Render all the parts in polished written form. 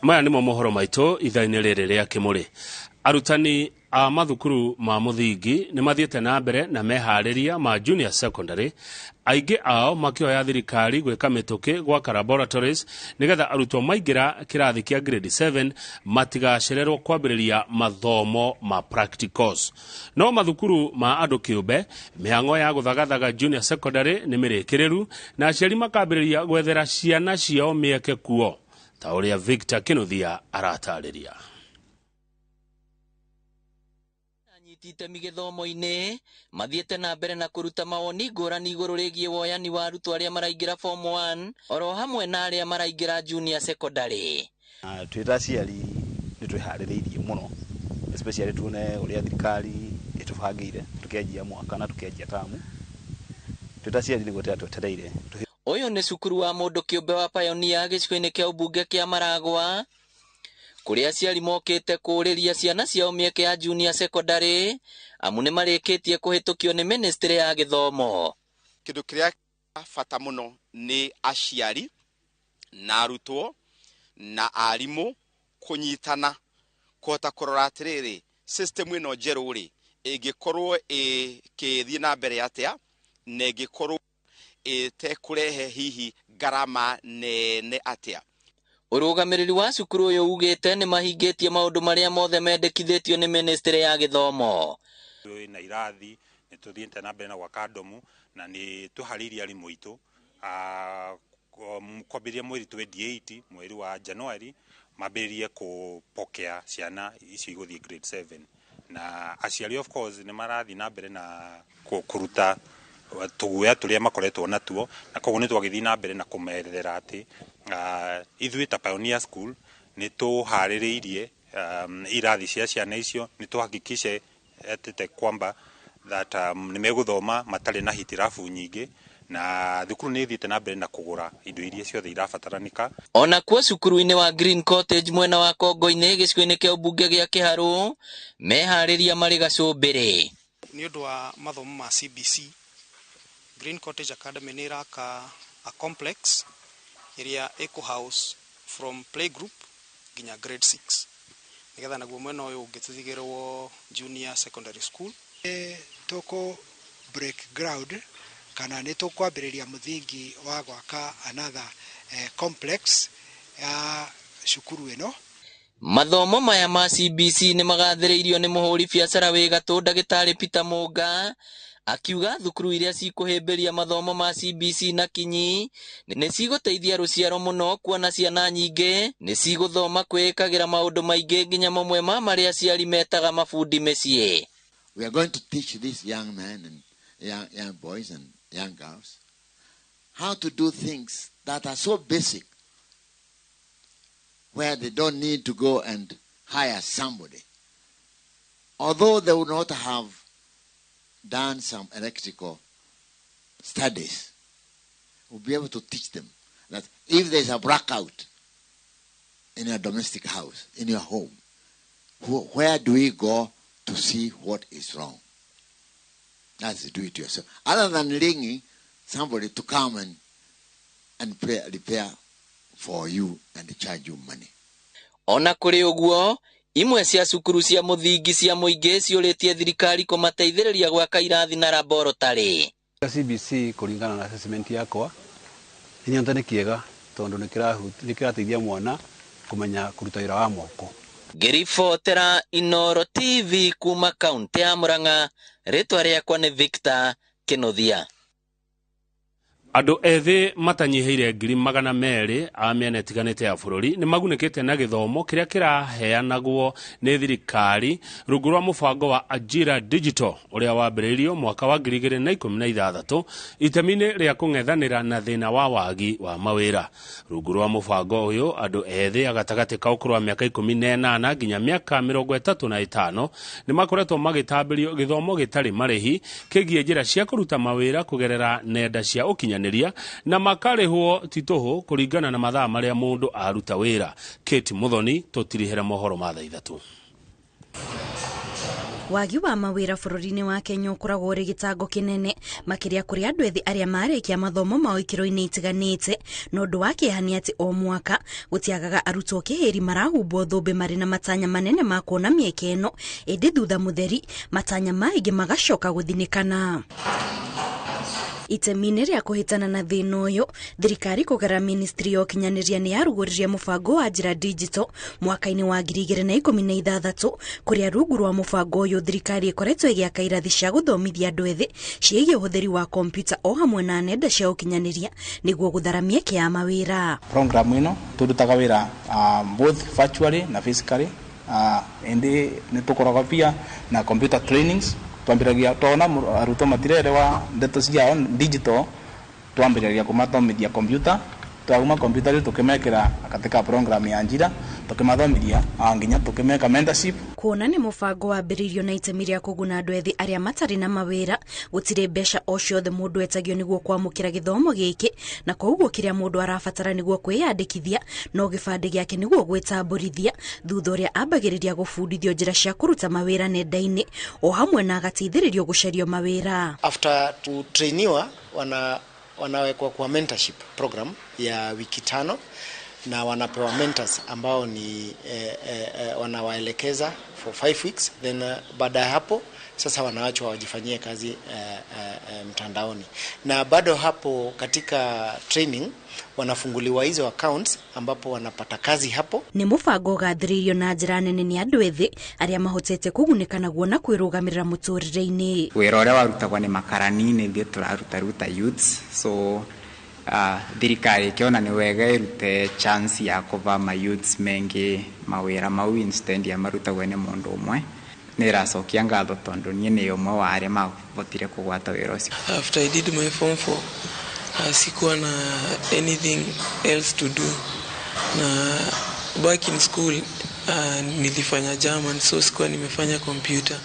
Maya nĩmo mohoro maitũ ithaa-inĩ rĩrĩ rĩa kĩmũrĩ. Arutani a mathukuru ma mũthingi nĩ mathiĩte na mbere na meharĩria ma junior secondary, aingĩ ao makĩhoya thirikari gwĩka mĩtũkĩ gwaka laboratories nĩgetha arutwo maingĩra kĩrathi kĩa grade 7 matigacererwo kwambĩrĩria mathomo ma practicals. No mathukuru ma andũ kĩũmbe, mĩhang'o ya gũthagathaga junior secondary nĩ mĩrĩkĩrĩru na aciari makambĩrĩria gwethera ciana ciao mĩeke kuo, ta ũrĩa Victor Kinuthia aratarĩria. Anyiti itemi gĩthomo-inĩ mathiĩte na mbere na kũruta mawoni ngũrani igũrũ rĩgiĩ woyani wa arutwo arĩa maraingĩra form 1 oro hamwe na arĩa maraingĩra junior secondary. Twĩ ta aciari nĩ twĩharĩrĩirie mũno, especially tuone ũrĩa thirikari ĩtũbangĩire tũkĩanjia mwaka na tũkĩanjia tamu. Twĩ ta aciari nĩ gweterera twetereire. Ũyũ nĩ cukuru wa mũndũ kĩũmbe wa Pioneer gĩcigo-inĩ kĩa ũmbunge kĩa Maragwa, kũrĩa aciari mokĩte kũũrĩria ciana ciao mĩeke ya junior secondary, amu nĩ marĩkĩtie kũhĩtũkio nĩ ministry ya gĩthomo. Kĩndũ kĩrĩa bata mũno nĩ aciari na arutwo na arimũ kũnyitana kũhota kũrora atĩrĩrĩ, system ĩno njerũ rĩ ĩngĩkorwo ĩkĩthiĩ na mbere atĩa na ĩngĩkorwo ĩtekũrehe hihi ngarama nene atĩa. Ũrũgamĩrĩri wa cukuru ũyũ ugĩte nĩ mahingĩtie maũndũ marĩa mothe mendekithĩtio nĩ ministry ya gĩthomo. Na irathi nĩ tũthiĩte na mbere na gwaka ndomu na nĩ tũharĩirie arimũ aitũ kwambĩrĩria mweri 28 mweri wa January mambĩrĩrie kũpokea ciana icio igũthiĩ grade 7, na aciari of course nĩ marathiĩ na mbere na kũruta tũguoya tũrĩa makoretwo natuo, na koguo nĩ twagĩthiĩ na mbere na kũmerethera atĩ ithuĩ ta Pioneer School nĩ tũharĩrĩirie irathi cia ciana icio, nĩ tũhakikishe atĩ kwamba that nĩ megũthoma matarĩ na hitirabu nyingĩ, na thukuru nĩ ĩthiĩte na mbere na kũgũra indo iria ciothe irabataranĩka. Ona kuo cukuru-inĩ wa Green Cottage mwena wa Kongo-inĩ gĩcigo-inĩ kĩa ũmbunge gĩa Kĩharũ meharĩria marĩ gacũmbĩrĩ. Nĩ ũndũ wa mathomo ma CBC, Green Cottage Academy nĩ ĩraka a complex ĩrĩa ĩkũ house from playgroup nginya grade 6, nĩgetha naguo mwena ũyũ ũngĩ tũthigĩrwo junior secondary school. Tũkũ break ground kana nĩ tũkwambĩrĩria mũthingi wa gwaka another complex ya cukuru ĩno. Mathomo maya ma CBC nĩ magathĩrĩirio nĩ mũhũri biacara wĩ gatũ ndagĩtarĩ Peter Mũnga, akiuga thukuru iria cikũhĩmbĩria mathomo ma CBC na kinyi nĩ cigũteithia rũciaro mũno, kuona ciana nyingĩ nĩ cigũthoma kwĩĩkagĩra maũndũ maingĩ nginya mamwe ma marĩa aciari metaga mabundi mĩciĩ. We are going to teach these young men and young boys and young girls how to do things that are so basic, where they don't need to go and hire somebody. Although they would not have done some electrical studies, we'll be able to teach them that if there's a blackout in your domestic house, in your home, where do we go to see what is wrong? That's do it yourself. Other than ringing somebody to come and repair for you and charge you money. Ona kũrĩ ũguo, imwe cia cukuru cia mũthingi cia mũingĩ ciũrĩtie thirikari kũmateithĩrĩria gwaka irathi na laboratory. CBC kũringana na assessment yakwa nĩ nyonete nĩ kĩega tondũ nĩ kĩrateithia mwana kũmenya kũruta wĩra wa moko. Ngĩribotera Inooro TV kuma kaunti ya Murang'a, rĩtwa rĩakwa nĩ Victor Kinuthia. Andũ ethĩ matanyihĩire 200,000 a mĩena ĩtiganĩte ya bũrũri nĩ magunĩkĩte na gĩthomo kĩrĩa kĩraheanagwo nĩ thirikari rungu rwa mũbango wa Ajira Digital ũrĩa wambĩrĩirio mwaka wa 2016 itemi-inĩ rĩa kũng'ethanĩra na thĩna wa wagi wa mawĩra. Rungu rwa mũbango ũyũ, andũ ethĩ a gatagatĩ ka ũkũrũ wa mĩaka 18 nginya mĩaka 35 nĩ makoretwo magĩtambĩrio gĩthomo gĩtarĩ marĩhi kĩgiĩ njĩra cia kũruta mawĩra kũgerera nenda cia ũkinyanĩria na makarĩhwo ti tũhũ kũringana na mathaa marĩa mũndũ aruta wĩra. Kate Muthoni tũtirihĩre mohoro ma thaa 3. Wagi wa mawĩra bũrũri-inĩ wa Kenya ũkoragwo ũrĩ gĩtango kĩnene makĩria kũrĩ andũ ethĩ arĩa marĩkia mathomo mao ikĩro-inĩ itiganĩte. Na ũndũ wa kĩeha nĩ atĩ o mwaka gũtiagaga arutwo kĩhĩri marahumbwo thũmbĩ marĩ na matanya manene ma kuona mĩeke ĩno, ĩndĩ thutha mũtheri matanya maingĩ magacoka gũthinĩkana. Itemi-inĩ rĩa kũhĩtana na thĩna ũyũ, thirikari kũgerera ministry ya ũkinyanĩria nĩ yarugũririe mũbango wa Ajira Digital mwaka-inĩ wa 2016, kũrĩa rungu rwa mũbango ũyũ thirikari ĩkoretwo ĩgĩaka irathi cia gũthomithia andũ ethĩ ciĩgiĩ ũhũthĩri wa kompiuta o hamwe na nenda cia ũkinyanĩria nĩguo gũthara mĩeke ya mawĩra. Program ĩno tũrutaga wĩra both virtually na physically, ĩndĩ nĩ tũkoragwo pia na computer trainings. Twambĩrĩria twona arutwo matirerewa ndeto ciao digital, twambĩrĩria kũmathomithia computer. Twaguma computer rĩu tũkĩmekĩra katika program ya Ajira, tũkĩmathomithia nginya tũkĩmeka mentorship. Kuona nĩ mũbango wambĩrĩirio na itemi rĩa kũguna andũ ethĩ arĩa matarĩ na mawĩra, gũtirĩ mbeca o ciothe mũndũ etagio nĩguo kwamũkĩra gĩthomo gĩkĩ, na koguo kĩrĩa mũndũ arabatara nĩguo kwĩyandĩkithia no gĩbandĩ gĩake nĩguo gwĩtambũrithia, thutha ũrĩa ambagĩrĩria gũbundithio njĩra cia kũruta mawĩra nenda-inĩ o hamwe na agateithĩrĩrio gũcario mawĩra. After kutrainiwa wanawekwa kwa mentorship program ya wiki 5 na wanapewa mentors ambao ni wanawaelekeza for 5 weeks, then baada ya hapo sasa wanaachwa wajifanyie kazi mtandaoni. Na bado hapo katika training wanafunguliwa hizo accounts ambapo wanapata kazi hapo. Nĩ mũbango ũgathĩrĩirio na njĩra nene nĩ andũ ethĩ arĩa mahotete kũgunĩka naguo na kwĩrũgamĩrĩra mũtũrĩre-inĩ. Wĩra ũrĩa warutagwo nĩ makarani nĩ ithuĩ tũraruta youths, so thirikari ĩkĩona nĩ wega ĩrute chance ya kũva ma youths mengĩ mawĩra mau instead ya marutagwo nĩ mũndũ ũmwe. Nĩ ĩracokia ngatho tondũ niĩ nĩ ũmwe wa arĩa mahotire kũgwata wĩra ũcio. After I did my form 4, sikuwa na anything else to do, na back in school nilifanya German, so sikuwa nimefanya computer,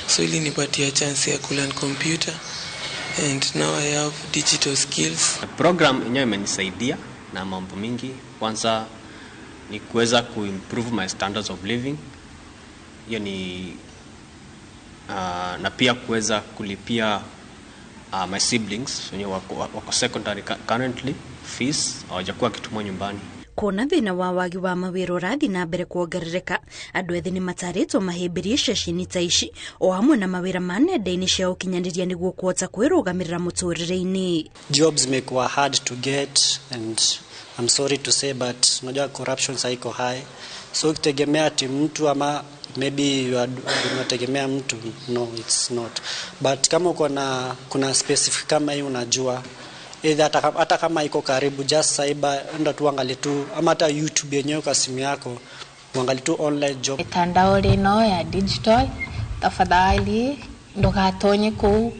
so ili nipatia chance ya kulearn computer and now I have digital skills. Program yenyewe imenisaidia na mambo mingi. Kwanza ni kuweza kuimprove my standards of living, hiyo ni na pia kuweza kulipia my siblings wenye wako secondary currently fees hawajakuwa kitumwa nyumbani. Kuona thĩna wa wagi wa mawĩra ũrathiĩ na mbere kuongerereka, andũ ethĩ nĩ matarĩtwo mahĩmbĩrie ceceni ta ici o hamwe na mawĩra ma nenda-inĩ cia ũkinyanĩria nĩguo kũhota kwĩrũgamĩrĩra mũtũrĩre-inĩ. Jobs zimekuwa hard to get and I'm sorry to say but unajua corruption sasa iko high, so ukitegemea ati mtu ama maybe you are unategemea mtu, no it's not. But kama uko na kuna specific kama hii unajua either hata kama iko karibu just cyber enda tu angalie tu ama hata YouTube yenyewe kwa simu yako uangalie tu online job. Mitandao ino ya digital tafadhali ndugatonye ku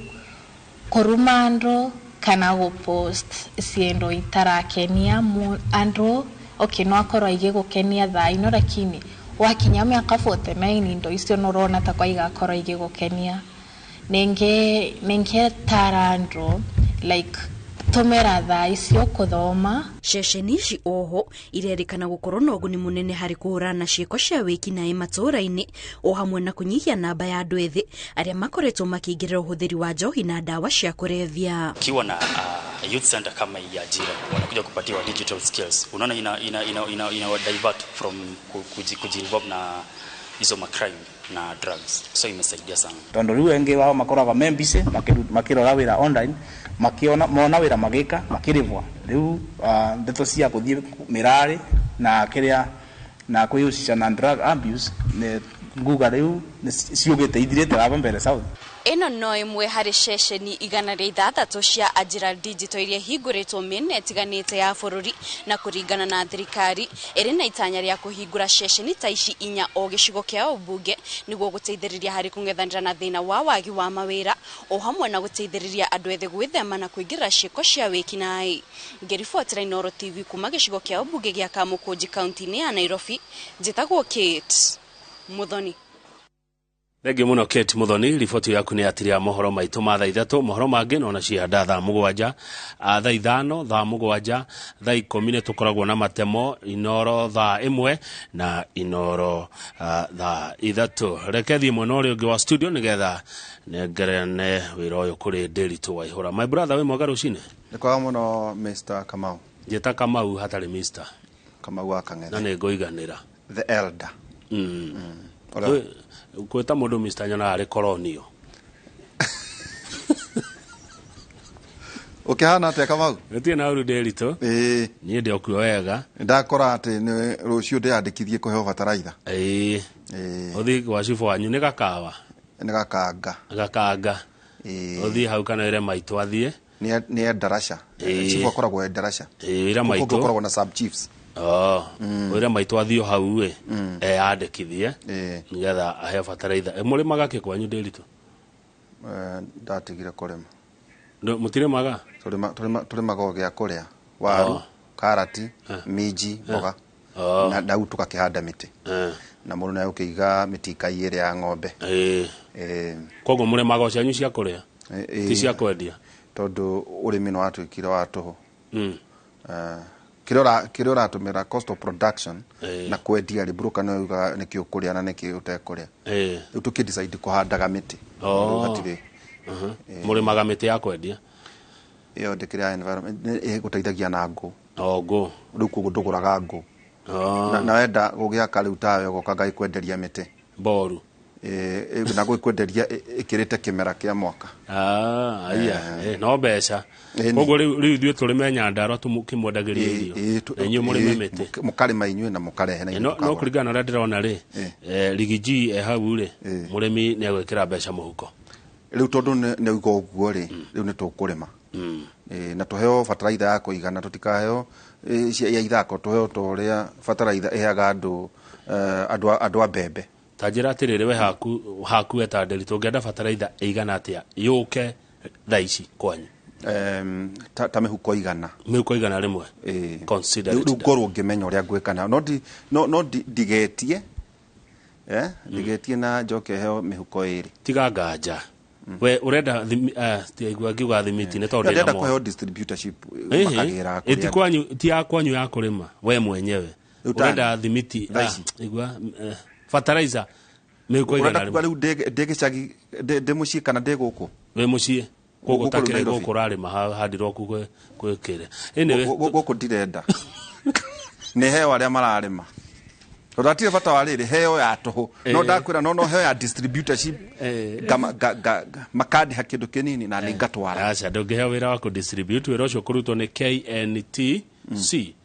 kuruma andu kana gupost ciendo itarakenia andu. Okay, no akorwo igigukenia thaa ino, lakini wakinya miaka 49 indo icio nurona ta kwa igakorwo igigukenia. Ninge tara andu like tumira thaa icio kuthoma. Ceceni ici oho irerĩkana gũkorwo na ũguni mũnene harĩ kũhũrana na ciĩko cia wĩkinaĩ matũũra-inĩ o hamwe na kũnyihia namba ya andũ ethĩ arĩa makoretwo makĩingĩrĩra ũhũthĩri wa njohi na ndawa cia kũrebia. Ukiwa na youth center kama hii ya Ajira, wanakuja kupatiwa digital skills, unaona ina divert from kujiinvolve na hizo macrime na drugs, so imesaidia sana. Tondu riu engi wao makoragwo me busy makirora wira online, makiona mona wira magika makirivwa. Riu ndeto cia kuthie mirari na kiria na kwihusisha na drug abuse ni nguga riu ciugite ithirite hapa mbere south. Ĩno no ĩmwe harĩ ceceni 106 cia Ajira Digital iria hingũrĩtwo mĩena ĩtiganĩte ya bũrũri, na kũringana na thirikari ĩrĩ na itanya rĩa kũhingũra ceceni ta ici 4 o gĩcigo kĩa ũmbunge nĩguo gũteithĩrĩria harĩ kũng'ethanĩra na thĩna wa wagi wa mawĩra o hamwe na gũteithĩrĩria andũ ethĩ gwĩthema na kũingĩrĩra ciĩko cia wĩkinaĩ. Ngĩribotera Inooro TV kuma gĩcigo kĩa ũmbunge gĩa Kamũkũnji kaunti-inĩ ya Nairobi, njĩtagwo Kate Muthoni. Thengiũ mũno Kate Muthoni, riboti yaku nĩ yatiria mohoro maitũ ma thaa 3, mohoro mangĩ nona cihanda thaa 7, thaa 5, thaa 7, thaa 10 nĩ tũkoragwo na matemo Inoro thaa 1 na Inoro thaa 3. Reke thiĩ mwena ũrĩa ũngĩ wa studio nĩgetha nengerane wĩra ũyũ kũrĩ Ndĩritũ Waihũra. My brother, wĩ mwega rũcinĩ? Nĩ kwega mũno Mr. Kamau. Njĩta Kamau hatarĩ Mr. Kamau wa Kang'ethe. Na nĩ ngũiganĩra. The elder. Gwĩta mũndũ Mr. nyonaga arĩ koronio. Ũkĩhana atĩa Kamau? Gũtirĩ na ũru Ndĩritũ. Ĩĩ. Niĩ ndĩ okuo wega. Ndakora atĩ nĩ rũciũ ndĩyandĩkithie kũheo bataraitha. Ĩĩ. Ũthiĩ gwa cibũ wanyu nĩ Gakawa? Nĩ Gakanga. Gakanga. Ĩĩ. Ũthiĩ hau kana wĩre maitũ athiĩ. Nĩ Endarasha. Ĩĩ. Cibũ akoragwo Endarasha. Ĩĩ, wĩre maitũ. Kũngĩ gũkoragwo na sub chiefs. Wĩre maitũ athiĩ hau ĩ, eyandĩkithie nĩgetha aheo bataraitha. Mũrĩmaga kĩ kwanyu Ndĩritũ? Ndatigire kũrĩma. Mũtirĩmaga? Tũrĩmaga o gĩa kũrĩa. Waru, karati, minji, mboga. Na rĩu tũgakĩhanda mĩtĩ. Na mũndũ nĩ agũkĩiga mĩtikai ĩrĩa ya ng'ombe. Koguo mũrĩmaga o cianyu cia kũrĩa? Ti cia kwendia? Tondũ ũrĩmi nĩ watuĩkire wa tũhũ. Kĩrĩa ũratũmĩra cost of production na kwendia rĩ, broker nĩwe ugaga nĩkĩ ũkũrĩa na nĩkĩ ũtekũrĩa. Rĩu tũkĩ decide kũhandaga mĩtĩ. Rĩu hatirĩ. Mũrĩmaga mĩtĩ ya kwendia? Ĩyo ndĩkĩrĩ ya environment, ĩgũteithagia na ngũ. Ngũ. Rĩu koguo ndũgũraga ngũ. Na wenda gũgĩaka rĩu tawe ũgoka ngagĩkwenderia mĩtĩ. Boru. Na gũgĩkwenderia ĩkĩrĩte kĩmera kĩa mwaka. Aya, no mbeca. Koguo rĩu ithuĩ tũrĩme Nyandarua tũkĩmwendagĩria irio. Na inyuĩ mũrĩme mĩtĩ. Mũkarĩma inyuĩ na mũkarehe na inyuĩ No tũkagũra. kũringana na ũrĩa ndĩrona rĩ, Riggy G e hau rĩ, mũrĩmi nĩ egwĩkĩra mbeca mũhuko. Rĩu tondũ nĩ auga ũguo rĩ, rĩu nĩ tũkũrĩma. Na tũheo bataraitha ya kũigana, tũtikaheo ya ithako, tũheo ta ũrĩa bataraitha ĩheaga andũ a mbembe. Ta njĩra atĩrĩrĩ, we haku eta Ndĩritũ, ũngĩenda bataraitha ĩigana atĩa yũke thaa ici kwanyu? Ta mĩhuko 100. Mĩhuko 100. Consider it Rĩu ngorwo ngĩmenya ũrĩa ngwĩka nayo. No ndigetie. Ndigetie na njoke heo mĩhuko 2. Tiga nganja. We urenda tiaigua ngiuga thimiti nĩ tondũ Ndĩrenda ndĩna kũheo distributorship, makagĩra Ĩ, ti kũrĩa. kwanyu, ti ya kwanyu ya kũrĩma we mwenyewe. Rĩu ta Urenda thimiti, Thaa ici. igua, fertilizer mĩhuko Ũrenda 100. kuga rĩu ndĩ gĩcagi, ndĩ mũciĩ kana ndĩ gũkũ? Wĩ mũciĩ. Gũkũ Gũkũ rĩu takĩrĩ Nairobi. gũkũ ũrarĩma handirwo ku gwĩkĩre. Anyway, Gũkũ ndirenda. Nĩ heo arĩa mararĩma. Tondũ hatirĩ bata wa rĩrĩ, heo ya tũhũ. No ndakwĩra, no heo ya distributorship, makandĩha kĩndũ kĩnini na nĩ ngatwara. Aca, ndũngĩheo wĩra wa kũ-distribute, wĩra ũcio ũkũrutwo nĩ KNTC.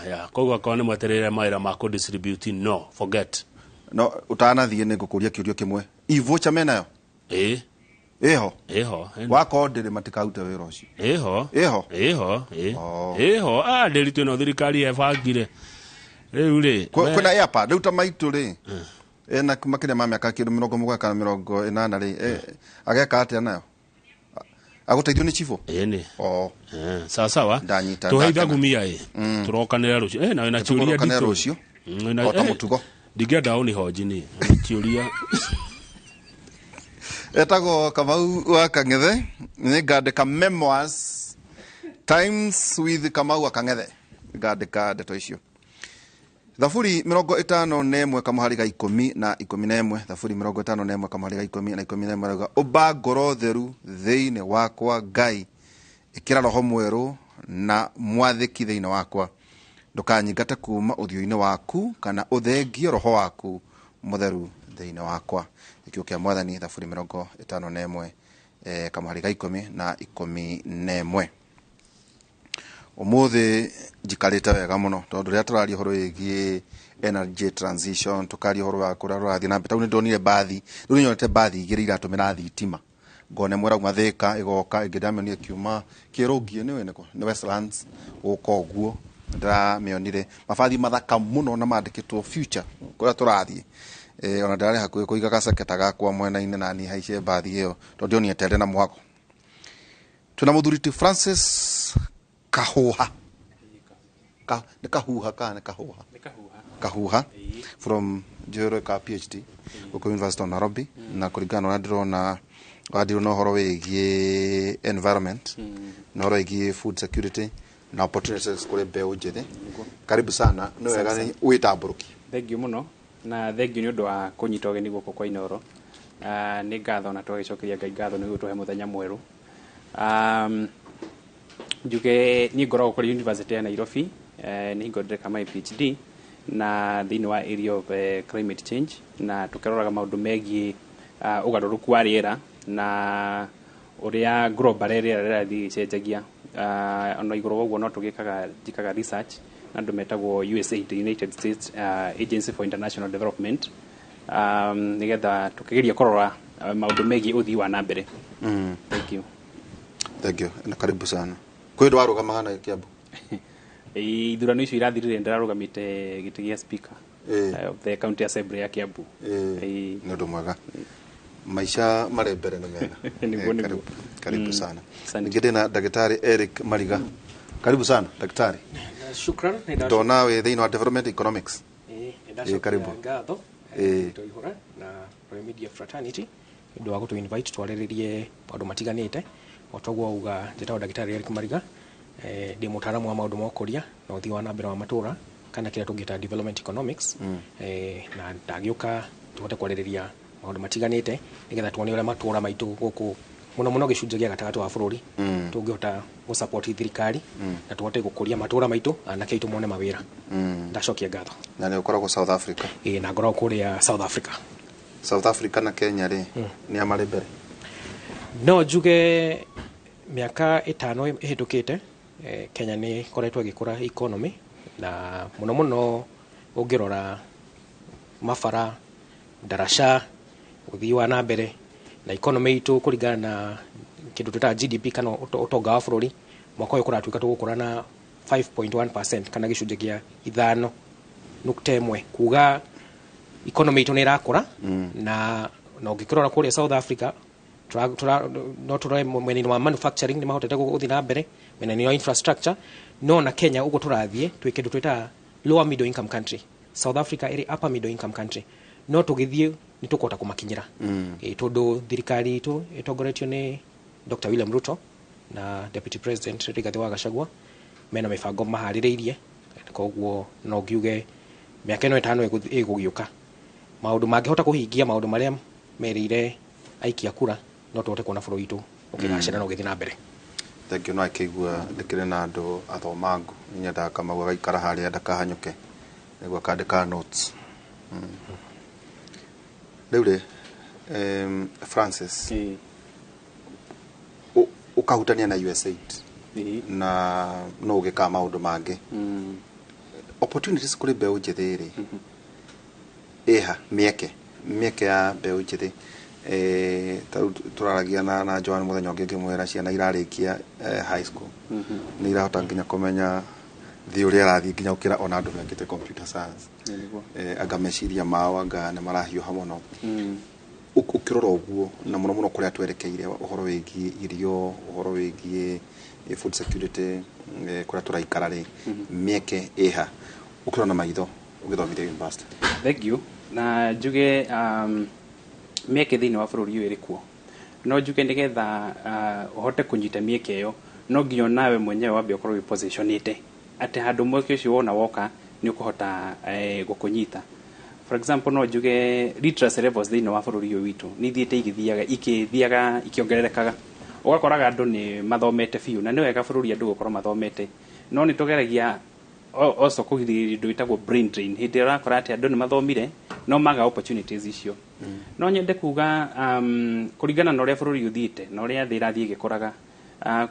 Ya. Koguo akorwo nĩ mwetereire mawĩra ma kũ-distribute, no, forget. No, ũtanathiĩ nĩ ngũkũria kĩũria kĩmwe. E-voucher menayo? Ĩĩ. Ĩho? Ĩho, ĩno. Wakorwo ndĩrĩ matikahute wĩra ũcio. Ĩho. Ĩho? Ĩho, ĩ. Ĩho, Ndĩritũ ĩno thirikari ĩbangire. Rĩu rĩ, we- Kwĩna airpad, rĩu ta maitũ rĩ, ena makĩria ma mĩaka kĩndũ 70 kana 80 rĩ, ageka atĩa nayo? Agũteithio nĩ cibũ? Ĩni. Sawa sawa. Ndanyita, Tũhe ndakena. ithagumia ĩ. Tũrokanĩra rũciũ. Na wĩna kĩũria Tũrokanĩra nditũ. rũciũ. O ta mũtugo. Ndingĩenda ũnihonji niĩ. Wĩna kĩũria. Etagwo Kamau wa Kang'ethe. Nĩ ngandĩka memoirs times with Kamau wa Kang'ethe. Ngandĩka ndeto icio. Thaburi 51 kamũhari ga 10 na 11. Thaburi 51 kamũhari ga 10 na 11 rauga, ũmba ngoro theru thĩinĩ wakwa Ngai, ĩkĩra roho mwerũ na mwathĩki thĩinĩ wakwa. Ndũkanyingate kuma ũthiũ-inĩ waku kana ũthengie roho waku mũtheru thĩinĩ wakwa. Gĩkuũ kĩa Mwathani, Thaburi 51, kamũhari ga 10 na 11. Ũmũthĩ njikarĩte wega mũno tondũ rĩrĩa tũraria ũhoro wĩgiĩ energy transition, tũkaria ũhoro wa kũrĩa rũrathiĩ na mbere. Tondũ nĩ ndonire mbathi, rĩu nĩ nyonete mbathi igĩrĩ iratũmĩra thitima. Ngona ĩmwe ĩrauma Thĩka ĩgoka, ĩngĩ ndamĩonire ĩkiuma Kĩrũngiĩ, nĩũĩ nĩkũ? Nĩ Westlands gũka ũguo. Ndĩramĩonire mabathi mathaka mũno na mandĩkĩtwo future kũrĩa tũrathiĩ. Ona ndĩrarĩ hakuhĩ kũiga gaceketa gakwa mwena-inĩ na niĩ haice mbathi ĩyo tondũ ndĩonire ta ĩrĩ na mwago. Twĩna mũthuri ti Francis Kahuha. Nĩ kahuha kana nĩ kahuha? Kahuha from njihũrwo ka PhD gũkũ University of Nairobi, na kũringana na ũrĩa ndĩrona wandirwo na ũhoro wĩgiĩ environment na ũhoro wĩgiĩ food security na opportunities kũrĩ mbeũ njĩthĩ. Karibu sana, nĩ wega Asante. wĩtambũrũkie. Thengiũ mũno, na thengiũ nĩ ũndũ wa kũnyita ũgeni gũkũ kwa Inooro. Nĩ ngatho na twagĩcokeria Ngai ngatho nĩ gũtũhe mũthenya mwerũ. Njuge niĩ ngoragwo kũrĩ University ya Nairobi, nĩ hingo ndĩreka my PhD na thĩinĩ wa area of climate change, na tũkĩroraga maũndũ megiĩ ũgarũrũku wa rĩera na ũrĩa global rĩera rĩrathiĩ rĩgĩcenjagia. Ona igũrũ wa ũguo no tũgĩkaga, njĩkaga research na andũ metagwo USAID, United States Agency for International Development, nĩgetha tũkĩgeria kũrora maũndũ megiĩ ũthii wa na mbere. Thank you. Thank you na karibu sana. Kwĩ ndũ warũgamaga na Kiambu? Ithurano icio irathirire ndĩrarũgamĩte gĩtĩ gĩa speaker of the county assembly ya Kiambu. Nĩ ũndũ mwega, maica marĩ mbere nĩ mega. Nĩguo, nĩguo. Karibu, karibu sana. Ningĩ ndĩna ndagĩtarĩ Eric Mariga. Karibu sana, ndagĩtarĩ. Shukran. Ndona wĩ thĩinĩ wa development economics. Nĩ Karibu. ndacokia ngatho Toihũra na Royal Media Fraternity nĩ ũndũ wa gũtũ invite twarĩrĩrie maũndũ matiganĩte. O toguo auga, njĩtagwo ndagĩtarĩ Eric Mariga, ndĩ mũtaaramu wa maũndũ ma ũkũria na ũthii wa na mbere wa matũra, kana kĩrĩa tũngĩta development economics. Na ndagĩũka tũhote kwarĩrĩria maũndũ matiganĩte nĩgetha tuone ũrĩa matũra maitũ gũkũ, mũno mũno gĩcunjĩ gĩa gatagatĩ wa bũrũri, tũngĩhota gũsupport thirikari na tũhote gũkũria matũra maitũ, anake aitũ mone mawĩra. Ndacokia ngatho. Na nĩ ũkoragwo South Africa? Ĩĩ, na ngoragwo kũrĩa South Africa. South Africa na Kenya rĩ, nĩ a marĩ mbere? No njuge mĩaka 5 ĩhĩtũkĩte, Kenya nĩ ĩkoretwo ĩgĩkũra economy, na mũno mũno ũngĩrora mabara, ndaraca, ũthii wa na mbere na economy itũ kũringana na kĩndũ twĩtaga GDP kana ũtonga wa bũrũri, mwaka ũyũ kũratuĩka tũgũkũra na 5.1% kana gĩcunjĩ kĩa 5.1, kuga economy itũ nĩ ĩrakũra. Na ũngĩkĩrora kũrĩa South Africa, no tũrore mwena-inĩ wa manufacturing nĩ mahotete gũthiĩ na mbere, mwena-inĩ wa infrastructure. No na Kenya ũguo tũrathiĩ twĩ kĩndũ twĩtaga lower middle income country, South Africa ĩrĩ upper middle income country, no tũgĩthiĩ nĩ tũkũhota kũmakinyĩra. Tondũ thirikari itũ ĩtongoretio nĩ Dr. William Ruto na Deputy President Rigathi wa Gachagua mena mĩbango maharĩrĩirie, koguo no ngiuge mĩaka ĩno 5 ĩgũgĩũka maũndũ mangĩhota kũhingia maũndũ marĩa merĩire aikia kura, no tũhote kuona bũrũri witũ ũkĩgacĩra na ũgĩthiĩ na mbere. Thank you. No akĩigua ndĩkĩrĩ na andũ athomangu, nyendaga Kamau agaikara harĩa ndakahanyũke nĩguo akandĩka notes. Rĩu rĩ, Francis, ũkahutania na USAID na no ũgĩkaga maũndũ mangĩ, opportunities kũrĩ mbeũ njĩthĩ rĩ ĩha, mĩeke ya mbeũ njĩthĩ? Ta rĩu tũraragia na Joan mũthenya ũngĩ, ngĩmwĩra ciana irarĩkia high school nĩ irahota nginya kũmenya thĩ ũrĩa ĩrathiĩ nginya gũkĩra ona andũ mekĩte computer science. Anga meciria mao anga nĩ marahiũha mũno. Ũkĩrora ũguo, na mũno mũno kũrĩa twerekeire ũhoro wĩgiĩ irio, ũhoro wĩgiĩ food security, kũrĩa tũraikara rĩ, mĩeke ĩha ũkĩrora na maitho ũgĩthomithia university? Thank you. Na njuge mĩeke thĩinĩ wa bũrũri ũyũ ĩrĩ kuo, no njuge nĩgetha ũhote kũnyita mĩeke ĩyo, no nginya nawe mwenyewe wambe ũkorwo wĩpositionĩte atĩ handũ mweke ũcio wona woka nĩ ũkũhota gũkũnyita. For example, no njuge literacy levels thĩinĩ wa bũrũri ũyũ witũ nĩ ithiĩte igĩthiaga ikĩongererekaga, ũgakoraga andũ nĩ mathomete biũ, na nĩ wega bũrũri andũ gũkorwo mathomete, no nĩ tũgeragia also kũgirĩrĩria ũndũ wĩtagwo brain drain, hĩndĩ ĩrĩa ũrakora atĩ andũ nĩ mathomire no maga opportunities icio. No nyende kuga kũringana na ũrĩa bũrũri ũthiĩte na ũrĩa thĩ ĩrathiĩ ĩgĩkũraga,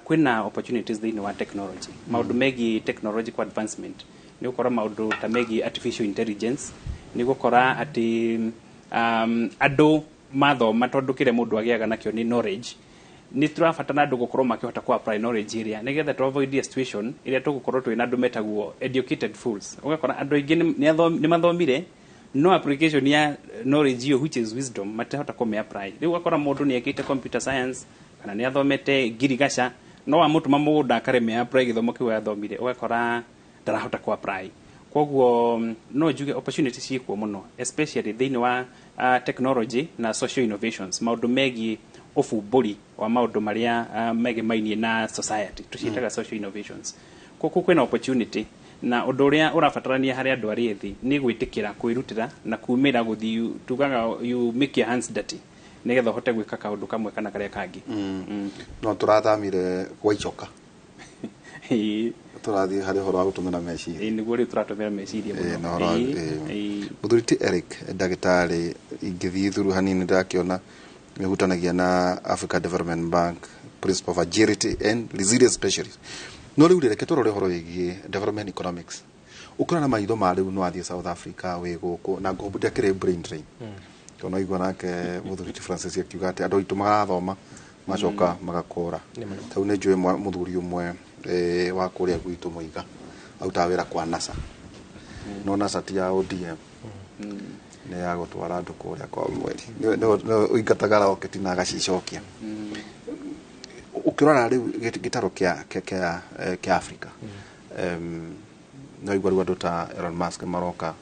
kwĩna opportunities thĩinĩ wa technology, maũndũ megiĩ technological advancement. Nĩ gũkora maũndũ ta megiĩ artificial intelligence, nĩ gũkora atĩ andũ mathoma, tondũ kĩrĩa mũndũ agĩaga nakĩo nĩ knowledge, nĩ tũrabatara andũ gũkorwo makĩhota kũ apply knowledge ĩrĩa nĩgetha tũ avoid a situation ĩrĩa tũgũkorwo twĩna andũ metagwo educated fools. Ũgakora andũ aingĩ nĩ mathomire, no application ya knowledge ĩyo, which is wisdom, matihota kũmĩ apply. Rĩu ũgakora mũndũ nĩ ekĩte computer science kana nĩ athomete ngirigaca, no wamũtũma mũgũnda akareme apply gĩthomo kĩu athomire, ũgakora Ndarahota ku apply. Koguo no njuge opportunity ciĩkuo mũno, especially thĩinĩ wa technology na social innovations, maũndũ megiĩ ũbumbũri wa maũndũ marĩa megemainie na society, tũciĩtaga social innovations. Koguo kwĩna opportunity, na ũndũ ũrĩa ũrabatarania harĩ andũ arĩa ethĩ nĩ gwĩtĩkĩra kwĩrutĩra na kumĩra gũthiĩ, tugaga you make your hands dirty, nĩgetha ũhote gwĩka kaũndũ kamwe kana karĩa kangĩ. No tũrathamire gwa icoka, tũrathiĩ harĩ ũhoro wa gũtũmĩra meciria. Ĩĩ, nĩguo rĩu tũratũmĩra meciria mũno. Na ũhoro wa mũthuri ti Eric ndagĩtarĩ, ingĩthiĩ thuru hanini, ndĩrakĩona nĩhutanagia na Africa Development Bank, Principle of Agility and Resilience Specialist. No rĩu rĩ, reke tũrore ũhoro wĩgiĩ development economics. Ũkĩrora na maitho ma rĩu, no athiĩ South Africa wĩ gũkũ na ngũmbu ndĩakĩrĩ brain drain, tondũ no igua nake mũthuri ti Francis akiuga atĩ andũ aitũ marathoma macoka magakũra. Tau nĩ njũĩ mũthuri ũmwe wa kũrĩa gwitũ Mũiga arutaga wĩra kwa NASA, no NASA ti ya ODM, nĩ ya gũtwara andũ kũrĩa kwa mweri. Nĩwe ũingataga roketi na agacicokia. Ũkĩrora rĩu gĩtarũ kĩa Africa, no igua rĩu andũ ta Elon Musk maroka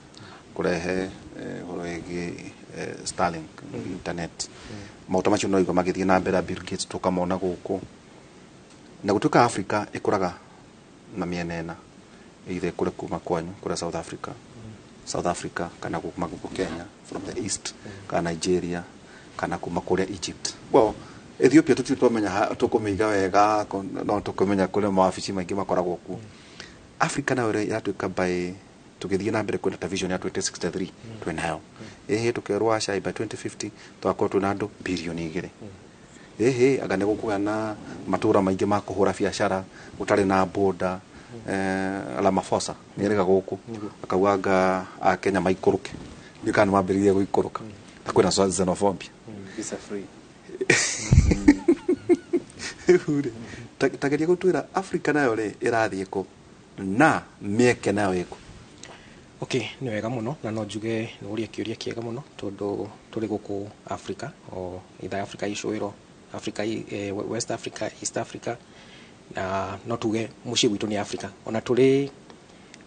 kũrehe ũhoro wĩgiĩ Starlink internet, maũndũ macio no igua magĩthiĩ na mbere. Bill Gates tũkamona gũkũ, na gũtuĩka Africa ĩkũraga na mĩena ĩna, either ĩkũre kuma kwanyu kũrĩa South Africa, kana kuma gũkũ Kenya from the east, kana Nigeria, kana kuma kũrĩa Egypt. Well, Ethiopia tũtirĩ twamenya tũkũmĩiga wega, no tũkũmenya kũrĩa mawabici maingĩ makoragwo kuo. Africa nayo rĩ, ĩratuĩka by tũgĩthiĩ na mbere kwĩna ta vision ya 2063 twĩnayo, ĩhĩ tũkerwo aca, by 2050 tũgakorwo twĩna andũ 2 birioni. Ĩhĩ anga nĩ gũkũgĩa na matũra maingĩ ma kũhũra biacara gũtarĩ na boda. Ramaphosa nĩ erĩga gũkũ akauga anga akenya maikũrũke, ndiũ kana nĩ mambĩrĩirie gũikũrũka na kwĩna xenophobia. Visa free. Rĩu rĩ, ta geria gũtwĩra Africa nayo rĩ ĩrathiĩ kũ na mĩeke nayo ĩkũ? Okay, nĩ wega mũno, na no njuge nĩ ũria kĩũria kĩega mũno, tondũ tũrĩ gũkũ Africa, o either Africa icũĩro, Africa, West Africa, East Africa, na no tuge mũciĩ gwitũ nĩ Africa. Ona tũrĩ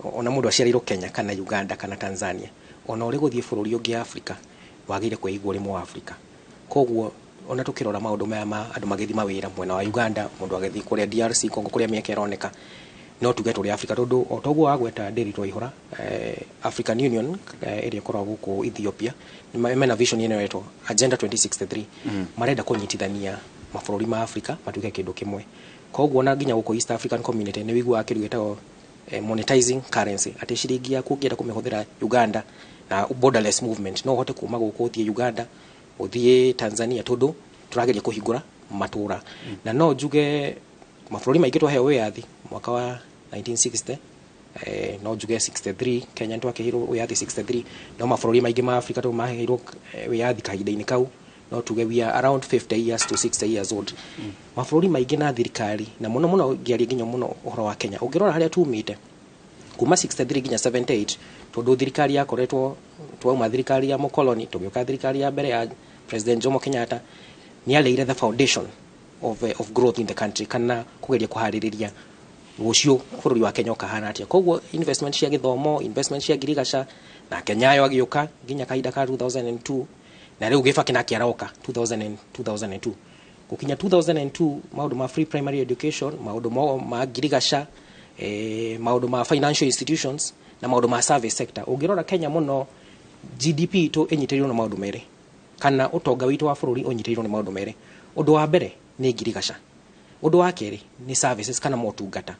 ona mũndũ aciarĩirwo Kenya kana Uganda kana Tanzania, ona ũrĩ gũthiĩ bũrũri ũngĩ Africa, wagĩrĩire kwĩigua ũrĩ mũ Africa. Koguo ona tũkĩrora maũndũ maya ma andũ magĩthiĩ mawĩra mwena wa Uganda, mũndũ agĩthiĩ kũrĩa DRC Congo kũrĩa mĩeke ĩroneka, no tuge tũrĩ Africa, tondũ o toguo wagweta Ndiritu Waihũra, African Union ĩrĩa ĩkoragwo gũkũ Ethiopia mena vision ĩno ĩretwo Agenda 2063. Marenda kũnyitithania mabũrũri ma Africa matuĩke kĩndũ kĩmwe. Koguo ona nginya gũkũ East African Community nĩ wĩiguaga kĩndũ gĩtagwo monetizing currency, atĩ ciringi yaku ũngĩenda kũmĩhũthĩra Uganda na borderless movement, no ũhote kuma gũkũ ũthiĩ Uganda, ũthiĩ Tanzania, tondũ tũrageria kũhingũra matũra. Na no njuge mabũrũri maingĩ twaheo wĩyathi mwaka wa 1960, no njuge 63 Kenya nĩtwakĩheirwo wĩyathi 63, no mabũrũri maingĩ ma Africa tondũ maheirwo wĩyathi kahinda-inĩ kau, no tuge we are around 50 years to 60 years old. Mabũrũri maingĩ na thirikari, na mũno mũno ngĩaria nginya mũno ũhoro wa Kenya, ũngĩrora harĩa tumĩte kuma 63 nginya 78, tondũ thirikari yakoretwo, twauma thirikari ya mũkoloni tũgĩũka thirikari ya mbere ya President Jomo Kenyatta, nĩ areire the foundation of growth in the country, kana kũgeria kũharĩrĩria rũciũ bũrũri wa Kenya ũkahana atĩa. Koguo investment cia gĩthomo, investment cia ngirigaca, na Nyayo agĩũka nginya kahinda ka 2002, na rĩu Gĩbakĩ nake aroka 2000 2002 gũkinya 2002, maũndũ ma free primary education, maũndũ ma ngirigaca, maũndũ ma financial institutions na maũndũ ma service sector. Ũngĩrora Kenya mũno, GDP itũ ĩnyitĩrĩirwo na maũndũ merĩ, kana ũtonga witũ wa bũrũri ũnyitĩrĩirwo nĩ maũndũ merĩ. Ũndũ wa mbere nĩ ngirigaca, ũndũ wa kerĩ nĩ services kana motungata.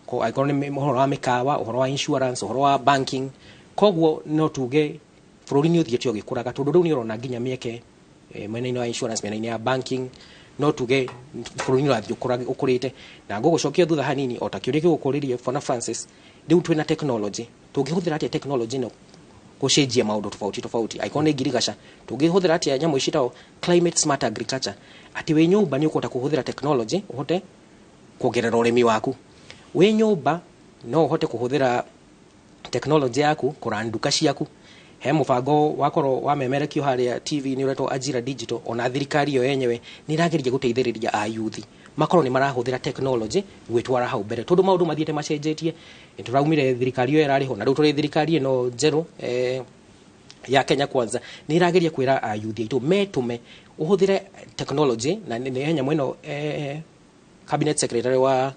Ko angĩkorwo nĩ ũhoro wa mĩkawa, ũhoro wa insurance, ũhoro wa banking. Koguo no tuge bũrũri nĩ ũthiĩte ũgĩkũraga, tondũ rĩu nĩ ũrona nginya mĩeke mwena-inĩ wa insurance, mĩena-inĩ ya banking. No tuge bũrũri nĩ ũrathiĩ ũkũrĩte. Na ngũgũcokia thutha hanini o ta kĩũria gĩgũkũrĩrie Bwana Francis, rĩu twĩna technology, tũngĩhũthĩra atĩa technology ĩno gũcenjia maũndũ tofauti tofauti? Angĩkorwo nĩ ngirigaca, tũngĩhũthĩra atĩa nyamũ ici ciĩtagwo climate smart agriculture, atĩ wĩ nyũmba nĩ ũkũhota kũhũthĩra technology ũhote kuongerera ũrĩmi waku wĩ nyũmba, no ũhote kũhũthĩra technology yaku kũra nduka ciaku. He mũbango wakorwo wamemerekio harĩa TV nĩ ũretwo Ajira Digital. Ona thirikari yo yenyewe nĩ ĩrageria gũteithĩrĩria ayuthi Makorwo nĩ marahũthĩra technology gwĩtwara hau mbere, tondũ maũndũ mathiĩte macenjetie. Nĩ tũraumire thirikari ĩyo ĩrarĩ ho, na rĩu tũrĩ thirikari ĩno njerũ ya Kenya Kwanza, nĩ ĩrageria kwĩra ayuthi aitũ metũme ũhũthĩre technology. Na nĩ nyamũ ĩno, cabinet secretary wa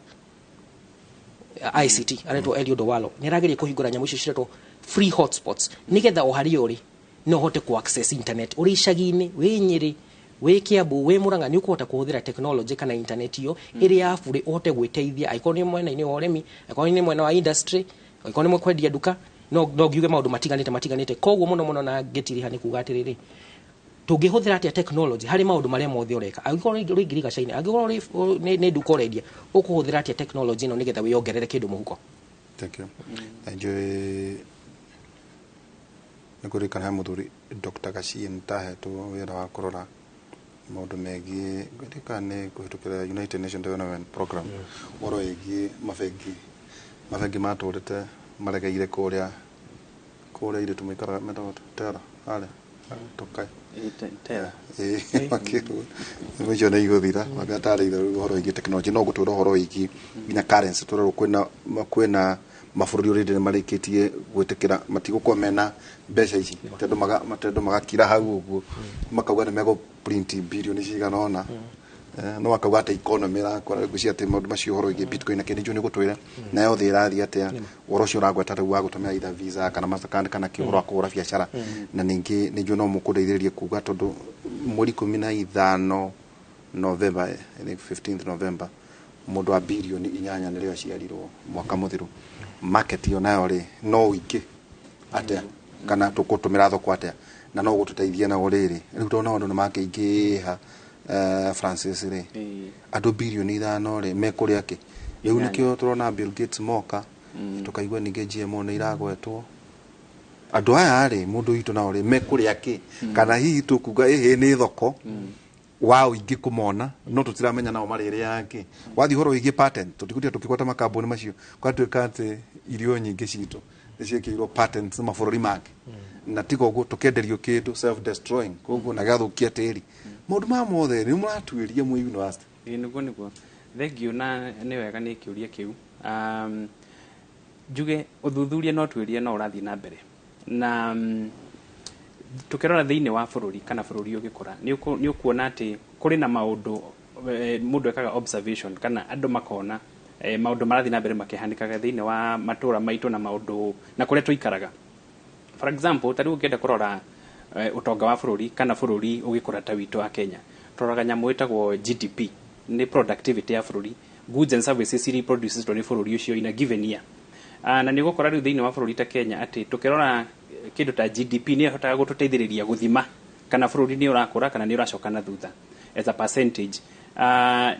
ICT aretwo Eliud Owalo nĩ arageria kũhingũra nyamũ icio ciretwo free hotspots, nĩgetha o harĩa ũrĩ no ũhote ku access internet. Ũrĩ icagi-inĩ, wĩ Nyĩrĩ, wĩ Kiambu, wĩ Murang'a, nĩ ũkũhota kũhũthĩra technology kana internet iyo ĩrĩ ya bure, ũhote gwĩteithia, angĩkorwo nĩ mwena-inĩ wa ũrĩmi, angĩkorwo nĩ mwena wa industry, angĩkorwo nĩ kwendia nduka, no ngiuge maũndũ matiganĩte. Koguo mũno mũno na ngĩtiriha nĩ kuga atĩrĩrĩ, tũngĩhũthĩra atĩa technology harĩ maũndũ marĩa mothe ũreka? Angĩkorwo ũrĩ ngirigaca-inĩ, angĩkorwo nĩ nduka ũrendia, ũkũhũthĩra atĩa technology ĩno nĩgetha wĩongerere kĩndũ mũhuko? Thank you. Na njũĩ nĩ kũririkana he mũthuri Dr. Gachie tahetwo wĩra wa kũrora maũndũ megiĩ, ngwĩrĩka nĩ kũhĩtũkĩra United Nations Development Program, ũhoro wĩgiĩ mabengi matũrĩte maregeire kũrĩa airĩtu maikaraga metagwo tera harĩa tũkae. Tera. Makĩrwo icio nĩ igũthira, magatarĩire rĩu ũhoro wĩgiĩ technology. No gũtwĩra ũhoro wĩgiĩ nginya currency, tũrerwo kwĩna mabũrũri already nĩ marĩkĩtie gwĩtĩkĩra matigũkorwo mena mbeca ici, tondũ magakira hau ũguo, makauga nĩ megũ print bilioni cigana ũna. No makauga atĩ economy ĩrakũra. Ngwĩciria atĩ maũndũ macio, ũhoro wĩgiĩ bitcoin na kĩndũ nĩ gũtwĩra nayo thĩ ĩrathiĩ atĩa, ũhoro ũcio ũragweta rĩu wa gũtũmĩra either Visa kana Mastercard kana kĩ, ũhoro wa kũhũra biacara. Na ningĩ nĩ njũĩ no mũkũndeithĩrĩrie kuga, tondũ mweri 15 November, I think 15th November, mũndũ wa bilioni 8 nĩrĩo aciarirwo mwaka mũthiru. Market ĩyo nayo rĩ, no ũingĩ atĩa kana tũkũtũmĩra thoko atĩa, na no gũtũteithia nao rĩrĩ rĩu, tondũ nao andũ nĩ makĩingĩha. Francis rĩ, andũ bilioni 5 rĩ, mekũrĩa kĩ rĩu? Nĩkĩo tũrona Bill Gates moka, tũkaigua ningĩ GMO nĩ iragwetwo. Andũ aya rĩ, mũndũ witũ nao rĩ, mekũrĩa kĩ? Kana hihi tũkuga ĩhĩ nĩ thoko wa ũingĩ kũmona, no tũtiramenya nao marĩrĩa kĩ. Wathiĩ ũhoro wĩgiĩ patent, tũtigũtinda tũkĩgweta makambuni macio, gwatuĩka atĩ irio nyingĩ citũ nĩ ciĩkĩirwo patents nĩ mabũrũri mangĩ, na tiga ũguo tũkenderio kĩndũ self destroying, koguo na gĩgathũkia tĩri. Maũndũ maya mothe nĩ mũratuĩria mwĩ university? Ĩĩ, nĩguo, thengiũ, na nĩ wega nĩ kĩũria kĩu. Njuge ũthuthuria no tuĩrie no ũrathiĩ na mbere, na tũkĩrora thĩinĩ wa bũrũri kana bũrũri ũgĩkũra, nĩ ũkuona atĩ kũrĩ na maũndũ mũndũ ekaga observation kana andũ makona maũndũ marathiĩ na mbere makĩhanĩkaga thĩinĩ wa matũra maitũ na maũndũ na kũrĩa tũikaraga. For example, ta rĩu ũngĩenda kũrora ũtonga wa bũrũri kana bũrũri ũgĩkũra ta witũ wa Kenya, tũroraga nyamũ ĩtagwo GDP, nĩ productivity ya bũrũri, goods and services iria produced nĩ bũrũri ũcio in a given year. Na nĩ ũgũkora rĩu thĩinĩ wa bũrũri ta Kenya atĩ tũkĩrora kĩndũ ta GDP nĩ ĩhotaga gũtũteithĩrĩria gũthima kana bũrũri nĩ ũrakũra kana nĩ ũracoka na thutha as a percentage.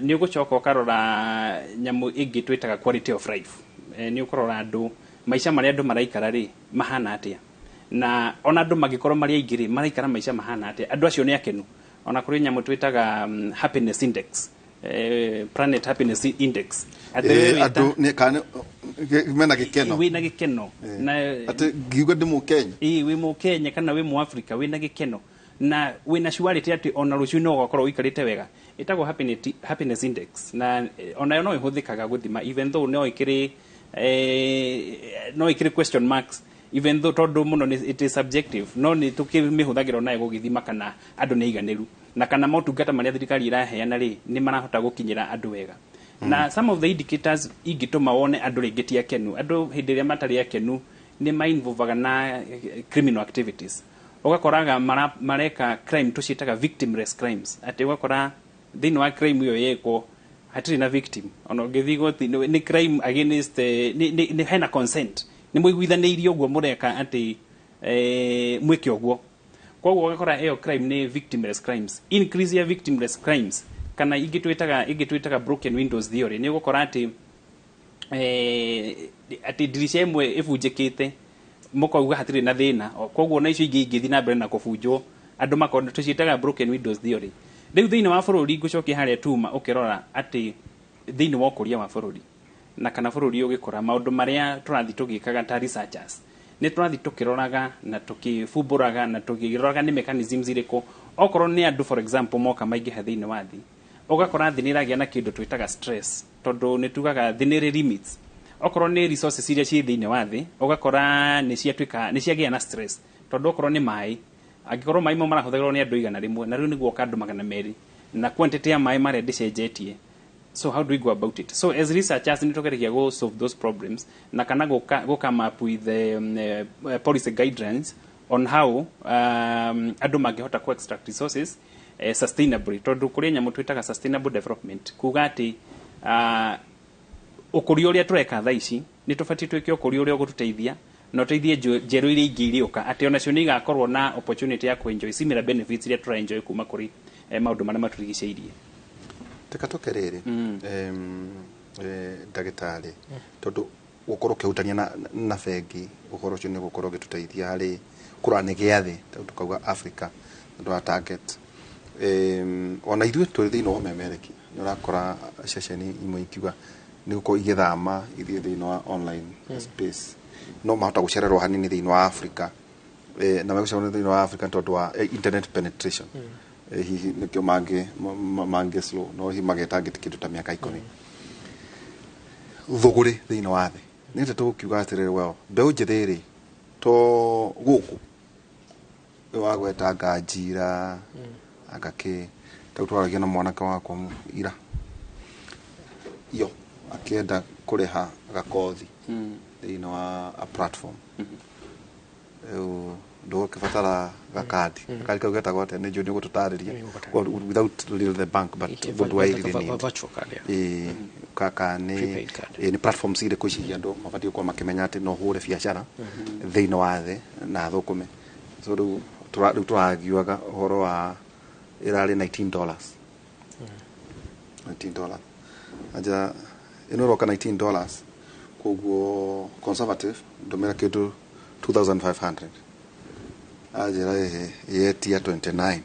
Nĩ ũgũcoka ũkarora nyamũ ĩngĩ twĩtaga quality of life. Nĩ ũkũrora andũ maica marĩa andũ maraikara rĩ mahana atĩa, na ona andũ mangĩkorwo marĩ aingĩ rĩ, maraikara maica mahana atĩa, andũ acio nĩ akenu. Ona kũrĩ nyamũ twĩtaga happiness index, Planet Happiness Index. Atĩ we andũ nĩ kana mena gĩkeno. Wĩna gĩkeno na atĩ ngiuga ndĩ mũkenya. Ĩĩ, wĩ mũkenya kana wĩ mũafrika, wĩna gĩkeno na wĩna surety atĩ ona rũciũ no ũgakorwo ũikarĩte wega, ĩtagwo happiness index. Na onayo no ĩhũthĩkaga gũthima, even though no ĩkĩrĩ question marks, even though tondũ mũno it is subjective, no nĩ tũkĩmĩhũthagĩra onayo gũgĩthima kana andũ nĩ aiganĩru na kana motungata marĩa thirikari ĩraheana rĩ nĩ marahota gũkinyĩra andũ wega. Na some of the indicators ingĩtũma wone andũ rĩngĩ ti akenu, andũ hĩndĩ ĩrĩa matarĩ akenu nĩ mainvolvaga na criminal activities. Ũgakoraga mareka crime tũciĩtaga victimless crimes, atĩ ũgakora thĩinĩ wa crime ĩyo yekwo hatirĩ na victim. Ona ũngĩthiĩ igoti nĩ crime against nĩ hena consent, nĩ mũiguithanĩirie ũguo mũreka atĩ mwĩke ũguo. Koguo ũgakora ĩyo crime nĩ victimless crimes, increase ya victimless crimes, kana ingĩ twĩtaga broken windows theory. Nĩ ũgũkora atĩ ndirica ĩmwe ĩbunjĩkĩte, mũkauga hatirĩ na thĩna. Koguo na icio ingĩ ingĩthiĩ na mbere na kũbunjwo, andũ makona tũciĩtaga broken windows theory. Rĩu thĩinĩ wa bũrũri, ngũcokia harĩa tuma, ũkĩrora atĩ thĩinĩ wa ũkũria wa bũrũri na kana bũrũri ũgĩkũra, maũndũ marĩa tũrathiĩ tũgĩkaga ta researchers nĩ tũrathiĩ tũkĩroraga na tũkĩbumbũraga na tũkĩroraga nĩ mechanisms irĩkũ, okorwo nĩ andũ for example moka maingĩha thĩinĩ wa thĩ. Ũgakora thĩ nĩ ĩragĩa na kĩndũ twĩtaga stress, tondũ nĩ tugaga thĩ nĩ ĩrĩ limits. Okorwo nĩ resources iria ciĩ thĩinĩ wa thĩ, ũgakora nĩ ciatuĩka nĩ ciagĩa na stress, tondũ okorwo nĩ maĩ, angĩkorwo maĩ mau marahũthĩrwo nĩ andũ 100 na rĩu nĩ guoka andũ 200 na quantity ya maĩ marĩa ndĩcenjetie, so how do we go about it? So as researchers nĩ tũgeragia go solve those problems na kana go come up with policy guidelines on how andũ mangĩhota ku extract resources sustainably, tondũ kũrĩ nyamũ twĩtaga sustainable development, kuga atĩ ũkũria ũrĩa tũreka thaa ici nĩ tũbatiĩ twĩke ũkũria ũrĩa ũgũtũteithia na ũteithie njerũ iria ingĩ irĩũka, atĩ onacio nĩ igakorwo na opportunity ya kũ-enjoy similar benefits iria tũra-enjoy kuma kũrĩ maũndũ marĩa matũrigicĩirie. Reka tũke rĩrĩ, ndagĩtarĩ, tondũ gũkorwo ũkĩhutania na bengi, ũhoro ũcio nĩ ũgũkorwo ũgĩtũteithia harĩ kũrora nĩ gĩa thĩ, tondũ tukauga Africa nĩ wa target. Ona ithuĩ tũrĩ thĩinĩ wa ũmemerekia, nĩ ũrakora ceceni imwe ikiuga nĩ gũkorwo igĩthama ithiĩ thĩinĩ wa online space, no mahota gũcererwo hanini thĩinĩ wa Africa, na megũcererwo thĩinĩ wa Africa tondũ wa internet penetration. Hihi nĩkĩo mangĩ mangĩ slow, no hihi magetangĩte kĩndũ ta mĩaka 10 thũgũrĩ thĩinĩ wa thĩ. Nĩ atĩ tũgũkiuga atĩrĩrĩ, well, mbeũ njĩthĩ rĩ, to gũkũ wagweta anga Ajira, anga kĩ, tau twaragia na mwanake wakwa ira iyo akĩenda kũrĩha gakothi thĩinĩ wa a platform, rĩu ndũgũkĩbatara gakandi. Gakandi kau getagwo atĩa? Nĩ njũĩ nĩ ũgũtũtarĩria. Well, without really the bank, but what do I really need? Virtual card, yeah. Ĩĩ, kaka nĩ Prepaid card. Ĩĩ, nĩ platforms irĩkũ ici andũ mabatiĩ gũkorwo makĩmenya atĩ no hũre biacara thĩinĩ wa thĩ na thũkũme? So rĩu rĩu tũragiuaga ũhoro wa ĩrarĩ $19, $19 anja ĩno ĩroka $19, koguo conservative ndũmĩra kĩndũ 2500. Anjĩra ĩhĩ yetia 29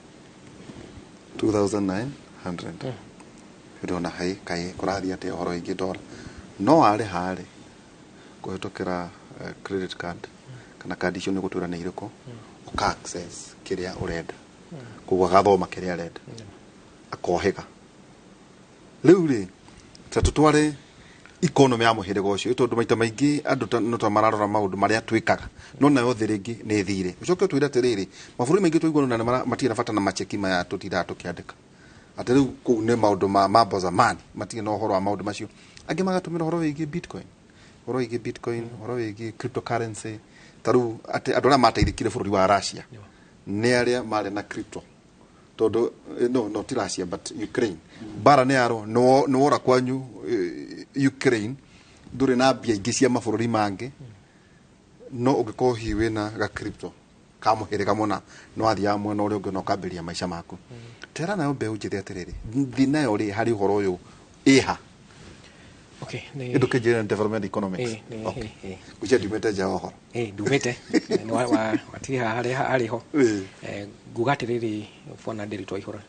2900. Ndona hai kaĩ kũrathiĩ atĩa ũhoro wĩgiĩ dollar? No warĩha rĩ kũhĩtũkĩra credit card kana kandi icio nĩ gũtwĩra nĩ irĩkũ, ũka access kĩrĩa ũrenda, koguo agathoma kĩrĩa arenda akohĩga. Rĩu rĩ, ta tũtware economy ya mũhĩrĩga ũcio, tondũ maita maingĩ andũ no ta mararora maũndũ marĩa twĩkaga, no nayo thĩ rĩngĩ nĩ ĩthire. Ũcoke ũtwĩre atĩrĩrĩ, mabũrũri maingĩ twaigua na matirĩ na bata na macheki maya tũtindaga tũkĩandĩka, atĩ rĩu kũu nĩ maũndũ ma mambo zamani, matirĩ na ũhoro wa maũndũ macio. Angĩ magatũmĩra ũhoro wĩgiĩ Bitcoin, ũhoro wĩgiĩ Bitcoin, ũhoro wĩgiĩ cryptocurrency. Ta rĩu atĩ andũ arĩa mateithĩkire bũrũri wa Russia nĩ arĩa marĩ na crypto, tondũ no ti Russia but Ukraine, mbara nĩ yarwo nĩ wora kwanyu Ukraine, ndũrĩ na mbia ingĩ cia mabũrũri mangĩ, no ũngĩkorwo hihi wĩna ga crypto ka mũhĩrĩga mũna, no wathiaga mwena ũrĩa ũngĩ na ũkambĩrĩria maica maku. Tera nayo mbeũ njĩthĩ atĩrĩrĩ, thĩ nayo rĩ harĩ ũhoro ũyũ ĩha? Okay, nĩ Ndũkĩnjĩre development economics. Ĩ, nĩ. Ngwĩciria ndiumĩte nja wa ũhoro. Ĩ, ndumĩte. Nĩ watirĩ haha harĩa harĩ ho. Nguga atĩrĩrĩ, bwana Ndiritu Waihũra,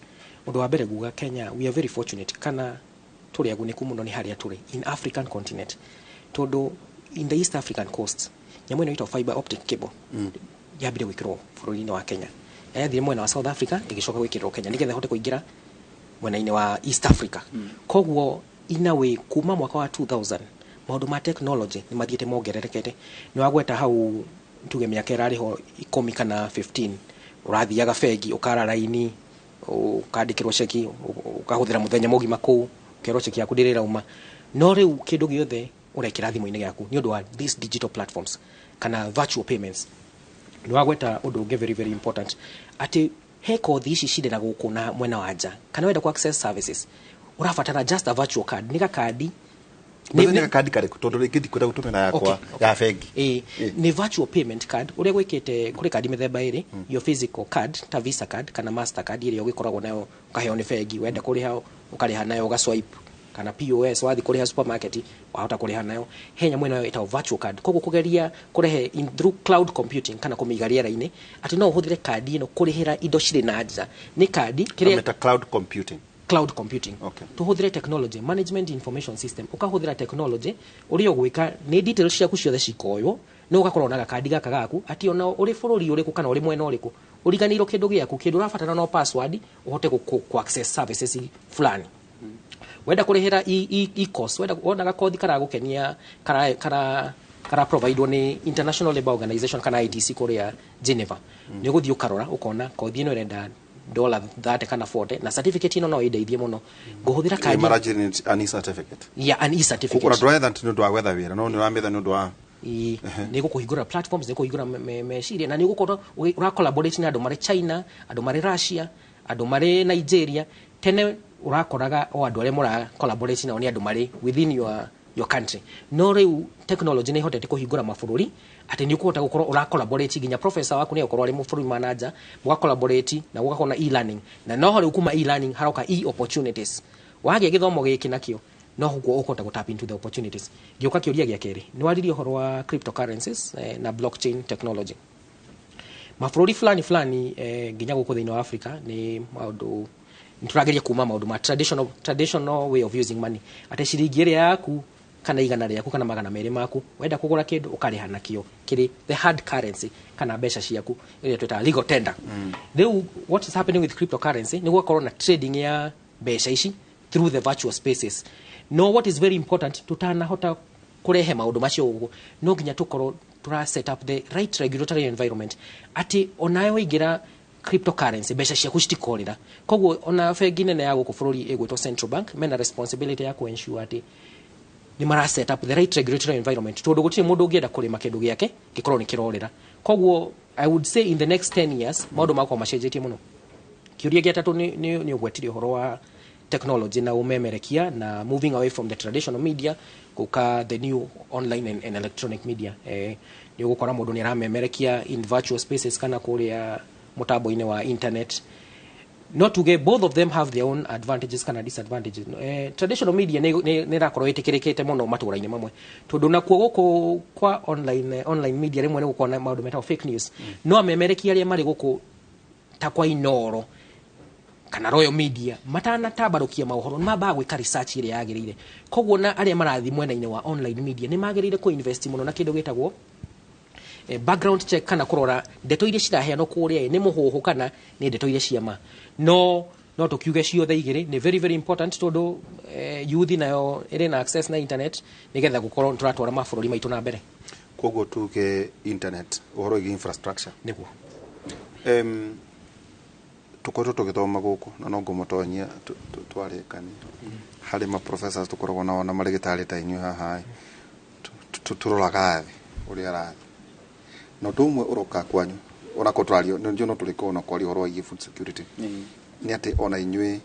ũndũ wa mbere nguga Kenya we are very fortunate, kana tũrĩ agunĩku mũno nĩ harĩa tũrĩ in African continent, tondũ in the East African coast nyamũ ĩno ĩtagwo fiber optic cable yambire gwĩkĩrwo bũrũri-inĩ wa Kenya, yathire mwena wa South Africa, ĩgĩcoka gwĩkĩrwo Kenya nĩgetha ĩhote kũingĩra mwena-inĩ wa East Africa. Koguo in a way kuma mwaka wa 2000 maũndũ ma technology nĩ mathiĩte mongererekete. Nĩ wagweta hau, tuge mĩaka ĩrarĩ ho 10 kana 15, ũrathiaga bengi ũkara raini, ũkandĩkĩrwo ceki, ũkahũthĩra mũthenya mũgima kũu, ũkerwo ceki yaku ndĩrĩ ĩrauma. No rĩu kĩndũ gĩothe ũrekĩra thimũ-inĩ yaku nĩ ũndũ wa these digital platforms kana virtual payments. Nĩ wagweta ũndũ ũngĩ very very important, atĩ he kothi ici cirĩ na gũkũ na mwena wa nja, kana wenda ku access services ũrabatara just a virtual card, nĩ gakandi. Nĩ gakandi karĩkũ? Tondũ rĩngĩ ndikwenda gũtũmĩra yakwa ya bengi. Ĩ, nĩ virtual payment card. Ũrĩa gwĩkĩte, kũrĩ kandi mĩthemba ĩrĩ, your physical card ta Visa card kana Mastercard ĩrĩa ũgĩkoragwo nayo ũkaheo nĩ bengi, wenda kũrĩha ũkarĩha nayo, ũgaswipe, kana POS wathiĩ kũrĩha supermarket wahota kũrĩha nayo. He nyamũ ĩno ĩtagwo virtual card, koguo kũgeria kũrehe in through cloud computing kana kũmĩiga rĩera-inĩ, atĩ no ũhũthĩre kandi ĩno kũrĩhĩra indo cirĩ na nja. Nĩ kandi kĩrĩa Ameta cloud computing. Cloud computing. Tuhũthĩre technology management information system, ũkahũthĩra technology ũrĩa ũgwĩka nĩ details ciaku ciothe cikoywo, no ũgakorwo na gakandi gaka gaku, atĩ ona ũrĩ bũrũri ũrĩkũ kana ũrĩ mwena ũrĩkũ ũriganĩirwo kĩndũ gĩaku, kĩndũ ũrabatara no password ũhote ku access services fulani. Wenda kũrĩhĩra e-course, wenda wona gakothi karagũkenia kara providewo nĩ International Labour Organization kana ITC kũrĩa Geneva, nĩ ũgũthiĩ ũkarora ũkona kothi ĩno ĩrenda dollar 30 kana 40 na certificate ĩno no ĩndeithie mũno, ngũhũthĩra kandi. Mara generate an e-certificate. Ya, an e-certificate. Ona ndũretha atĩ nĩ ũndũ wa gwetha wĩra, no nĩ ũramĩetha nĩ ũndũ wa Nĩ gũkũhingũra platforms, nĩ gũkũhingũra meciria na nĩ ũgũkorwo ũra collaborate na andũ marĩ China, andũ marĩ Russia, andũ marĩ Nigeria. Tene ũrakoraga o andũ arĩa mũra collaborate nao nĩ andũ marĩ within your country, no rĩu technology nĩ ĩhotete kũhingũra mabũrũri atĩ nĩ ũkũhota gũkorwo ũra collaborate nginya professor waku nĩ egũkorwo arĩ mabũrũri ma nanja, mũga collaborate na gũgakorwo na e-learning. Na noho rĩu kuma e-learning haroka e-opportunities. Wagĩa gĩthomo gĩkĩ nakĩo no ũguo ũkũhota gũ tap into the opportunities. Ngĩũka kĩũria gĩa kerĩ, nĩ waririe ũhoro wa cryptocurrencies na blockchain technology. Mabũrũri fulani fulani, nginya gũkũ thĩinĩ wa Africa, nĩ maũndũ nĩ tũrageria kuma maũndũ ma traditional way of using money, atĩ ciringi ĩrĩa yaku kana 100 rĩaku kana 200 maku, wenda kũgũra kĩndũ ũkarĩha nakĩo kĩrĩ the hard currency kana mbeca ciaku ĩrĩa twĩtaga legal tender. Rĩu what is happening with cryptocurrency nĩ gũgakorwo na trading ya mbeca ici through the virtual spaces. No what is very important, tutanahota kũrehe maũndũ macio ũguo, no nginya tũkorwo tũra set up the right regulatory environment atĩ onawe waingĩra cryptocurrency mbeca ciaku citikorĩra. Koguo ona bengi nene ya gũkũ bũrũri ĩgwĩtwo Central Bank mena responsibility ya kũ-ensure atĩ nĩ mara set up the right regulatory environment, tondũ gũtirĩ mũndũ ũngĩenda kũrĩma kĩndũ gĩake gĩkorwo nĩ kĩrorĩra. Koguo I would say in the next 10 years maũndũ makorwo macenjetie mũno. Kĩũria gĩa tatũ, nĩ ũgwetirie ũhoro wa technology na ũmemerekia na moving away from the traditional media gũka the new online and electronic media. Nĩ ũgũkora mũndũ nĩ aramemerekia in virtual spaces kana kũrĩa mũtambo-inĩ wa internet. No tuge both of them have their own advantages kana disadvantages. Traditional media nĩ ĩrakorwo ĩtĩkĩrĩkĩte mũno matũra-inĩ mamwe, tondũ nakuo gũkũ kwa online media rĩmwe nĩ gũkorwo na maũndũ metagwo fake news. No amemerekia arĩa marĩ gũkũ ta kwa Inoro kana Royal Media matanatambarũkia maũhoro nĩ mambaga gwĩka research ĩrĩa yagĩrĩire. Koguo na arĩa marathiĩ mwena-inĩ wa online media nĩ magĩrĩire kũ-invest mũno na kĩndũ gĩtagwo background check kana kũrora ndeto iria ciraheanwo kũrĩa nĩ mũhũhũ kana nĩ ndeto iria cia ma. No tũkiuge ciothe igĩrĩ nĩ very very important, tondũ youth nayo ĩrĩ na access na internet nĩgetha gũkorwo tũratwara mabũrũri maitũ na mbere. Koguo tuge internet, ũhoro wĩgiĩ infrastructure. Nĩguo. Tũkoretwo tũgĩthoma gũkũ na no ngũmũtonyia twarĩkania harĩ ma professors tũkoragwo nao na marĩgĩtarĩ ta inyuĩ haha tũroraga thĩ ũrĩa arathiĩ na ũndũ ũmwe ũroka kwanyu onako tũrario nĩ no tũrĩkorwo na kwaria ũhoro wĩgiĩ food security, nĩ atĩ ona inyuĩ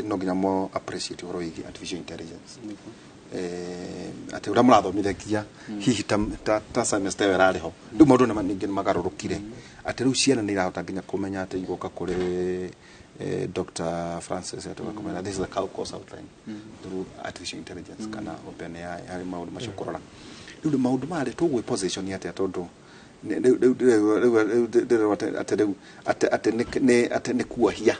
no nginya mo appreciate ũhoro wĩgiĩ artificial intelligence, atĩ ũrĩa mũrathomithagia hihi ta semester ĩyo ĩrarĩ ho, rĩu maũndũ ningĩ nĩ magarũrũkire, atĩ rĩu ciana nĩ irahota nginya kũmenya atĩ igoka kũrĩ Dr. Francis atĩ ũgakũmenya this is the course outline through artificial intelligence kana open AI harĩ maũndũ macio kũrora. Rĩu maũndũ marĩ tũgwĩ position atĩa, tondũ rĩu ndĩrerwo atĩ rĩu atĩ nĩ kuohia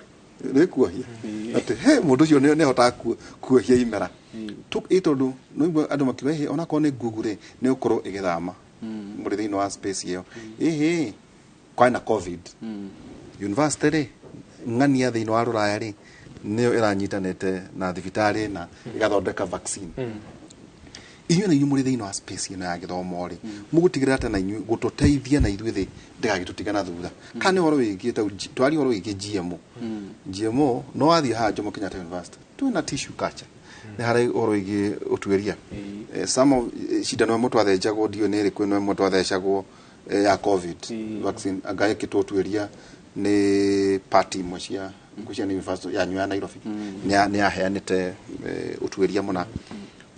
atĩ he mũndũ ũcio nĩ ahotaga kuohia imera ĩ, tondũ nĩigua andũ makiuga ĩhĩ onakorwo nĩ Google rĩ nĩ gũkorwo ĩgĩthama mũrĩ thĩinĩ wa space ĩyo ĩhĩ kwarĩ na COVID university rĩ ng'ania thĩinĩ wa rũraya rĩ nĩyo ĩranyitanĩte na thibitarĩ na ĩgathondeka vaccine. Inyuĩ na inyuĩ mũrĩ thĩinĩ wa space ĩno ya gĩthomo rĩ, mũgũtigĩrĩra atĩ na inyuĩ gũtũteithia na ithuĩ thĩ ndĩgagĩtũtiga na thutha, kana nĩ ũhoro wĩgiĩ ta twaria ũhoro wĩgiĩ GMO. GMO no wathiĩ haha Jomo Kenyatta University twĩna tissue culture, nĩ harĩ ũhoro wĩgiĩ ũtuĩria. Some of cindano ĩmwe twathecagwo, ndiũĩ nĩ ĩrĩkũ, ĩno ĩmwe twathecagwo ya COVID vaccine anga ĩkĩtwo ũtuĩria nĩ party imwe cia ngwĩciria nĩ university yanyu ya Nairobi nĩ yaheanĩte ũtuĩria mũna.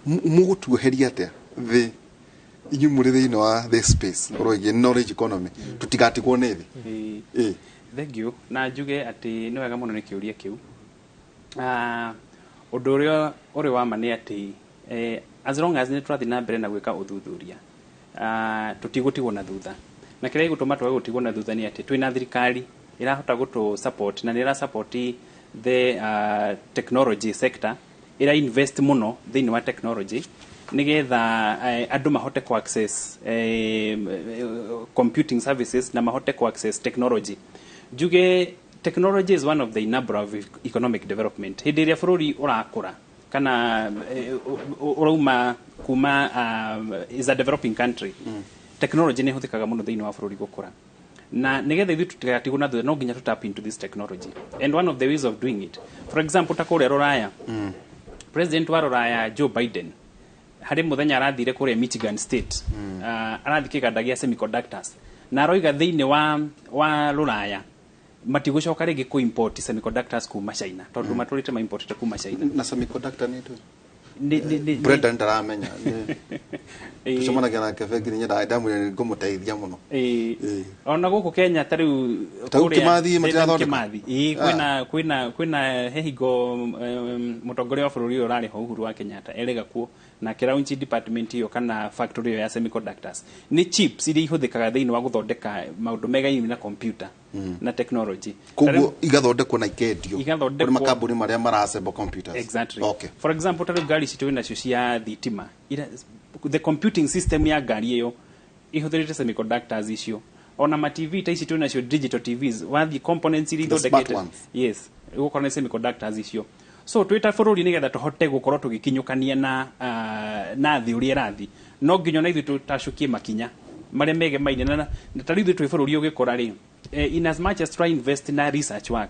Mũgũtuoheria atĩa thĩ inyuĩ mũrĩ thĩinĩ wa this space ũhoro wĩgiĩ knowledge economy tũtigatigwo nĩ thĩ? Ĩ. Thank you, na njuge atĩ nĩ wega mũno nĩ kĩũria kĩu. Ũndũ ũrĩa ũrĩ wa ma nĩ atĩ as long as nĩ tũrathiĩ na mbere na gwĩka ũthuthuria, tũtigũtigwo na thutha, na kĩrĩa gĩgũtũma twage gũtigwo na thutha nĩ atĩ twĩna thirikari ĩrahota gũtũ support na nĩ ĩra support the technology sector, ĩra invest mũno thĩinĩ wa technology nĩgetha andũ mahote ku access computing services na mahote ku access technology. Njuge Technology is one of the enabler of economic development. Hĩndĩ ĩrĩa bũrũri ũrakũra kana ũrauma kuma is a developing country, technology nĩ ĩhũthĩkaga mũno thĩinĩ wa bũrũri gũkũra, na nĩgetha ithuĩ tũtigatigwo na thutha, no nginya tũ tap into this technology. And one of the ways of doing it, for example, ta kũrĩa Rũraya, president wa Rũraya Joe Biden harĩ mũthenya arathire kũrĩa Michigan State, arathiĩ kĩganda gĩa semiconductors, na aroiga thĩinĩ wa Rũraya matigũcoka rĩngĩ kũ import semiconductors kuma China, tondũ matũrĩte maimportete kuma China. Na semiconductor nĩ ndũ? Nĩ Brenda ndaramenya. Tucemanagia nake bengi, nĩ nyendaga ndamwĩra ngũmũteithia mũno. Ĩĩ. Ona gũkũ Kenya ta rĩu Ta rĩu kũrĩa Kĩmathi matirathondeka? Kĩmathi. Ĩĩ, kwĩna he hingo mũtongoria wa bũrũri ũyũ ũrarĩ ho, Uhuru wa Kenyatta, erĩga kuo na akĩlaunch department ĩyo kana factory ĩyo ya semiconductors. Nĩ chips iria ihũthĩkaga thĩinĩ wa gũthondeka maũndũ megaine na computer na technology. Koguo igathondekwo na ikendio Igathondekwo. kũrĩ makambuni marĩa maraassemble computers? Exactly. Okay. For example, ta rĩu ngari citũ nacio cia thitima, the computing system ya ngari ĩyo ihũthĩrĩte semiconductors icio. Ona ma TV ta ici twĩ nacio, digital TVs, wathiĩ components iria The smart ithondekete ones. Yes, ũgũkora nĩ semiconductors icio. So twĩ ta bũrũri, nĩgetha tũhote gũkorwo tũgĩkinyũkania na thĩ ũrĩa ĩrathiĩ, no nginya ona ithuĩ tũtacũkie makinya marĩa megemaine na ta rĩu ithuĩ twĩ bũrũri ũgĩkũra rĩ, in as much as try invest na research work,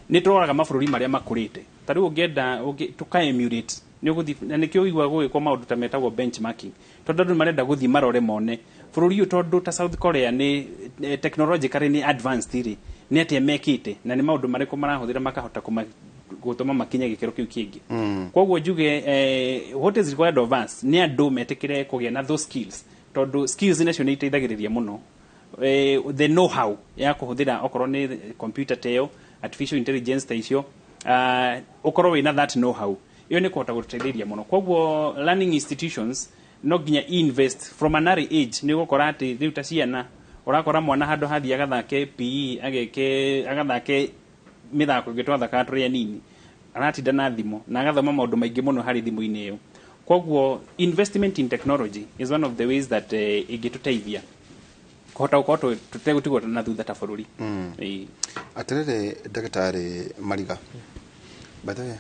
nĩ tũroraga mabũrũri marĩa makũrĩte. Ta rĩu ũngĩenda tũka emulate, nĩ ũgũthiĩ na nĩkĩo ũiguaga gũgĩkwo maũndũ ta metagwo benchmarking, tondũ andũ marenda gũthiĩ marore mone bũrũri ũyũ, tondũ ta South Korea nĩ technologically nĩ advanced rĩ, nĩ atĩa mekĩte na nĩ maũndũ marĩkũ marahũthĩra makahota gũtũma makinye gĩkĩro kĩu kĩngĩ. Koguo njuge what is required of us nĩ andũ metĩkĩre kũgĩa na those skills, tondũ skills nacio nĩ iteithagĩrĩria mũno the know how ya kũhũthĩra okorwo nĩ computer ta ĩyo, artificial intelligence ta icio, ũkorwo wĩna that know how ĩyo nĩ kũhota gũtũteithĩrĩria mũno. Koguo learning institutions no nginya invest from an early age. Nĩ ũgũkora atĩ rĩu ta ciana, ũrakora mwana handũ hathiĩ agathake PE, ageke agathake mĩthako ĩngĩ twathakaga tũrĩ anini, aratinda na thimũ na agathoma maũndũ maingĩ mũno harĩ thimũ-inĩ ĩyo. Koguo investment in technology is one of the ways that ĩngĩtũteithia kũhota gũkorwo tũtegũtigwo na thutha ta bũrũri. Ĩĩ. Atĩrĩrĩ, ndagĩtarĩ Mariga, by the way,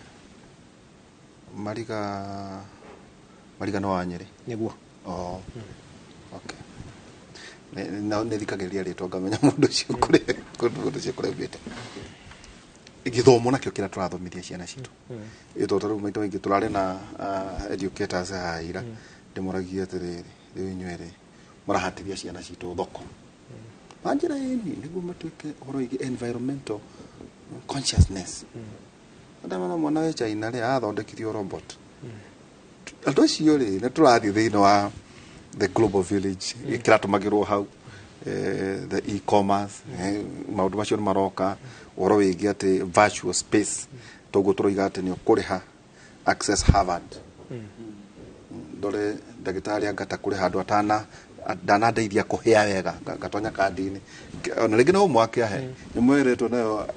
Mariga, Mariga nĩ wa Nyĩrĩ? Nĩguo. Oh, okay. Nĩ thikagĩrĩria rĩtwa ngamenya mũndũ ũcio kũrĩa, mũndũ ũcio kũrĩa aumĩte. Gĩthomo nakĩo kĩrĩa tũrathomithia ciana citũ, ĩ tondũ rĩu maita maingĩ tũrarĩ na educators haha ira, ndĩmoragia atĩrĩrĩ, rĩu inyuĩ rĩ mũrahatĩria ciana citũ thoko na njĩra ĩni nĩguo matuĩke ũhoro wĩgiĩ environmental consciousness. Ndamana mwana wĩ China rĩ arathondekithio robot. Andũ acio rĩ, nĩ tũrathiĩ thĩinĩ wa the global village kĩratũmagĩrwo hau, the e-commerce, maũndũ macio nĩ maroka, ũhoro wĩgiĩ atĩ virtual space, toguo tũroiga atĩ nĩ ũkũrĩha access Harvard. Ndore ndagĩtarĩ angata kũrĩ handũ atana ndanandeithia kũhĩa wega, ngatonya kandi-inĩ. Ona rĩngĩ no ũmwake ahe nyamũ ĩretwo nayo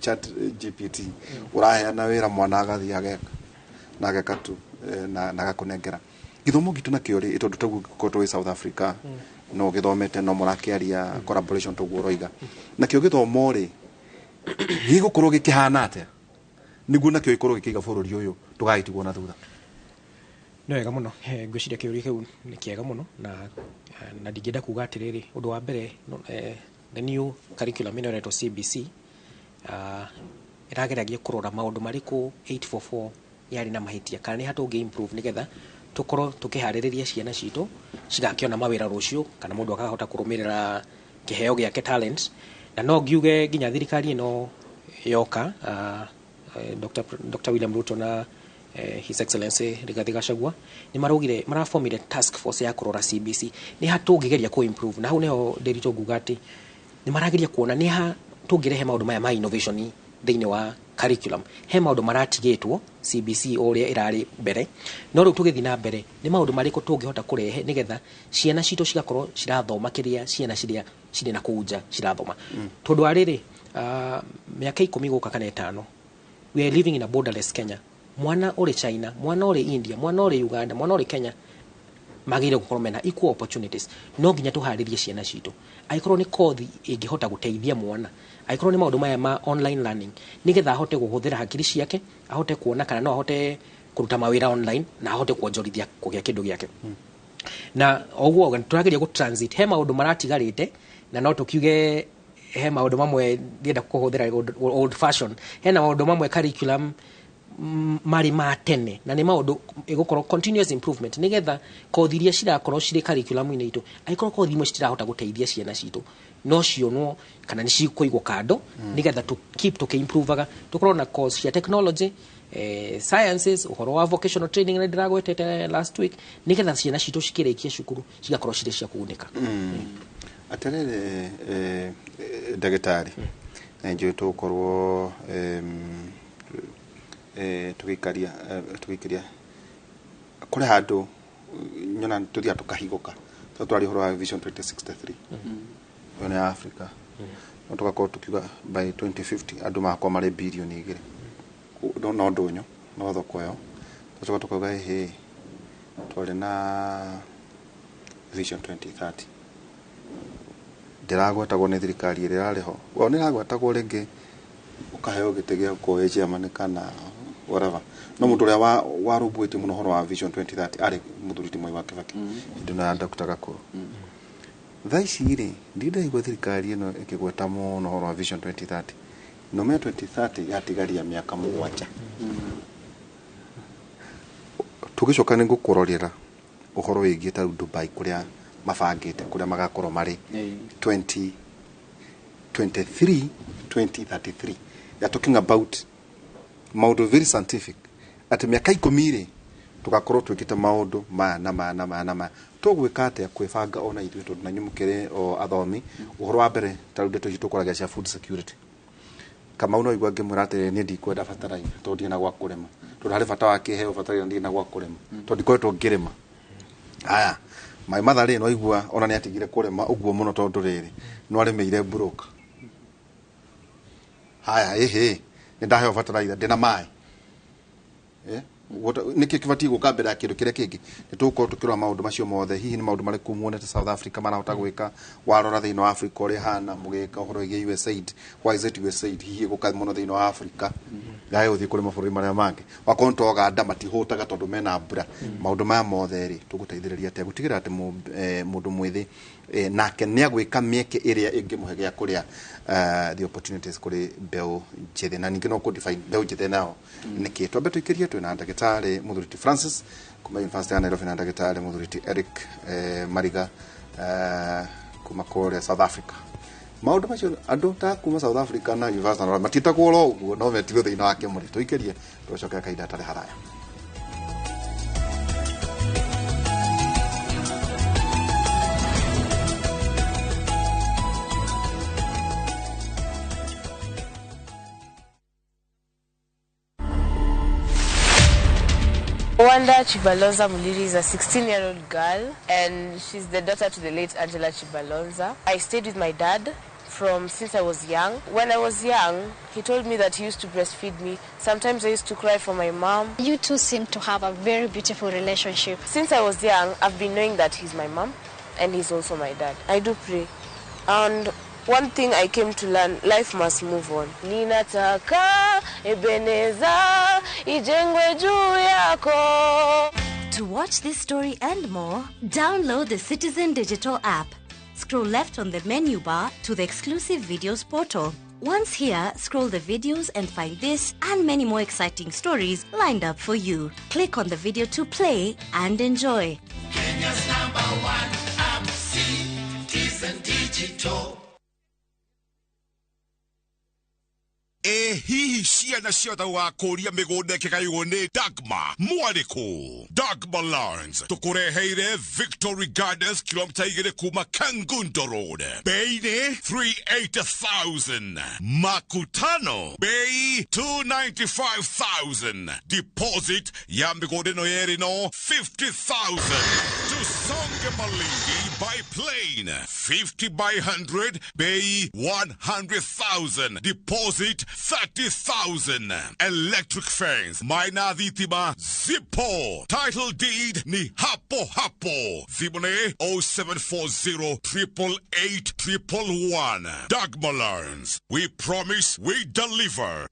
Chat GPT, ũraheana wĩra mwana agathiĩ ageka na ageka tu, na agakũnengera. Gĩthomo gitũ nakĩo rĩ, tondũ taguo gĩkoretwo wĩ South Africa, no gĩthomete, no mũrakĩaria collaboration, toguo ũroiga, nakĩo gĩthomo rĩ gĩgũkorwo gĩkĩhana atĩa nĩguo nakĩo gĩkorwo gĩkĩiga bũrũri ũyũ ndũgagĩtigwo na thutha? Nĩ wega mũno. Ngwĩciria kĩũria kĩu nĩ kĩega mũno, na ndingĩenda kuga atĩrĩrĩ, ũndũ wa mbere, the new curriculum ĩno ĩretwo CBC ĩrageragia kũrora maũndũ marĩkũ 844 yarĩ na mahĩtia kana nĩ ha tũngĩ improve nĩgetha tũkorwo tũkĩharĩrĩria ciana citũ cigakĩona mawĩra rũciũ, kana mũndũ akahota kũrũmĩrĩra kĩheo gĩake, talent. Na no ngiuge nginya thirikari ĩno yoka, Dr. William Ruto na His Excellency Rigathi Gachagua, nĩ maraugire marafomire task force ya kũrora CBC nĩ ha tũngĩgeria kũ improve. Na hau nĩho ndĩritũ nguga atĩ nĩ marageria kuona nĩ ha tũngĩrehe maũndũ maya ma innovation thĩinĩ wa curriculum. He maũndũ maratigĩtwo CBC o ũrĩa ĩrarĩ mbere, no rĩu tũgĩthiĩ na mbere nĩ maũndũ marĩkũ tũngĩhota kũrehe nĩgetha ciana citũ cigakorwo cirathoma kĩrĩa ciana ciria cirĩ na kũu nja cirathoma. Tondũ wa rĩrĩ, mĩaka 10 gũka kana 5, we are living in a borderless Kenya. Mwana ũrĩ China, mwana ũrĩ India, mwana ũrĩ Uganda, mwana ũrĩ Kenya. Magĩrĩire gũkorwo mena equal opportunities. No nginya tũharĩrie ciana citũ, angĩkorwo nĩ kothi ĩngĩhota gũteithia mwana, angĩkorwo nĩ maũndũ maya ma online learning, nĩgetha ahote kũhũthĩra hakiri ciake, ahote kuona kana no ahote kũruta mawĩra online na ahote kuonjorithia kũgĩa kĩndũ gĩake. Na oguo tũrageria gũ transit, he maũndũ maratigarĩte, na no tũkiuge he maũndũ mamwe ndienda kũhũthĩra old fashion, hena maũndũ mamwe curriculum marĩ ma tene, na nĩ maũndũ ĩgũkorwo continuous improvement, nĩgetha kothi iria cirakorwo cirĩ curriculum-inĩ itũ, angĩkorwo kothi imwe citirahota gũteithia ciana citũ, no cionwo kana nĩ cikũigwo kando, nĩgetha tũ keep tũkĩ-improvaga, tũkorwo na course cia technology, sciences, ũhoro wa vocational training na ndĩragwetete last week, nĩgetha ciana citũ cikĩrĩkia cukuru cigakorwo cirĩ cia kũgunĩka. Atĩrĩrĩ, ndagĩtarĩ, na njũĩ tũgũkorwo tũgĩikaria tũgĩikĩria kũrĩ handũ nyona tũthiaga tũkahigũka, tondũ twaria ũhoro wa Vision 2063, ĩyo nĩ ya Africa, no tũgakorwo tũkiuga by 2050 andũ magakorwo marĩ 2 billion. No ndũnyũ no thoko ĩyo, tũgacoka tũkauga ĩhĩ twarĩ na Vision 2030, ndĩragwetagwo nĩ thirikari ĩrĩa ĩrarĩ ho, o nĩ ĩragwetagwo rĩngĩ ũkaheo gĩtĩ gĩa gũkorwo wĩ chairman kana whatever, no mũndũ ũrĩa warũmbũĩtie mũno ũhoro wa Vision 2030 arĩ mũthuri ti Mwai wa Kibaki, hĩndĩ ĩno ya Dr. Gakũrũ. Thaa ici rĩ, ndirĩ ndaigua thirikari ĩno ĩkĩgweta mũno ũhoro wa Vision 2030. No mea 2030 yatigaria mĩaka 7. Tũgĩcoka nĩ ngũkũrorera ũhoro wĩgiĩ ta rĩu Dubai, kũrĩa mabangĩte kũrĩa magakorwo marĩ 2023 2033. They are talking about maũndũ very scientific, atĩ mĩaka 10 rĩ, tũgakorwo twĩkĩte maũndũ maya na maya na maya na maya. Tũgwĩka atĩa kwĩbanga ona ithuĩ, tondũ nanyu mũkĩrĩ o athomi? Ũhoro wa mbere, ta rĩu ndeto ici tũkwaragia cia food security, Kamau, no igua ngĩmwĩra atĩrĩrĩ, niĩ ndikwenda bataraitha tondũ ndirĩ na gwa kũrĩma, tondũ harĩ bata wa kĩheo bataraitha ndirĩ na gwa kũrĩma, tondũ ndikoretwo ngĩrĩma. Aya mai matharĩ no igua ona nĩ atigire kũrĩma ũguo mũno, tondũ rĩrĩ no arĩmĩire broker. Haya, ĩhĩ nĩ ndaheo bataraitha, ndĩna maĩ. Nĩkĩ kĩbatiĩ gũka mbere ya kĩndũ kĩrĩa kĩngĩ? Nĩ tũgũkorwo tũkĩrora maũndũ macio mothe. Hihi nĩ maũndũ marĩkũ muonete South Africa marahota gwĩka? Warora thĩinĩ wa Africa ũrĩa hana mũgĩka ũhoro wĩgiĩ USAID, why is it USAID hihi ĩgũka mũno thĩinĩ wa Africa, yae gũthiĩ kũrĩ mabũrũri marĩa mangĩ? Wakorwo nĩ ta Uganda matihũtaga tondũ mena mbura. Maũndũ maya mothe rĩ, tũgũteithĩrĩria atĩa gũtigĩrĩra atĩ mũndũ mwĩthĩ nake nĩ agwĩka mĩeke ĩrĩa ĩngĩmũhe gĩa kũrĩa, the opportunities kũrĩ mbeũ njĩthĩ, na ningĩ no kũ define mbeũ njĩthĩ nao nĩkĩ? Twambe tũikĩrie, twĩna ndagĩtarĩ mũthuri Francis kuma University ya Nairobi na ndagĩtarĩ mũthuri Eric Mariga kuma kũrĩa South Africa. Maũndũ macio, andũ ta kuma South Africa na University ya Nairobi matiĩtagwo oro ũguo, no metirwo thĩinĩ wa kĩmũrĩ. Tũikĩrie, tũgacokera kahinda hatarĩ haraya. Wanda Chibalonza Muliri is a 16-year-old girl and she's the daughter to the late Angela Chibalonza. I stayed with my dad from since I was young. When I was young, he told me that he used to breastfeed me. Sometimes I used to cry for my mom. You two seem to have a very beautiful relationship. Since I was young, I've been knowing that he's my mom and he's also my dad. I do pray. And one thing I came to learn, life must move on. Ninataka Ebeneza ijengwe juu yako. To watch this story and more, download the Citizen Digital app. Scroll left on the menu bar to the exclusive videos portal. Once here, scroll the videos and find this and many more exciting stories lined up for you. Click on the video to play and enjoy. Kenya's number one app, Citizen Digital. Ĩ hihi ciana ciothe gũgakũria mĩgũnda ĩkĩgaywo nĩ Dagma mwarĩkũ? Dagma Lands tũkũreheire Victory Gardens, kilomita 2 kuma Kangundo Road, bei nĩ 380,000, Makutano bei 295,000, deposit ya mĩgũnda ĩno yerĩ no 50,000. Tusonge Malindi by plane. 15 50 by 100 bei 100,000 deposit 30,000. Electric fence maina thitima zipo, title deed ni hapo hapo. Thimũ 0740 888 111. Dagmar Lands, we promise we deliver.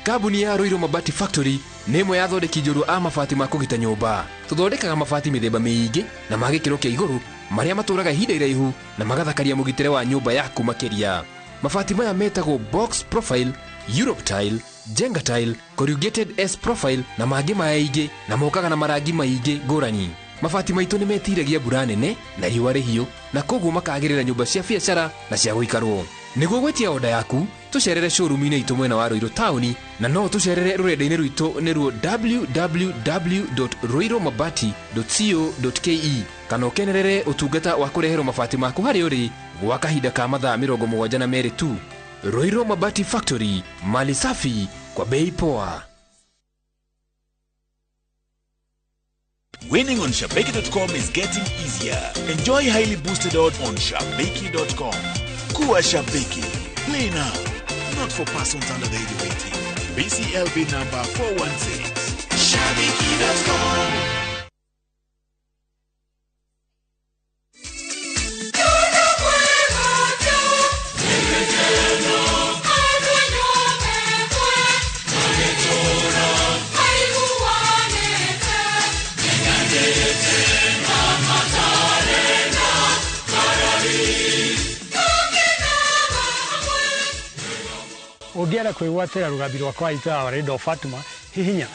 Kambuni ya Ruiru Mabati Factory nĩ ĩmwe ya athondeki njorua a mabati ma kũgita nyũmba. Tũthondekaga mabati mĩthemba mĩingĩ na ma gĩkĩro kĩa igũrũ marĩa matũraga ihinda iraihu na magathakaria mũgitĩre wa nyũmba yaku makĩria. Mabati maya metagwo box profile, Europe tile, Jenga tile, corrugated S profile na mangĩ maingĩ na mokaga na marangi maingĩ ngũrani. Mabati maitũ nĩ metiragia mbura nene na riũa rĩhiũ na koguo makagĩrĩra nyũmba cia biacara na cia gũikarwo. Nĩguo gwĩtia oda yaku tũcerere showroom-inĩ itũ mwena wa Ruiru taũni na no tũcerere rũrenda-inĩ rwitũ nĩruo www.ruirumabati.co.ke kana ũkenerere ũtungata wa kũreherwo mabati maku harĩa ũrĩ gwa kahinda ka mathaa 72 tu. Ruiru Mabati Factory, mali safi kwa bei poa. Winning on Shabiki.com is getting easier. Enjoy highly boosted odds on Shabiki.com. Kuwa Shabiki. Play now. Not for persons under the age of 18. BCLB number 416. Shabiki.com. Ũngĩenda kwĩgwatĩra rũgambi rwakwa ithaa rĩndwo Fatuma hihinya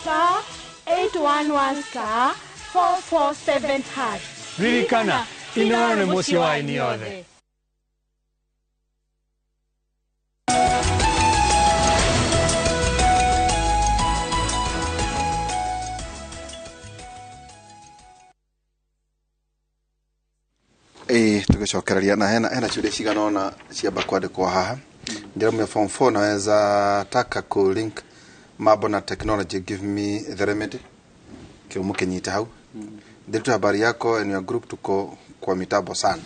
star 811 star 447 hash. Ririkana Inooro nĩ mũciĩ wa aini othe. Ĩĩ tũgĩcokereria na hena ciũria cigana ũna ciamba kwandĩkwo haha. Ndiraume form 4 naweza taka ku link mambo na technology, give me the remedy. Kĩu mũkĩnyita hau. Ndĩrute habari yako and your group, tuko kwa mitambo sana.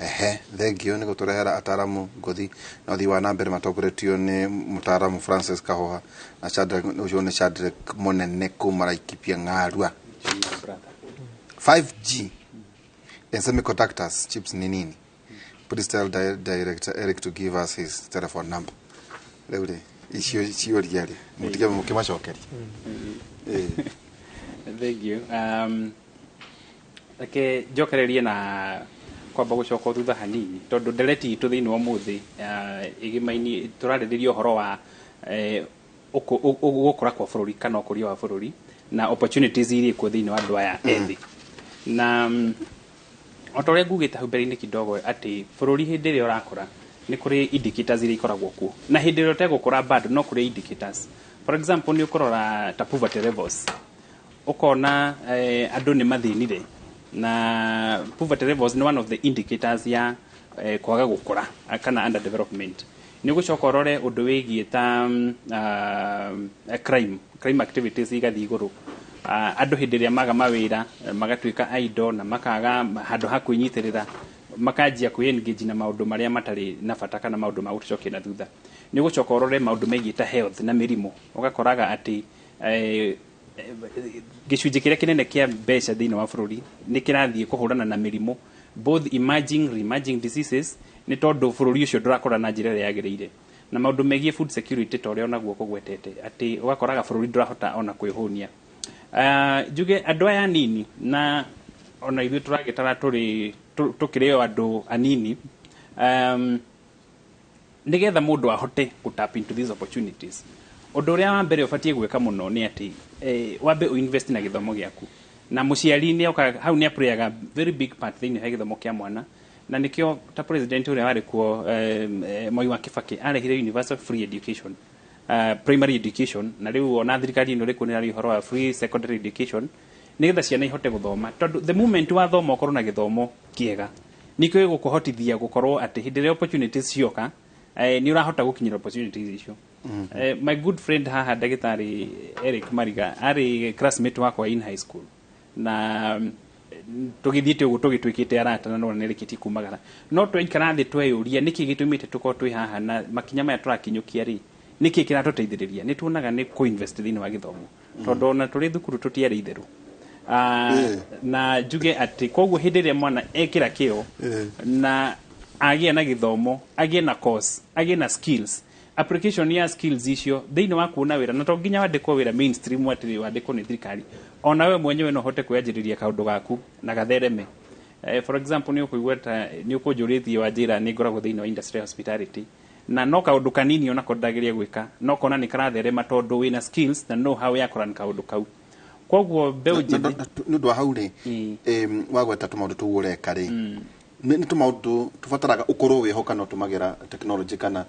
Ehe, thank you nĩ gũtũrehera ataramu ngũthi na ũthii wa na mbere matongoretio nĩ mũtaramu Francis Kahoha na Shadrack, ũcio nĩ Shadrack mũnene kuma Laikipia Ng'arua. 5G and semiconductors chips ni nini? Please tell Director Eric to give us his telephone number. Rĩu rĩ, icio ciũria rĩ, mũtige mũkĩmacokeria. Thank you. Reke njokererie na kwamba gũcoka thutha hanini tondũ ndereti itũ thĩinĩ wa ũmũthĩ ĩgĩmaini tũrarĩrĩria ũhoro wa gũkũra kwa bũrũri kana ũkũria wa bũrũri na opportunities iria ikuo thĩinĩ wa andũ aya ethĩ. Na o ta ũrĩa ngugĩte hau mbere-inĩ kidogo atĩ bũrũri hĩndĩ ĩrĩa ũrakũra nĩ kũrĩ indicators iria ikoragwo kuo na hĩndĩ ĩrĩa ũtegũkũra bado no kũrĩ indicators. For example nĩ ũkũrora ta poverty levels ũkona andũ nĩ mathĩnire na poverty levels nĩ one of the indicators ya kwaga gũkũra kana underdevelopment. Nĩ ũgũcoka ũrore ũndũ wĩgiĩ ta crime activities igathiĩ igũrũ. Andũ hĩndĩ ĩrĩa maga mawĩra magatuĩka idle na makaga handũ ha kwĩnyitĩrĩra makanjia kwĩ engage na maũndũ marĩa matarĩ na bata kana maũndũ ma gũtũcokia na thutha. Nĩ ũgũcoka ũrore maũndũ megiĩ ta health na mĩrimũ ũgakoraga atĩ gĩcunjĩ kĩrĩa kĩnene kĩa mbeca thĩinĩ wa bũrũri nĩ kĩrathiĩ kũhũrana na mĩrimũ both emerging re-emerging diseases nĩ tondũ bũrũri ũcio ndũrakũra na njĩra ĩrĩa yagĩrĩire. Na maũndũ megiĩ food security ta ũrĩa onaguo kũgwetete atĩ ũgakoraga bũrũri ndũrahota ona kwĩhũnia. Njuge andũ aya anini na ona ithuĩ tũragĩtara tũkĩrĩ o andũ anini nĩgetha mũndũ ahote gũ tap into these opportunities ũndũ ũrĩa wa mbere ũbatiĩ gwĩka mũno nĩ atĩ wambe ũinvest na gĩthomo gĩaku na mũciari nĩ oka hau nĩ aplayaga very big part thĩinĩ wa gĩthomo kĩa mwana na nĩkĩo ta president ũrĩa warĩ kuo Moi wa Kibaki arehire universal free education, primary education na rĩu ona thirikari ĩno rĩkuo nĩ ũhoro wa free secondary education nĩgetha ciana ihote gũthoma tondũ the moment wathoma ũkorwo na gĩthomo kĩega nĩkĩo gĩgũkũhotithia gũkorwo atĩ hĩndĩ ĩrĩa opportunities cioka nĩ ũrahota gũkinyĩra opportunities icio. My good friend haha ndagĩtarĩ Eric Mariga arĩ classmate wakwa in high school na Tũgĩthiĩte ũguo tũgĩtuĩkĩte arata na nona nĩrĩkĩtie kumagara, no twaikara thĩ tweyũria nĩkĩ gĩtũmĩte tũkorwo twĩ haha na makinya maya tũrakinyũkia rĩ, nĩkĩ kĩratũteithĩrĩria, nĩ tuonaga nĩ kũ-invest thĩinĩ wa gĩthomo, tondũ ona tũrĩ thukuru tũtiarĩ itherũ. Na njuge atĩ koguo hĩndĩ ĩrĩa mwana ekĩra kĩo na agĩe na gĩthomo, agĩe na course, agĩe na skills, application ya skills icio thĩinĩ wa kuona wĩra, na to nginya wandĩkwo wĩra mainstream atĩ wandĩkwo nĩ thirikari, ona we mwenyewe no ũhote kwĩanjĩrĩria kaũndũ gaku na gathereme. For example, nĩ ũkũigua ta nĩ ũkũnjũrĩtie wanjĩra nĩ ngoragwo thĩinĩ wa industry ya hospitality, na no kaũndũ kanini onako ndageria gwĩka, no kona nĩ karatherema tondũ wĩna skills na know how ya kũrun kaũndũ kau. Koguo mbeũ njĩthĩ Nĩ ũndũ wa hau rĩ, wagweta tũmaũndũ tũu ũreka rĩ, nĩ tũmaũndũ tũbataraga ũkorwo wĩho kana ũtũmagĩra technology kana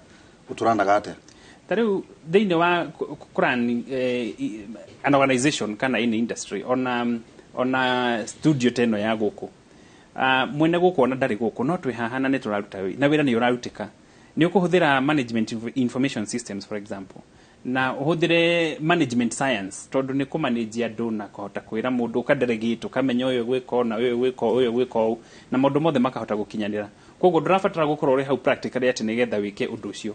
ũtũranaga atĩa? Ta rĩu thĩinĩ wa kũrun an organization kana in industry, ona studio ta ĩno ya gũkũ, mwene gũkũ ona ndarĩ gũkũ, no twĩ haha na nĩ tũraruta wĩ na wĩra nĩ ũrarutĩka. Nĩ ũkũhũthĩra management information systems, for example, na ũhũthĩre management science, tondũ nĩ kũmanage andũ na kũhota kwĩra mũndũ, ũkadelegate, ũkamenya ũyũ gwĩka ũũ na ũyũ gwĩka ũũ, ũyũ gwĩka ũũ, na maũndũ mothe makahota gũkinyanĩra. Koguo ndũrabatara gũkorwo ũrĩ hau practically atĩ nĩgetha wĩke ũndũ ũcio.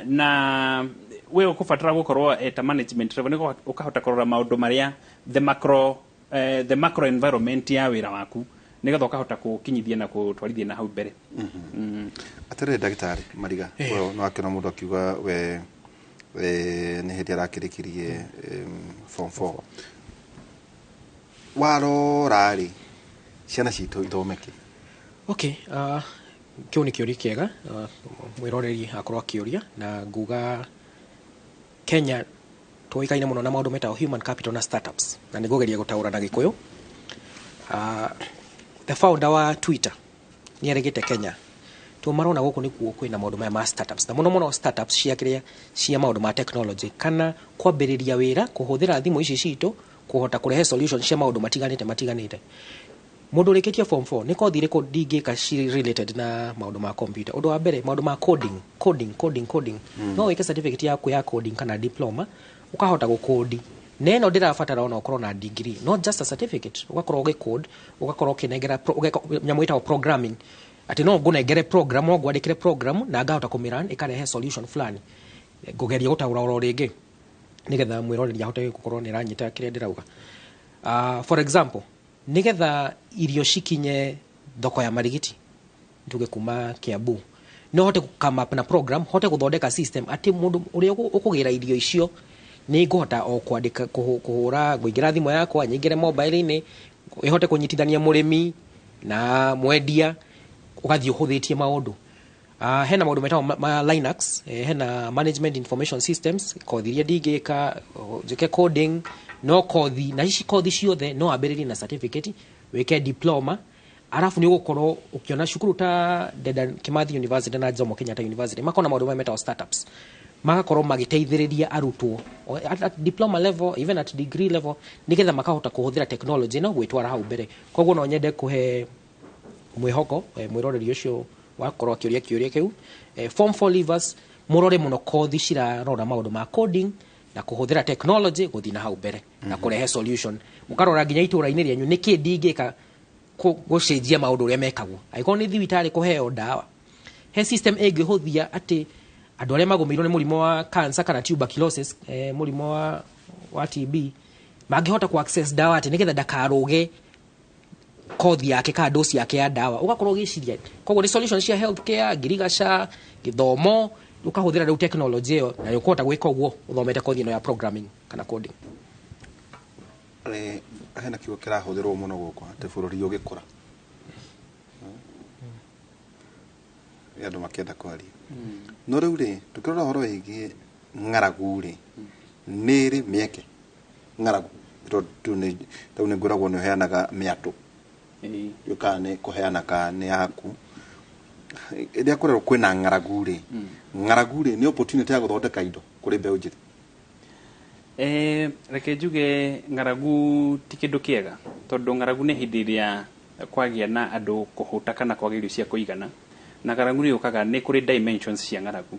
Na we ũkũbatara gũkorwo at a management level nĩguo ũkahota kũrora maũndũ marĩa the macro environment ya wĩra waku, nĩgetha ũkahota kũkinyithia na kũtwarithia na hau mbere. Atĩrĩrĩ, ndagĩtarĩ Mariga, we no akĩona mũndũ akiuga we nĩ hĩndĩ arakĩrĩkirie form 4, warora rĩ, ciana citũ ithome kĩ? Okay, kĩu nĩ kĩũria kĩega, mwĩroreri akorwo akĩũria, na nguga Kenya tũĩkaine mũno na maũndũ metagwo human capital na startups, na nĩ ngũgeria gũtaũra na Gĩkũyũ. The founder wa Twitter nĩ arĩgĩte Kenya to marona gũkũ nĩkuo kwĩna maũndũ maya ma startups, na mũno mũno startups cia kĩrĩa cia maũndũ ma technology kana kwambĩrĩria wĩra kũhũthĩra thimũ ici citũ kũhota kũrehe solution cia maũndũ matiganĩte. Mũndũ ũrĩkĩtie form 4, nĩ kothi irĩkũ ndingĩka ci related na maũndũ ma computer? Ũndũ wa mbere, maũndũ ma coding, coding, coding, coding. No wĩke certificate yaku ya coding kana diploma, ũkahota gũkodi, na ĩno ndĩrabatara ona ũkorwo na degree, not just a certificate. Ũgakorwo ũgĩcode, ũgakorwo ũkĩnengera nyamũ ĩtagwo programming, atĩ no ngũnengere program, no ngwandĩkĩre program na ngahota kũmĩrun ĩkarehe solution fulani. Ngũgeria gũtaũra oro rĩngĩ nĩgetha mwĩroreri ahote gũkorwo nĩ aranyita kĩrĩa ndĩrauga. For example, nĩgetha irio cikinye thoko ya Marigiti, tuge kuma Kiambu, no hote come up na program, hote gũthondeka system atĩ mũndũ ũrĩa ũkũgĩra irio icio nĩ ngũhota o kwandĩka, kũhũra, ngũingĩra thimũ yakwa, nyingĩre mobile-inĩ, ĩhote kũnyitithania mũrĩmi na mwendia, ũgathiĩ ũhũthĩtie maũndũ. Hena maũndũ metagwo ma Linux, hena management information systems, kothi iria ndingĩka njĩke coding, no kothi na ici kothi ciothe no wambĩrĩrie na certificate, wĩke diploma, arabu nĩ ũgũkorwo ũkĩona cukuru ta Dedan Kimathi University na Jomo Kenyatta University makona maũndũ maya metagwo startups, magakorwo magĩteithĩrĩria arutwo at diploma level, even at degree level, nĩgetha makahota kũhũthĩra technology no gwĩtwara hau mbere. Koguo no nyende kũhe mwĩhoko mwĩroreri ũcio wakorwo akĩũria kĩũria kĩu. Form 4 leavers, mũrore mũno kothi cirarora maũndũ ma coding na kũhũthĩra technology gũthiĩ na hau mbere na kũrehe solution. Mũkarora nginya itũra-inĩ rĩanyu, nĩkĩ ndingĩka gũcenjia maũndũ ũrĩa mekagwo? Angĩkorwo nĩ thibitarĩ kũheo ndawa, he system ĩngĩhũthia atĩ andũ arĩa magũmĩirwo nĩ mũrimũ wa cancer kana tuberculosis, mũrimũ wa TB, mangĩhota ku access ndawa atĩ nĩgetha ndakarũge kothi yake kana dosi yake ya ndawa. Ũgakorwo ũgĩciria, koguo nĩ solution cia healthcare, ngirigaca, gĩthomo, ũkahũthĩra rĩu technology ĩyo, na ũkũhota gwĩka ũguo ũthomete kothi ĩno ya programming kana coding. Hena kiugo kĩrahũthĩrwo mũno gũkũ atĩ bũrũri ũgĩkũra. Andũ makĩenda kwaria, no rĩu rĩ, tũkĩrora ũhoro wĩgiĩ ng'aragu rĩ, nĩ ĩrĩ mĩeke ng'aragu, tondũ rĩu nĩ ngwĩragwo nĩ ũheanaga mĩatũ kana nĩ kũheana kana nĩ yaku. Rĩrĩa kũrerwo kwĩna ng'aragu rĩ, ng'aragu rĩ, nĩ opportunity ya gũthondeka indo kũrĩ mbeũ njĩthĩ? Reke njuge ng'aragu ti kĩndũ kĩega, tondũ ng'aragu nĩ hĩndĩ ĩrĩa kwagĩa na andũ kũhũta kana kwaga irio cia kũigana, na ng'aragu nĩ yũkaga, nĩ kũrĩ dimensions cia ng'aragu,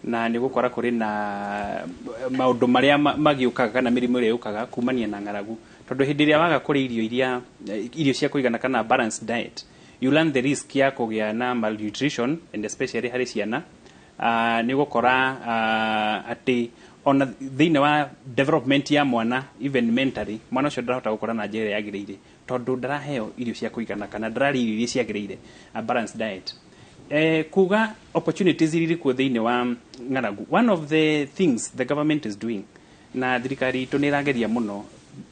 na nĩ ũgũkora kũrĩ na maũndũ marĩa magĩũkaga kana mĩrimũ ĩrĩa yũkaga kumania na ng'aragu. Tondũ hĩndĩ ĩrĩa waga kũrĩa irio iria irio cia kũigana kana balanced diet, you learn the risk ya kũgĩa na malnutrition, and especially harĩ ciana. Nĩ ũgũkora atĩ ona thĩinĩ wa development ya mwana, even mentally, mwana ũcio ndarahota gũkũra na njĩra ĩrĩa yagĩrĩire tondũ ndaraheo irio cia kũigana kana ndararĩa irio iria ciagĩrĩire, a balanced diet. Kuga opportunities iria irĩ kuo thĩinĩ wa ng'aragu, one of the things the government is doing, na thirikari itũ nĩ ĩrageria mũno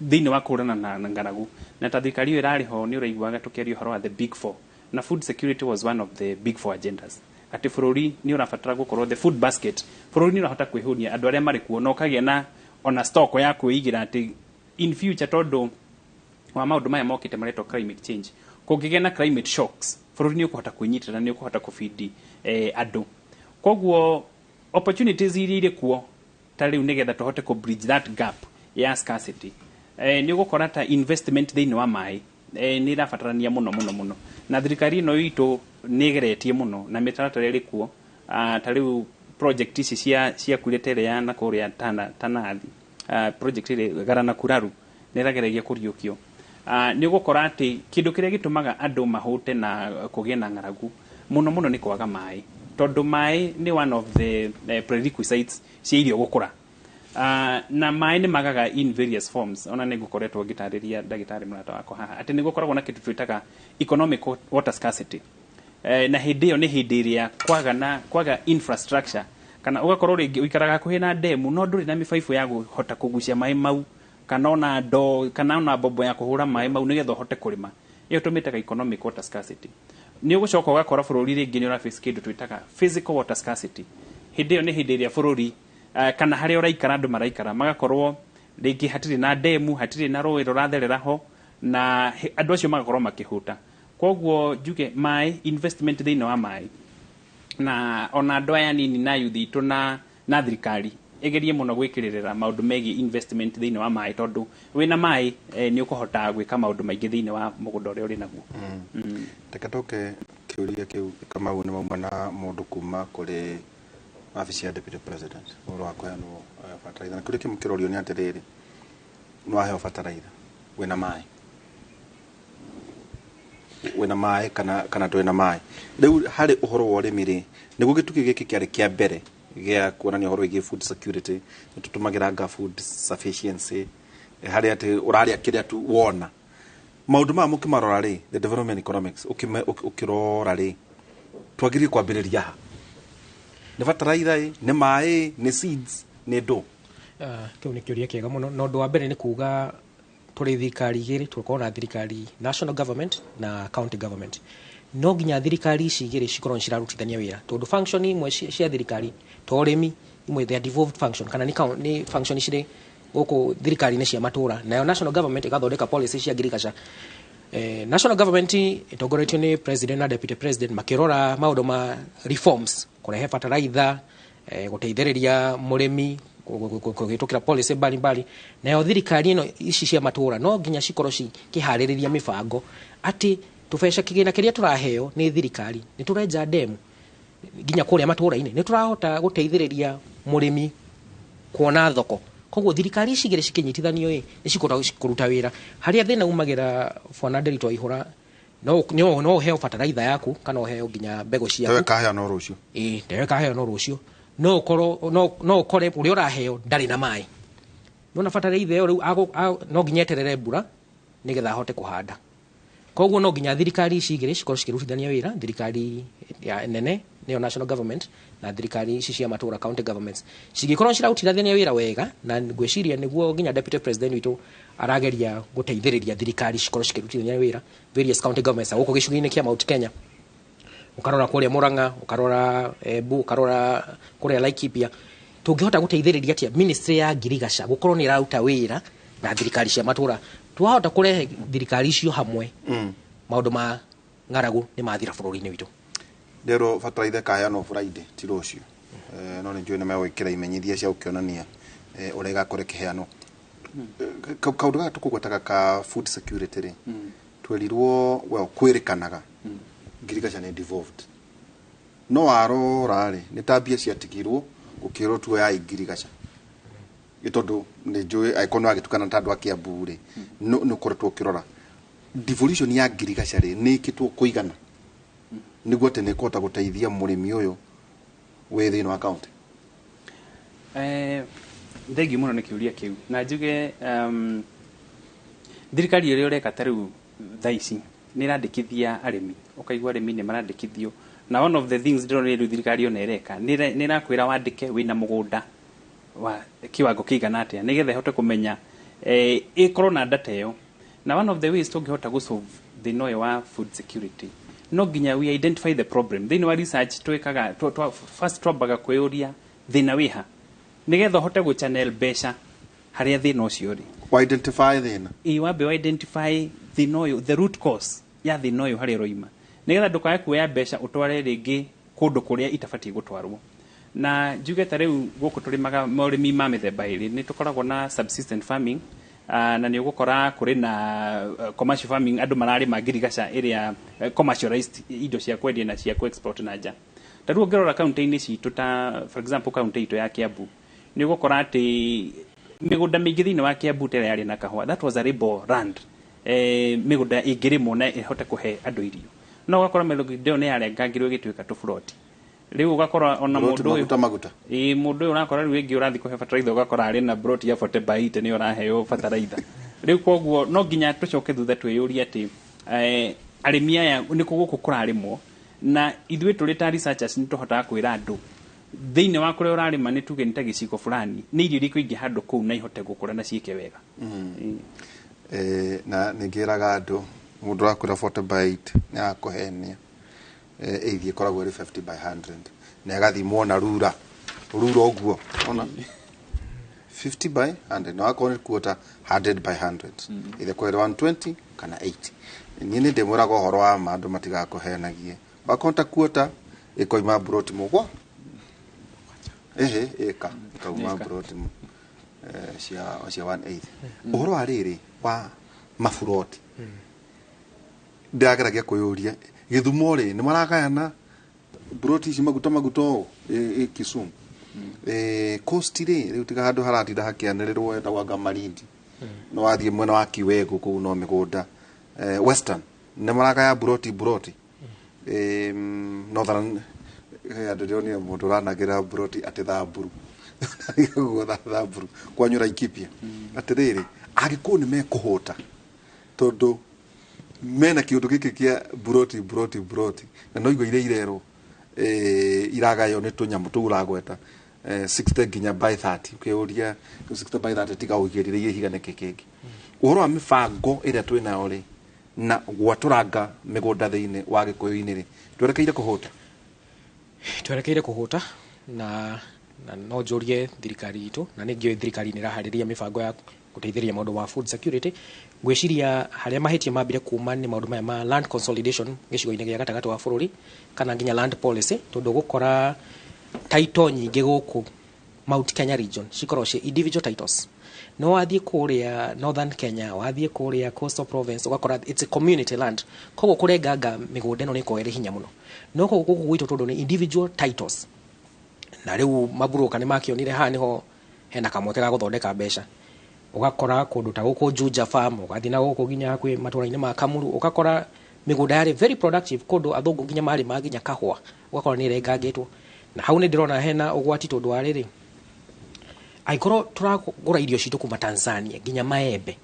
thĩinĩ wa kũhũrana na ng'aragu, na ta thirikari ĩyo ĩrarĩ ho, nĩ ũraiguaga tũkĩaria ũhoro wa the Big Four, na food security was one of the Big Four agendas, atĩ bũrũri nĩ ũrabatara gũkorwo the food basket, bũrũri nĩ ũrahota kwĩhũnia andũ arĩa marĩ kuo na ũkagĩa na ona stock ya kwĩigĩra atĩ in future, tondũ wa maũndũ maya mokĩte maretwo climate change, kũngĩgĩa na climate shocks, bũrũri nĩ ũkũhota kwĩnyitĩrĩra, nĩ ũkũhota kũbidi andũ. Koguo opportunities iria irĩ kuo ta rĩu nĩgetha tũhote kũ bridge that gap ya scarcity, nĩ ũgũkora ta investment thĩinĩ wa maĩ nĩ ĩrabatarania mũno mũno mũno, na thirikari ĩno itũ nĩ ĩgeretie mũno na mĩtaratara ĩrĩ kuo. Ta rĩu project ici cia kurĩte ĩrĩa ya na kũrĩa Tanathi, project ĩrĩa Garana Kuraru nĩ ĩrageragia kũriũkio. Nĩ ũgũkora atĩ kĩndũ kĩrĩa gĩtũmaga andũ mahũte na kũgĩe na ng'aragu mũno mũno nĩ kwaga maĩ, tondũ maĩ nĩ one of the prerequisites cia irio gũkũra. Na maĩ nĩ magaga in various forms. Ona nĩ ngũkoretwo ngĩtarĩria ndagĩtarĩ mũrata wakwa haha atĩ nĩ gũkoragwo na kĩndũ twĩtaga economic water scarcity, na hĩndĩ ĩyo nĩ hĩndĩ ĩrĩa kwaga infrastructure, kana ũgakorwo rĩngĩ ũikaraga hakuhĩ na ndemu no ndũrĩ na mĩbaibũ ya kũhota kũgucia maĩ mau, kana ona ndoo, kana ona mbombo ya kũhũra maĩ mau nĩgetha ũhote kũrĩma. Ĩyo tũmĩtaga economic water scarcity. Nĩ ũgũcoka ũgakora bũrũri rĩngĩ nĩ ũraface kĩndũ twĩtaga physical water scarcity. Hĩndĩ ĩyo nĩ hĩndĩ ĩrĩa bũrũri kana harĩa ũraikara, andũ maraikara magakorwo rĩngĩ hatirĩ na ndemu, hatirĩ na rũĩ rũratherera ho, na andũ acio magakorwo makĩhũta. Koguo njuge maĩ, investment thĩinĩ wa maĩ, na ona andũ aya nini na youth itũ na thirikari ĩgerie mũno gwĩkĩrĩrĩra maũndũ megiĩ investment thĩinĩ wa maĩ, tondũ wĩna maĩ nĩ ũkũhota gwĩka maũndũ maingĩ thĩinĩ wa mũgũnda ũrĩa ũrĩ naguo. Reke tũke kĩũria kĩu, Kamau, nĩ mauma na mũndũ kuma kũrĩ wabici ya Deputy President ũhoro wa kũheanwo bataraitha, na kĩũria kĩmwe kĩrorio nĩ atĩrĩrĩ, nĩ waheo bataraitha, wĩna maĩ, wĩna maĩ kana ndũrĩ na maĩ? Rĩu harĩ ũhoro wa ũrĩmi rĩ, nĩguo gĩtugĩ gĩkĩ kĩarĩ kĩa mbere gĩa kuonania ũhoro wĩgiĩ food security, nĩ tũtũmagĩra nga food sufficiency, harĩa atĩ ũrarĩa kĩrĩa tu wona. Maũndũ maya mũkĩmarora rĩ, the development economics, ũkĩrora rĩ, twagĩrĩire kwambĩrĩria ha? Nĩ bataraitha ĩ, nĩ maĩ, nĩ seeds, nĩ ndũ? Kĩu nĩ kĩũria kĩega mũno, na ũndũ wa mbere nĩ kuga tũrĩ thirikari igĩrĩ, tũkorwo na thirikari national government na county government. No nginya thirikari ici igĩrĩ cikorwo nĩ cirarutithania wĩra, tondũ function imwe cia thirikari ta ũrĩmi, imwe they are devolved function, kana nĩ function cirĩ gũkũ thirikari-inĩ cia matũra, nayo national government ĩgathondeka policy cia ngirigaca. National government ĩtongoretio nĩ president na deputy president makĩrora maũndũ ma reforms, kũrehe bataraitha, gũteithĩrĩria mũrĩmi kũhĩtũkĩra policy mbalimbali. Nayo thirikari ĩno ici cia matũra no nginya cikorwo cikĩharĩrĩria mĩbango atĩ tũbeca, kĩgĩna kĩrĩa tũraheo nĩ thirikari, nĩ tũrenja ndemu nginya kũrĩa matũra-inĩ, nĩ tũrahota gũteithĩrĩria mũrĩmi kuona thoko. Koguo thirikari ici igĩrĩ cikĩnyitithanio ĩ, nĩ cikũhota kũruta wĩra. Harĩa thĩna umagĩra, bwana Nderitu Waihũra, no ũheo bataraitha yaku kana ũheo nginya mbegũ ciaku. Tewe kaheanwo rũciũ. Ĩĩ, ndewe kaheo no rũciũ, no ũkorwo no ũkore ũrĩa ũraheo ndarĩ na maĩ. Nona bataraitha ĩyo rĩu no nginya eterere mbura nĩgetha ahote kũhanda. Koguo no nginya thirikari ici igĩrĩ cikorwo cikĩrutithania wĩra, thirikari ya nene nĩyo national government na thirikari ici cia matũra, county governments, cingĩkorwo cirarutithania wĩra wega, na ngwĩciria nĩguo nginya deputy president witũ arageria gũteithĩrĩria thirikari cikorwo cikĩrutithania wĩra, various county governments gũkũ gĩcigo-inĩ kĩa Mount Kenya. Ũkarora kũrĩa Murang'a, ũkarora Embu, ũkarora kũrĩa Laikipia, tũngĩhota gũteithĩrĩria atĩa ministry ya ngirigaca gũkorwo nĩ ĩraruta wĩra na thirikari cia matũra? Twahota kũrehe thirikari icio hamwe, maũndũ ma ng'aragu nĩ mathira bũrũri-inĩ witũ. Nderwo bataraitha ĩkaheanwo Friday, ti rũciũ. No nĩ njũĩ nĩ megwĩkĩra imenyithia cia gũkĩonania ũrĩa ĩgakorwo ĩkĩheanwo. Kaũndũ gaka tũkũgwetaga ka food security rĩ, twerirwo, well, kwĩrĩkanaga ngirigaca nĩ devolved, no warora rĩ, nĩ ta mbia ciatigirwo gũkĩrwo tuoyai ngirigaca. Tondu nĩ njũĩ angĩkorwo nĩ wagĩtukana ta andũ a Kiambu rĩ, nĩ ũkoretwo ũkĩrora devolution ya ngirigaca rĩ, nĩ ĩkĩtwo kũigana nĩguo atĩ nĩ ĩkũhota gũteithia mũrĩmi ũyũ wĩ thĩinĩ wa kaunti? Thengiũ mũno nĩ kĩũria kĩu, na njuge thirikari ĩrĩa ũreka ta rĩu thaa ici nĩ ĩrandĩkithia arĩmi, ũkaigua arĩmi nĩ marandĩkithio, na one of the things ndĩronire rĩu thirikari ona ĩreka nĩ ĩrakwĩra wandĩke wĩna mũgũnda wa kiwango kĩigana atĩa, nĩgetha ĩhote kũmenya, ĩkorwo na data ĩyo. Na one of the ways tũngĩhota gũsolve thĩna ũyũ wa food security, no nginya we identify the problem. Thĩinĩ wa research twĩkaga first twambaga kwĩyũria thĩna wĩha, nĩgetha ũhote gũchannel mbeca harĩa thĩna ũcio ũrĩ. Wa identify thĩna. Ĩ, wambe wa identify thĩna ũyũ, the root cause ya thĩna ũyũ, harĩa ũroima, nĩgetha ndũkae kuoya mbeca ũtware rĩngĩ kũndũ kũrĩa itabatiĩ gũtwarwo. Na njuge ta rĩu gũkũ tũrĩmaga maũrĩmi ma mĩthemba ĩrĩ. Nĩ tũkoragwo na subsistent farming, na nĩ ũgũkora kũrĩ na commercial farming, andũ mararĩma ngirigaca ĩrĩa commercialized, indo cia kwendia na cia ku-export na nja. Ta rĩu ũngĩrora kaunti-inĩ citũ, ta for example kaunti itũ ya Kiambu, nĩ ũgũkora atĩ mĩgũnda mĩingĩ thĩinĩ wa Kiambu ta ĩrĩa yarĩ na kahũa, that was arable land, mĩgũnda ĩngĩrĩmwo na ĩhote kũhe andũ irio, no ũgakora mĩgũnda ĩyo nĩ yarengangirwo ĩgĩtuĩka tũburoti. Rĩu ũgakora ona Buroti mũndũ ũyũ maguta maguta. Ĩ, mũndũ ũyũ ũrakora rĩu ĩngĩ ũrathiĩ kũhe bataraitha, ũgakora arĩ na broti ya 40 by 8, nĩyo ũraheo bataraitha rĩu. Koguo no nginya tũcoke thutha twĩyũrie atĩ arĩmi aya nĩkũ gũkũ kũrarĩmwo, na ithuĩ tũrĩ ta researchers nĩ tũhotaga kwĩra andũ thĩinĩ wa kũrĩa ũrarĩma, nĩ tuge nĩ ta gĩcigo fulani, nĩ irio irĩkũ ingĩ handũ kũu na ihote gũkũra na ciĩke wega. Na ningĩraga andũ, mũndũ ũrakwĩra 40 by 8 nĩ akũhenia. Ĩithiĩ ĩkoragwo ĩrĩ 50 by 100 na ĩgathimwo na rura rura ũguo, ona 50 by 100, na wakorwo nĩ kuota 100 by 100, either kwĩrĩ 120 kana 80. Niĩ nĩ ndĩmwĩraga ũhoro wa ma, andũ matigakũhenagie. Wakorwo ta kuota ĩkoima mburoti mũgwa, ĩhĩ ĩka ĩkauma Ĩka. mburoti cia 1/8. Ũhoro wa rĩrĩ wa maburoti, ndĩrageragia kwĩyũria, Gĩthumo rĩ, nĩ maragayana mburoti ici maguta maguta ũũ ĩ Kisumu, Coast rĩ, rĩu tiga handũ haratinda hakĩanĩrĩrwo hetagwo anga Malindi, no wathiĩ mwena wa Kiwego kũu no mĩgũnda. Western nĩ maragaya mburoti mburoti. Northern, andũ ndĩronire mũndũ ũranagĩra mburoti atĩ Thamburu, guo Thamburu kwanyu Laikipia. Atĩrĩrĩ, angĩkorwo nĩ mekũhũta tondũ mena kĩũndũ gĩkĩ kĩa mburoti mburoti mburoti, na no igua iria irerwo iragaywo nĩ tũnyamũ tũu ũragweta, 60 nginya by 30, ũkĩũria 60 by 30 tiga ũigĩrĩre ihiga nĩkĩ kĩngĩ. Ũhoro wa mĩbango ĩrĩa twĩnayo rĩ, na gwatũranga mĩgũnda thĩinĩ wa gĩkũyũ-inĩ rĩ, twerekeire kũhũta. Twerekeire kũhũta, na no njũrie thirikari itũ, na nĩ ngĩũĩ thirikari nĩ ĩraharĩria mĩbango ya gũteithĩrĩria maũndũ ma food security. Ngwĩciria harĩa mahĩtia mambire kuma nĩ maũndũ maya ma land consolidation gĩcigo-inĩ gĩa gatagatĩ wa bũrũri, kana nginya land policy, tondũ gũkora title nyingĩ gũkũ Mount Kenya region cikoragwo ciĩ individual titles, no wathiĩ kũrĩa Northern Kenya, wathiĩ kũrĩa Coastal Province, ũgakora it's a community land. Koguo kũrenganga mĩgũnda ĩno nĩ ĩkoragwo ĩrĩ hinya mũno, no koguo gũkũ gwitũ, tondũ nĩ individual titles, na rĩu maburoka nĩ makĩonire haha nĩho hena kamweke ga gũthondeka mbeca. Ũgakora kũndũ ta gũkũ Juja Farm, ũgathiĩ na gũkũ nginya hakuhĩ matũra-inĩ ma Kamuru, ũgakora mĩgũnda yarĩ very productive, kũndũ athũngũ nginya marĩma nginya kahũa, ũgakora nĩ ĩrengangĩtwo. Na hau nĩ ndĩrona hena ũgwati, tondũ wa rĩrĩ, angĩkorwo tũragũra irio citũ kuma Tanzania, nginya maembe,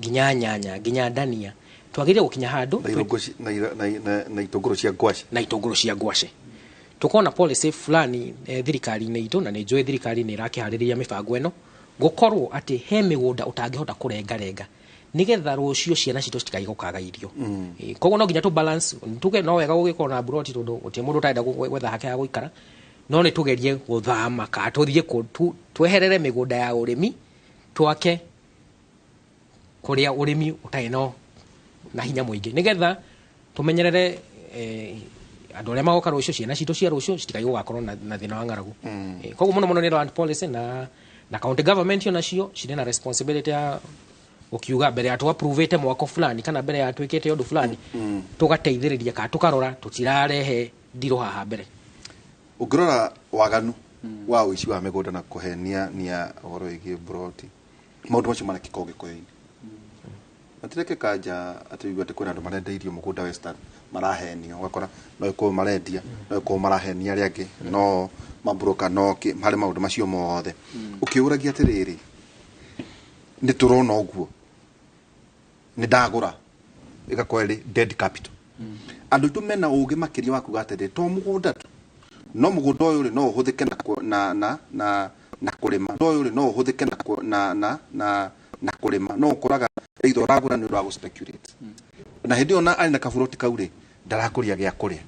nginya nyanya, nginya ndania, twagĩrĩire gũkinya handũ na irũngũ na itũngũrũ cia ngwaci. Na itũngũrũ cia ngwacĩ, tukorwo na policy fulani thirikari-inĩ itũ, na nĩ njũĩ thirikari nĩ ĩrakĩharĩrĩria mĩbango ĩno, gũkorwo atĩ he mĩgũnda ũtangĩhota kũrengarenga, nĩgetha rũciũ ciana citũ citikaige gũkaga irio. Koguo no nginya tũ balance. Tuge no wega gũgĩkorwo na mburoti, tondũ gũtirĩ mũndũ ũtarenda gwetha hake ha gũikara, no nĩ tũgerie gũthama kana tũthiĩ tweherere mĩgũnda ya ũrĩmi, twake kũrĩa ũrĩmi ũtarĩ no na hinya mũingĩ, nĩgetha tũmenyerere andũ arĩa magoka rũciũ, ciana citũ cia rũciũ citikaige gũgakorwo na thĩna wa ng'aragu. Koguo mũno mũno nĩ land policy, na county government onacio cirĩ na responsibility ya gũkiuga mbere ya tũ-approve mwako fulani kana mbere ya twĩkĩte ũndũ fulani, tũgateithĩrĩria kana tũkarora tũtirarehe ndirũ haha mbere. Ũngĩrora waganu Wa ũici wa mĩgũnda na kũhenia nia ũhoro wĩgiĩ mburoti, maũndũ macio marekĩka Ũgĩkũyũ-inĩ, matirekĩka nja. Atĩ ũigua atĩ kwĩna andũ marendeirio mũgũnda Western, marahenio, ũgakora no ĩkorwo marendia, no ĩkorwo marahenia arĩa angĩ, no mabroka, no kĩ, harĩ maũndũ macio mothe. Ũkĩũragia atĩrĩrĩ, nĩ tũrona ũguo nĩ ndagũra, ĩgakorwo ĩrĩ dead capital. Andũ aitũ mena ũgĩ makĩria wa kuga atĩrĩ, to mũgũnda tu, no mũgũnda ũyũ rĩ, no ũhũthĩke na kũ- na na na na kũrĩma, no ũyũ rĩ, no ũhũthĩke na kũ- na na na na kũrĩma. No ũkoraga either ũragũra nĩ ũndũ wa gũ-speculate, na hĩndĩ ĩyo na arĩ na kaburoti kau rĩ, ndarakũria gĩa kũrĩa.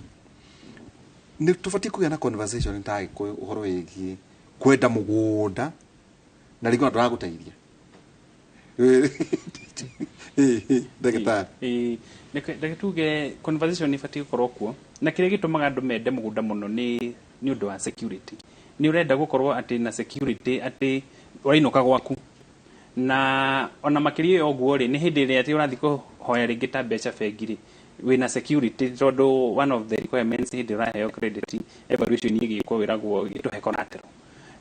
Nĩ tũbatiĩ kũgĩa na conversation ta Agĩkũyũ ũhoro wĩgiĩ kwenda mũgũnda na rĩngĩ ona ndũragũteithia. Ndagĩtarĩ. Ĩĩ, reke tuge conversation nĩ ĩbatiĩ gũkorwo kuo, na kĩrĩa gĩtũmaga andũ mende mũgũnda mũno nĩ ũndũ wa security. Nĩ ũrenda gũkorwo atĩ na security atĩ ũrainũka gwaku, na ona makĩria ya ũguo rĩ, nĩ hĩndĩ ĩrĩa atĩ ũrathiĩ kũhoya rĩngĩ ta mbeca bengi rĩ, wĩna security, tondũ one of the requirements hĩndĩ ũraheo credit evaluation ĩgĩkwo, wĩragwo tũhe collateral.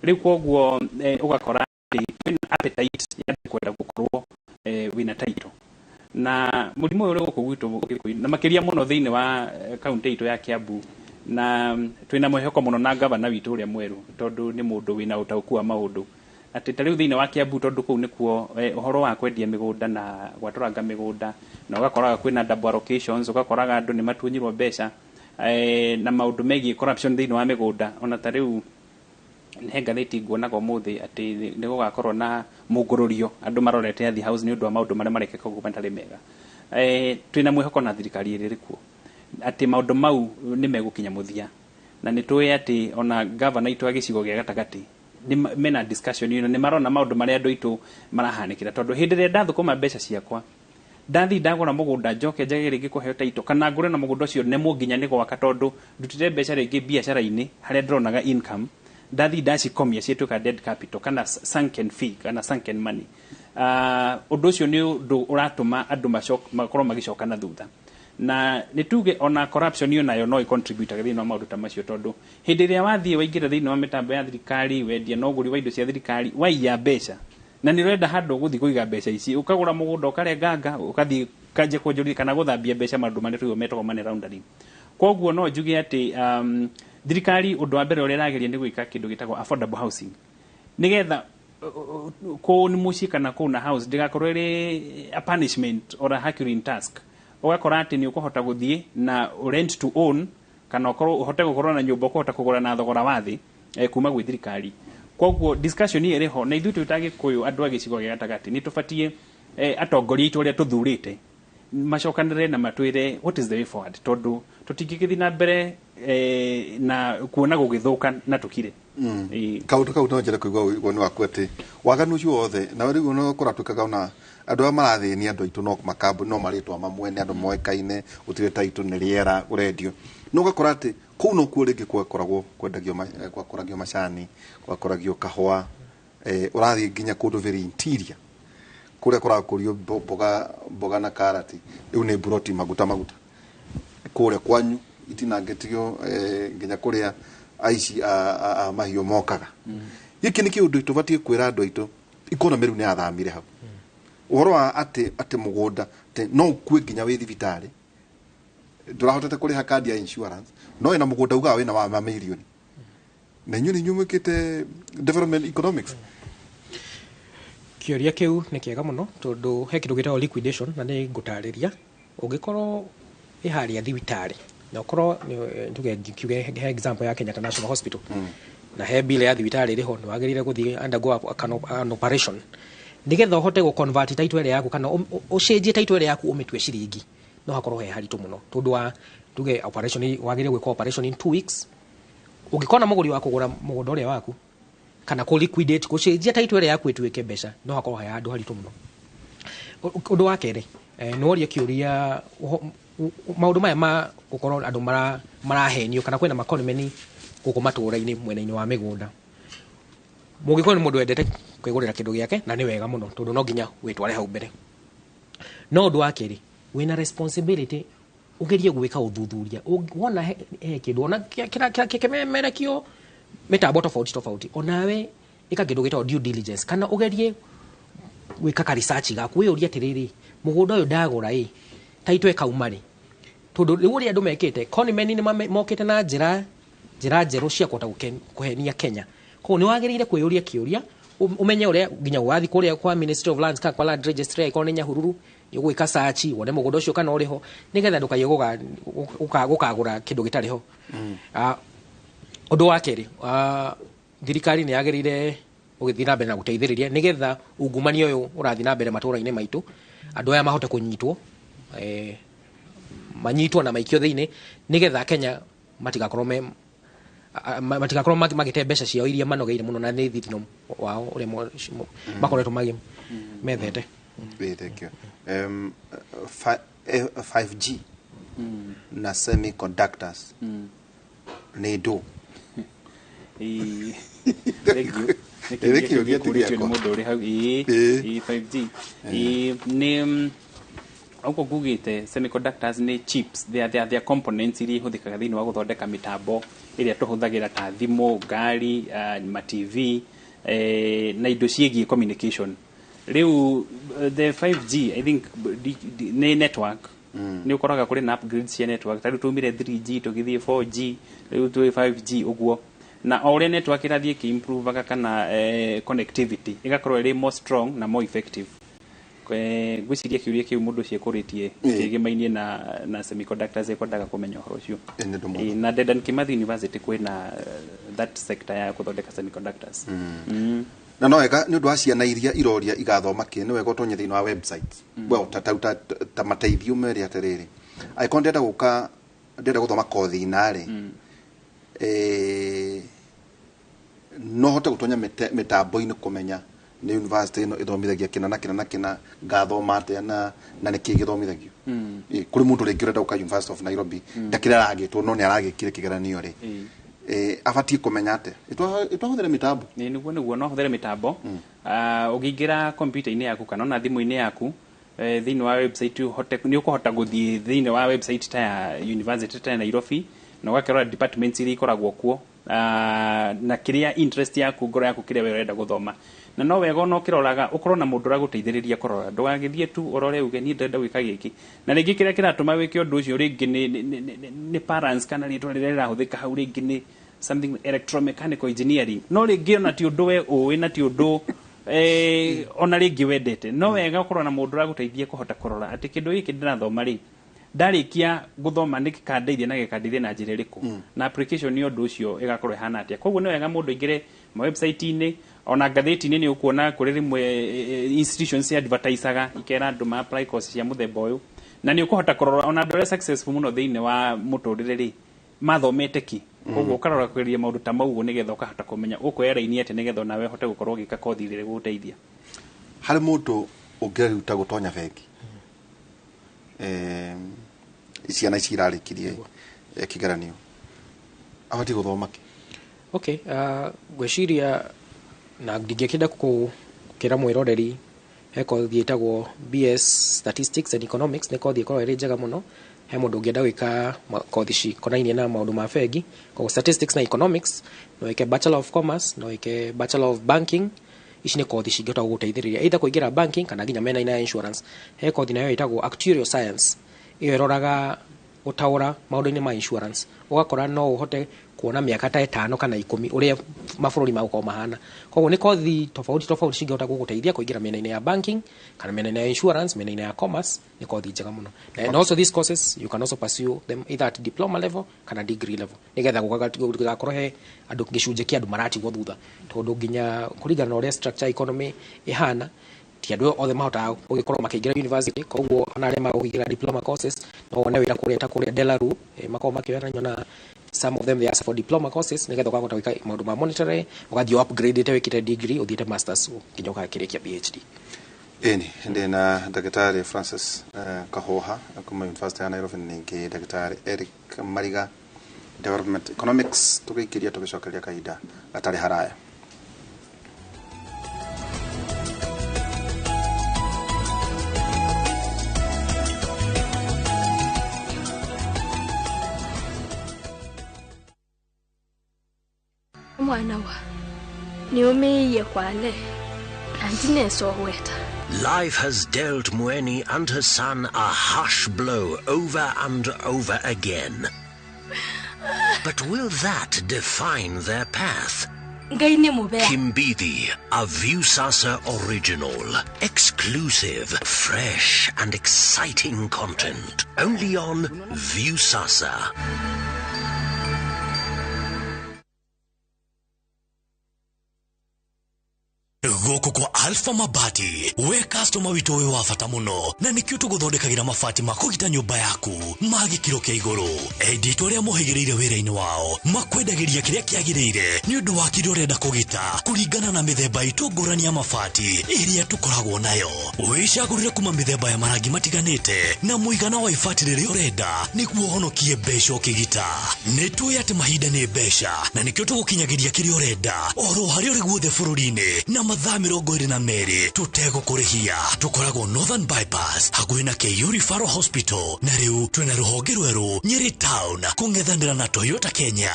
Rĩu koguo ũgakora atĩ kwĩna appetite ya andũ kwenda gũkorwo wĩna title. Na mũrimũ ũyũ ũrĩ gũkũ gwitũ Gĩkũyũ, na makĩria mũno thĩinĩ wa kaunti itũ ya Kiambu, na twĩna mwĩhoko mũno na gavana witũ ũrĩa mwerũ, tondũ nĩ mũndũ wĩna ũtaũku wa maũndũ, atĩ ta rĩu thĩinĩ wa Kiambu, tondũ kũu nĩkuo ũhoro wa kwendia mĩgũnda na gwatũranga mĩgũnda, na ũgakoraga kwĩna double allocations, ũgakoraga andũ nĩ matunyirwo mbeca, na maũndũ megiĩ corruption thĩinĩ wa mĩgũnda. Ona ta rĩu he ngathĩti nguonaga ũmũthĩ atĩ nĩ gũgakorwo na mũngũrũrio andũ marorete Athi House nĩ ũndũ wa maũndũ marĩa marekĩka gũkũ matarĩ mega. Twĩna mwĩhoko na thirikari ĩrĩa ĩrĩ kuo atĩ maũndũ mau nĩ megũkinya mũthia, na nĩ tũĩ atĩ ona gavana itũ a gĩcigo gĩa gatagatĩ mena discussion ĩno, nĩ marona maũndũ marĩa andũ aitũ marahanĩkĩra, tondũ hĩndĩ ĩrĩa ndathũkũma mbeca ciakwa, ndathiĩ ndagũra mũgũnda, njoke njage rĩngĩ kũheo title, kana ngũre na mũgũnda ũcio nemwo nginya nĩ gwaka, tondũ ndutire mbeca rĩngĩ biacara-inĩ harĩa ndĩronaga income, ndathiĩ ndacikomia, ciĩtuĩka dead capital kana sunken fee kana sunken money. Ũndũ ũcio nĩ ũndũ ũratũma andũ makorwo magĩcoka na thutha, na nĩ tuge ona corruption ĩyo nayo no ĩcontribute thĩinĩ wa maũndũ ta macio, tondũ hĩndĩ ĩrĩa wathiĩ waingĩra thĩinĩ wa mĩtambo ya thirikari, wendia na ũgũri wa indo cia thirikari, waiya mbeca, na nĩ ũrenda handũ ũgũthiĩ kũiga mbeca ici, ũkagũra mũgũnda, ũkarenganga, ũkathiĩ kanjia kuonjorithia kana gũthambia mbeca, maũndũ marĩa tũigua metagwo money laundering. Koguo no njuge atĩ thirikari ũndũ wa mbere ũrĩa ĩrageria nĩ gwĩka kĩndũ gĩtagwo affordable housing, nĩgetha kũũ nĩ mũciĩ kana kũu na house ndĩgakorwo ĩrĩ a punishment or a Herculean task. Ũgakora atĩ nĩ ũkũhota gũthiĩ na rent to own, kana ũkorwo ũhote gũkorwo na nyũmba ũkũhota kũgũra na thogora wa thĩ kuma gwĩ thirikari. Koguo discussion ĩyo ĩrĩ ho, na ithuĩ twĩ ta Gĩkũyũ, andũ a gĩcigo gĩa gatagatĩ, nĩ tũbatiĩ atongoria aitũ arĩa tũthurĩte macokanĩrĩre na matwĩre what is the way forward, tondũ tũtingĩgĩthiĩ na mbere na kuona gũgĩthũka na tũkire. Kaũndũ kau no njere kũigua woni waku atĩ waganu ũcio wothe na rĩu no kũratuĩkaga ona andũ arĩa marathĩnia andũ aitũ no makambuni, no marĩtwa mamwe, nĩ andũ moĩkaine, gũtirĩ taitũ, nĩ rĩera ũrendio. No ũgakora atĩ kũu nokuo rĩngĩ gwakoragwo kwendagio gwakũragio macani, gwakũragio kahũa, ũrathiĩ nginya kũndũ very interior kũrĩa kũrakũrio mboga na karati, rĩu nĩ mburoti maguta maguta kũrĩa kwanyu itinangĩtio, nginya kũrĩa aici a mahiũ mokaga. Gĩkĩ nĩ kĩũndũ tũbatiĩ kwĩra andũ aitũ. Economy rĩu nĩ yathamire hau, ũhoro wa atĩ mũgũnda, atĩ no ũkue nginya wĩ thibitarĩ, ndũrahotete kũrĩha kandi ya insurance, no wĩna mũgũnda ugaga wĩna wa mamirioni, na inyuĩ nĩ inyuĩ mwĩkĩte development economics. Kĩũria kĩu nĩ kĩega mũno, tondũ he kĩndũ gĩtagwo liquidation, na nĩ ngũtarĩria. Ũngĩkorwo wĩ harĩa thibitarĩ na ũkorwo tuge kiuge he example ya Kenyatta National Hospital, na he bill ya thibitarĩ ĩrĩho, nĩ wagĩrĩire gũthiĩ undergo an operation nĩgetha ũhote gũ convert title ĩrĩa yaku, kana ũcenjie title ĩrĩa yaku ũmĩtue ciringi, no hakorwo he haritũ mũno, tondũ wa tuge operation wagĩrĩire gwĩka operation in 2 weeks. Ũngĩkorwo na mũgũri wa kũgũra mũgũnda ũrĩa waku kana kũ liquidate, gũcenjia title ĩrĩa yaku ĩtuĩke mbeca, no hakorwo he handũ haritũ mũno. Ũndũ wa kerĩ, nĩ woria kĩũria maũndũ maya ma gũkorwo andũ marahenio kana kwĩna makonimeni gũkũ matũũra-inĩ mwena-inĩ wa mĩgũnda. Mũgĩkũyũ nĩ mũndũ wendete kwĩgũrĩra kĩndũ gĩake, na nĩ wega mũno, tondũ no nginya wĩtware hau mbere. No ũndũ wa kerĩ, wĩna responsibility ũgerie gwĩka ũthuthuria. Wona he kĩndũ ona kĩmemerekio Mĩtambo tofauti tofauti, onawe ĩka kĩndũ gĩtagwo due diligence, kana ũgerie gwĩka ka research gaku, wĩyũrie atĩrĩrĩ, mũgũnda ũyũ ndagũra ĩ title ĩkauma rĩ? Tondũ rĩu ũrĩa andũ mekĩte, conmen nĩ mokĩte na njĩra njerũ cia kũhota kũhenia Kenya. Koguo nĩ wagĩrĩire kwĩyũria kĩũria, ũmenye ũrĩa nginya ũgathiĩ kũrĩa kwa Ministry of Lands kana kwa Land Registry, angĩkorwo nĩ Nyahururu, nĩ ũgwĩka search wone mũgũnda ũcio kana ũrĩ ho, nĩgetha ndũkaiye gũkagũra kĩndũ gĩtarĩ ho. Ũndũ wa kerĩ, thirikari nĩ yagĩrĩire gũgĩthiĩ na mbere na gũteithĩrĩria, nĩgetha ungumania ũyũ ũrathiĩ na mbere matũra-inĩ maitũ, andũ aya mahote kũnyitwo, manyitwo na maikio thĩinĩ, nĩgetha Kenya matigakorwo me matigakorwo magĩte mbeca ciao iria manogeire mũno na nĩ thithino wao ũrĩa makoretwo methete. Ĩĩ, thank you. 5G na semiconductors nĩ ndũ? Ĩĩ, thank you. Nĩ Ĩĩ, kĩũria kĩũria ti kĩũrĩtio nĩ gĩakwa. Mũndũ ũrĩ hau. Ĩĩ. Ĩĩ. Ĩĩ, 5G. Ĩĩ, nĩ ũguo ngugĩte, semiconductors nĩ chips, they are components iria ihũthĩkaga thĩinĩ wa gũthondeka mĩtambo ĩrĩa tũhũthagĩra ta thimũ, ngari, ma TV, na indo ciĩgiĩ communication. Rĩu the 5G, I think nĩ network. Nĩ ũkoraga kũrĩ na upgrades cia network. Ta rĩu twaumire 3G tũgĩthiĩ 4G, rĩu twĩ 5G ũguo. Na o ũrĩa network ĩrathiĩ ĩkĩ-improvaga kana connectivity ĩgakorwo ĩrĩ more strong na more effective. Ngwĩciria kĩũria kĩu mũndũ ũcio ekũrĩtie kĩgĩmainie na semiconductors, ekwendaga kũmenya ũhoro ũcio. Ĩ, nĩ ũndũ mwega. Ĩĩ, na Dedan Kimathi University kwĩna that sector ya gũthondeka semiconductors. Na no wega nĩ ũndũ wa ciana iria iroria igathoma kĩ, nĩ wega ũtonye thĩinĩ wa website. Well, ta mateithio mere atĩrĩrĩ, angĩkorwo ndĩrenda gũka, ndĩrenda gũthoma kothi ina rĩ, no hote gũtonya mĩtambo-inĩ kũmenya nĩ university ĩno ĩthomithagia kĩna na kĩna na kĩna, ngathoma atĩa na nĩkĩ gĩthomithagio. Ĩ, kũrĩ mũndũ rĩngĩ ũrenda gũka University of Nairobi, ndakĩrĩ aragĩtwo no nĩ aragĩkire kĩgeranio rĩ, abatiĩ kũmenya atĩa? Ĩtwahũthĩre mĩtambo. Nĩ nĩguo no hũthĩre mĩtambo. Ũngĩingĩra kompiuta-inĩ yaku kana ona thimũ-inĩ yaku, thĩinĩ wa website, ũhote nĩ ũkũhota gũthiĩ thĩinĩ wa website ta ya university ta ya Nairobi, na ũgakĩrora departments iria ikoragwo kuo, na kĩrĩa interest yaku, ngoro yaku, kĩrĩa we ũrenda gũthoma. Na no wega ona ũkĩroraga ũkorwo na mũndũ ũragũteithĩrĩria kũrora, ndũgagĩthiĩ tu ũrore uge niĩ ndĩrenda gwĩka gĩkĩ, na rĩngĩ kĩrĩa kĩratũma wĩke ũndũ ũcio rĩngĩ nĩ parents kana rĩtwa rĩrĩa rĩrahũthĩka hau, rĩngĩ nĩ something electromechanical engineering, no rĩngĩ ona ti ũndũ we ũĩ na ti ũndũ ona rĩngĩ wendete. No wega ũkorwo na mũndũ ũragũteithia kũhota kũrora atĩ kĩndũ gĩkĩ ndĩrathoma rĩ, ndarĩkia gũthoma nĩ gĩkandeithia na gĩkandeithia na njĩra ĩrĩkũ, na application ya ũndũ ũcio ĩgakorwo ĩhana atĩa. Koguo nĩ wega mũndũ aingĩre ma website-inĩ, ona ngathĩti-inĩ nĩ ũkuona kũrĩ rĩmwe institutions advertisaga ikera andũ ma apply course cia mũthemba ũyũ, na nĩ ũkũhota kũrora ona andũ arĩa successful mũno thĩinĩ wa mũtũrĩre rĩ, mathomete ki. Koguo ũkarora kũgeria maũndũ ta mau ũguo, nĩgetha ũkahota kũmenya ũkuoya raini atĩa, nĩgetha onawe ũhote gũkorwo ũgĩka kothi ĩrĩa ĩgũgũteithia. Harĩ mũndũ ũngĩreruta gũtonya bengi, ciana ici irarĩkirie kĩgeranio, abatiĩ gũthoma kĩ? Okay, ngwĩciria na ndingĩkĩenda kũkĩra mwĩroreri, he kothi ĩtagwo BS Statistics and Economics. Nĩ kothi ĩkoragwo ĩrĩ njega mũno he mũndũ ũngĩenda gwĩka kothi cikonainie na maũndũ ma bengi. Koguo Statistics na Economics, no wĩke Bachelor of Commerce, no wĩke Bachelor of Banking. Ici nĩ kothi cingĩhota gũgũteithĩrĩria either kũingĩra banking kana nginya mena-inĩ ya insurance. He kothi nayo ĩtagwo Actuarial Science, ĩyo ĩroraga gũtaũra maũndũ-inĩ ma insurance, ũgakora no ũhote kuona mĩaka ta 5 kana 10 ũrĩa mabũrũri magũkorwo mahana. Koguo nĩ kothi tofauti tofauti cingĩhota gũgũteithia kũingĩra mĩena-inĩ ya banking kana mĩena-inĩ ya insurance, mĩena-inĩ ya commerce. Nĩ kothi njega mũno. And also these courses you can also pursue them either at diploma level kana degree level, nĩgetha gũgakorwo he andũ, gĩcunjĩ kĩa andũ maratigwo thutha, tondũ nginya kũringana na ũrĩa structure economy ĩhana, ti andũ othe mahotaga gũgĩkorwo makĩingĩra university. Koguo ona arĩa magũkĩingĩra diploma courses no wone wĩra kũrĩa ta kũrĩa Delaru, makoragwo makĩoya nyona some of them, they ask for diploma courses, nĩgetha ũkahota gwĩka maũndũ ma monetary, ũgathiĩ upgrade wĩkĩte degree, ũthiĩte masters nginya ũgakĩrĩkia PhD. Ĩni ndĩna Ndagĩtarĩ Francis Kahoha kuma University ya Nairobi, na ningĩ Ndagĩtarĩ Eric Mariga, Development Economics. Tũgĩikĩria tũgĩcokeria kahinda gatarĩ haraya. Mwana wa niumiie kwale na Life has dealt Mueni and her son a harsh blow over and over again. But will that define their path? Ngai nĩ mũbea. Kimbithi, a Viusasa original. Exclusive, fresh and exciting content. Only on Viusasa. Gũkũ kwa Alpha Mabati, we customer witũ wĩ wa bata mũno, na nĩkĩo tũgũthondekagĩra mabati ma kũgita nyũmba yaku ma gĩkĩro kĩa igũrũ. Enditũ arĩa mohĩgĩrĩire wĩra-inĩ wao makwendagĩria kĩrĩa kĩagĩrĩire nĩ ũndũ wa kĩrĩa ũrenda kũgita kũringana na mĩthemba itũ ngũrani ya mabati ĩrĩa tũkoragwo nayo. Wĩcagũrĩre kuma mĩthemba ya marangi matiganĩte na mũigana wa ibati rĩrĩa ũrenda nĩguo ũhonokie mbeca ũkĩgita. Nĩ tũĩ atĩ mahinda nĩ mbeca, na nĩkĩo tũgũkinyagĩria kĩrĩa ũrenda oro harĩa ũrĩ guothe bũrũri-inĩ na mathaa 22 tũtegũkũrĩhia. Tũkoragwo Northern Bypass hakuhĩ na KU Referral Hospital, na rĩu twĩna rũhonge rwerũ Nyeri Town kũng'ethanĩra na Toyota Kenya.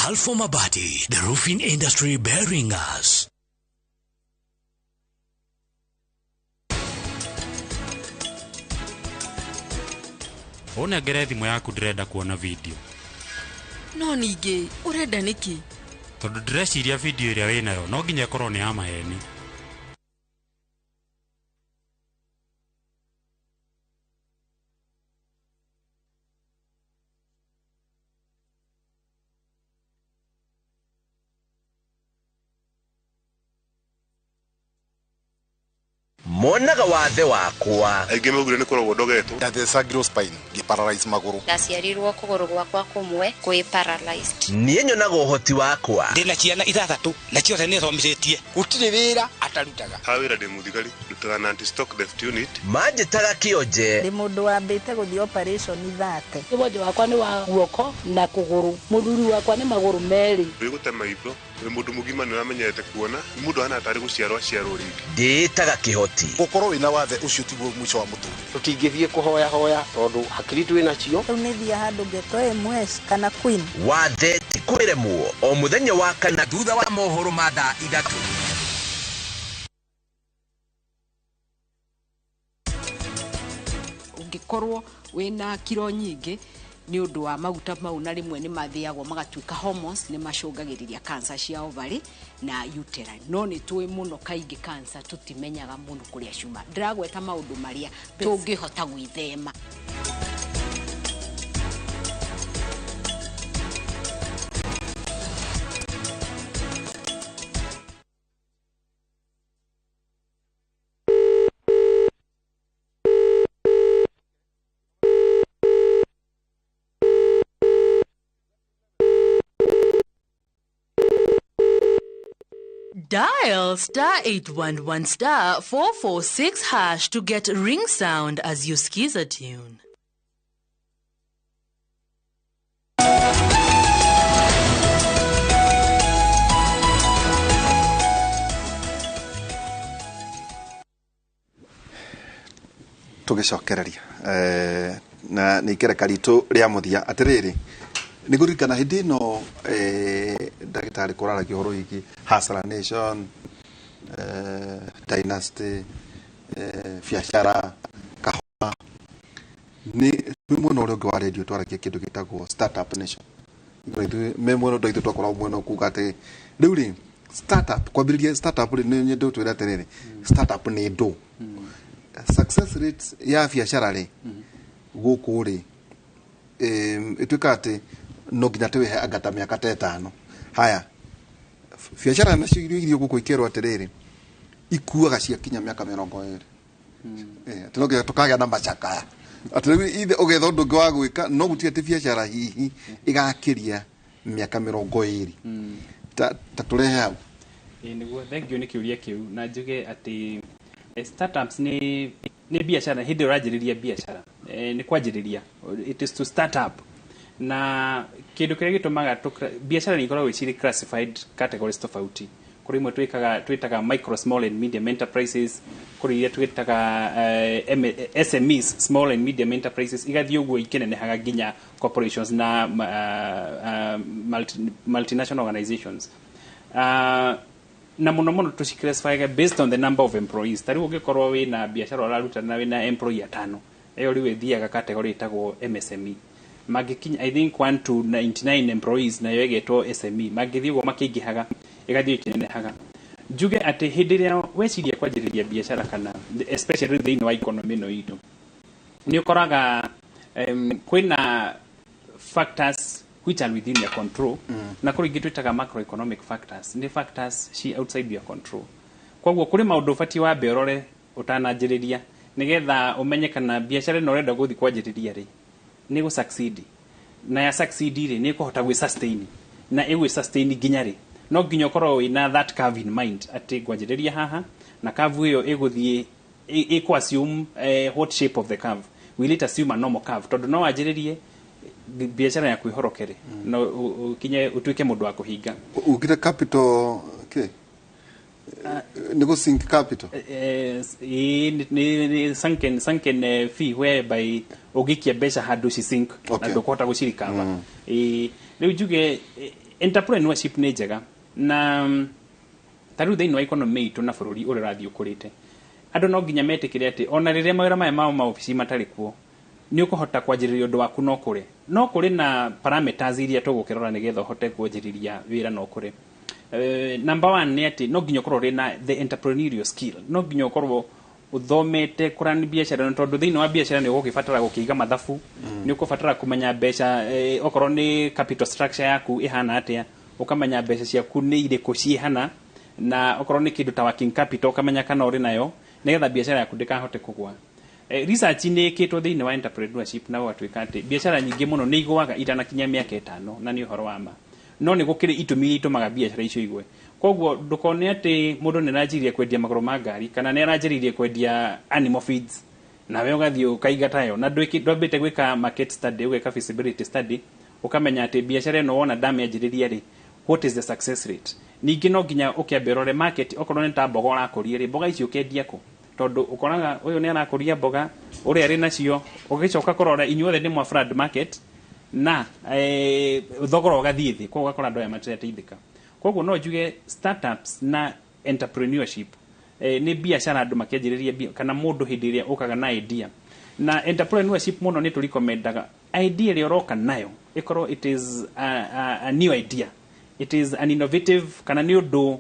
Alpha Mabati, the roofing industry bearing us. Ũnengere thimũ yaku, ndĩrenda kuona video. No ningĩ ũrenda nĩkĩ? Tondũ ndĩreciria video ĩrĩa wĩnayo no nginya ĩkorwo nĩ ya maheni. Monaga wathe wakwa. Aingĩ maugire nĩ kũrogwo ndogetwo. Ndathecangirwo spine ngĩparalyze magũrũ. Ndaciarirwo kũgũrũ gwakwa kũmwe kwĩ paralyzed. Niĩ nyonaga ũhoti wakwa. Ndĩna ciana 6 na ciothe nĩ thomithĩtie. Gũtirĩ wĩra atarutaga. Ha wĩra ndĩ mũthigari, ndutaga na anti-stock theft unit. Manjĩtaga kĩonje. Ndĩ mũndũ wambĩte gũthiĩ operation 30. Wonje wakwa nĩ wa guoko na kũgũrũ. Mũthuri wakwa nĩ magũrũ merĩ. Wĩ gũte maitho, wĩ mũndũ mũgima nĩ ũramenyete kuona, nĩ mũndũ ahana tarĩ gũciarwo aciarwo rĩngĩ. Ndĩĩtaga kĩhoti. Gũkorwo wĩna wathe ũcio tiguo mũico wa mũtũrĩre. Tũtingĩthiĩ kũhoya hoya tondũ hakiri twĩ nacio. Rĩu nĩ thiĩ handũ ngetwo MS kana Queen. Wathe ti kwĩremwo o mũthenya wa kana thutha wa mohoro ma thaa 3. Ũngĩkorwo wĩna kiro nyingĩ nĩ ũndũ wa maguta mau, na rĩmwe nĩ mathĩagwo magatuĩka hormones, nĩ macũngagĩrĩria cancer cia ovary na uterine. No nĩ tũĩ mũno kaingĩ cancer tũtimenyaga mũno kũrĩa ciuma. Ndĩragweta maũndũ marĩa tũngĩhota gwĩthema. Dial *811 *446# to get ring sound as you skiza tune. Tũgĩcokereria na nĩ ikereka ritũ rĩa mũthia. Atĩrĩrĩ, nĩ ngũririkana hĩndĩ ĩno ndagĩtarĩ kũraragia ũhoro wĩgiĩ Hustler Nation, Dynasty, biacara, kahũa. Nĩ twĩ mwena ũrĩa ũngĩ wa radio twaragia kĩndũ gĩtagwo Startup Nation. Me mwena ũndũ itũ twakoragwo mwena kuga atĩ rĩu rĩ startup, kwambĩrĩria startup rĩ, nĩ nyende ũtwĩre atĩrĩrĩ, startup nĩ ndũ? Success rate ya biacara rĩ gũkũ rĩ ĩtuĩkaga atĩ no nginya twĩhe anga ta mĩaka ta 5. Haya, biacara nacio irio gũkũ ikerwo atĩrĩrĩ ikuaga ciakinya mĩaka 20. Atĩ no nginya tũkagĩa na macakaya atĩ rĩu ithe ũgetha ũndũ ũngĩ wa gwĩka, no gũtirĩ atĩ biacara hihi ĩgakĩria mĩaka 20. Ta tũrehe hau. Nĩguo, thank you nĩ kĩũria kĩu, na njuge atĩ startups nĩ biacara. Hĩndĩ ũranjĩrĩria biacara nĩ kwanjĩrĩria, it is to start up. Na kĩndũ kĩrĩa gĩtũmaga biacara nĩ ikoragwo cirĩ classified categories tofauti. Kũrĩ imwe twĩtaga micro, small and medium enterprises, kũrĩ iria twĩtaga SMEs, small and medium enterprises, igathiĩ ũguo ikĩnenehaga nginya corporations na multinational organizations. Na muno muno tuciclassify based on the number of employees. Ta rĩu ũngĩkorwo wĩna biacara ũraruta na wĩna employee atano, ĩyo rĩu ĩthiaga category ĩtagwo MSME. Mangĩkinya, I think, 1 to 99 employees, nayo ĩgetwo SME. Mangĩthiĩ ũguo makĩingĩhaga, ĩgathiĩ ĩkĩnenehaga. Njuge atĩ hĩndĩ ĩrĩa weciria kwanjĩrĩria biacara, kana especially thĩinĩ wa economy ĩno itũ, nĩ ũkoraga kwĩna factors which are within your control, na kũrĩ ingĩ twĩtaga macroeconomic factors, nĩ factors ci outside your control. Koguo kũrĩ maũndũ ũbatiĩ wambe ũrore ũtananjĩrĩria, nĩgetha ũmenye kana biacara ĩno ũrenda gũthiĩ kwanjĩrĩria rĩ, nĩ gũ succeed, na ya succeed rĩ, nĩ ĩkũhota gwĩ sustain, na ĩgwĩ sustain nginya rĩ. No nginya ũkorwo wĩna that curve in mind, atĩ ngwanjĩrĩria haha na curve ĩyo ĩgũthiĩ ĩkũ assume what shape of the curve. Will it assume a normal curve? Tondũ no wanjĩrĩrie biacara yaku ĩhorokere, no ũkinye ũtuĩke mũndũ wa kũhinga. Ugire capital ke nĩ gũ sink capital. Ĩĩ, nĩ sunken fee, whereby ũngĩikia mbeca handũ ci sink na ndũkũhota gũcirikava. Ĩĩ, rĩu njuge entrepreneurship nĩ njega, na ta rĩu thĩinĩ wa economy itũ na bũrũri ũrĩa ũrathiĩ ũkũrĩte, andũ no nginya metĩkĩre atĩ ona rĩrĩa mawĩra maya mao maobici matarĩ kuo, nĩ ũkũhota kwanjĩrĩria ũndũ waku no kũre. No kũrĩ na parameters iria tũgũkĩrora nĩgetha ũhote kwanjĩrĩria wĩra no kũre. Number one nĩ atĩ no nginya ũkorwo ũrĩ na the entrepreneurial skill. No nginya ũkorwo ũthomete kũrani biacara ĩno, tondũ thĩinĩ wa biacara nĩ ũgũgĩbatara gũkĩiga mathabu, nĩ ũkũbatara kũmenya mbeca, okorwo nĩ capital structure yaku ĩhana atĩa, ũkamenya mbeca ciaku nĩ irĩkũ ciĩhana, na okorwo nĩ kĩndũ ta working capital, ũkamenya kana ũrĩ nayo, nĩgetha biacara yaku ndĩkahote kũgwa. Research nĩ ĩkĩtwo thĩinĩ wa entrepreneurship, na gũgatuĩka atĩ biacara nyingĩ mũno nĩ igũaga itanakinya mĩaka 5, na nĩ ũhoro wa ma. No nĩ gũkĩrĩ itũmi iria itũmaga biacara icio igwe. Koguo ndũkone atĩ mũndũ nĩ aranjĩrĩria kwendia magũrũ ma ngari, kana nĩ aranjĩrĩirie kwendia animal feeds, nawe ũgathiĩ ũkaiga tayo na ndwambĩte gwĩka market study, ũgeka feasibility study, ũkamenya atĩ biacara ĩno wona ndamĩanjĩrĩria rĩ, what is the success rate. Ningĩ no nginya ũkĩambe ũrore market. Okorwo nĩ ta mboga ũrakũria rĩ, mboga ici ũkendia kũ? Tondũ ũkoraga ũyũ nĩ arakũria mboga, ũrĩa arĩ nacio, ũgĩcoka kũrora inyuothe nĩ mwa flood market, na thogora ũgathiĩ thĩ. Koguo ũgakora andũ aya matirateithĩka. Koguo no njuge startups na entrepreneurship nĩ biacara andũ makĩanjĩrĩria kana mũndũ hĩndĩ ĩrĩa ũkaga na idea. Na entrepreneurship mũno nĩ tũrekomendaga idea ĩrĩa ũroka nayo ĩkorwo it is a new idea, it is an innovative, kana nĩ ũndũ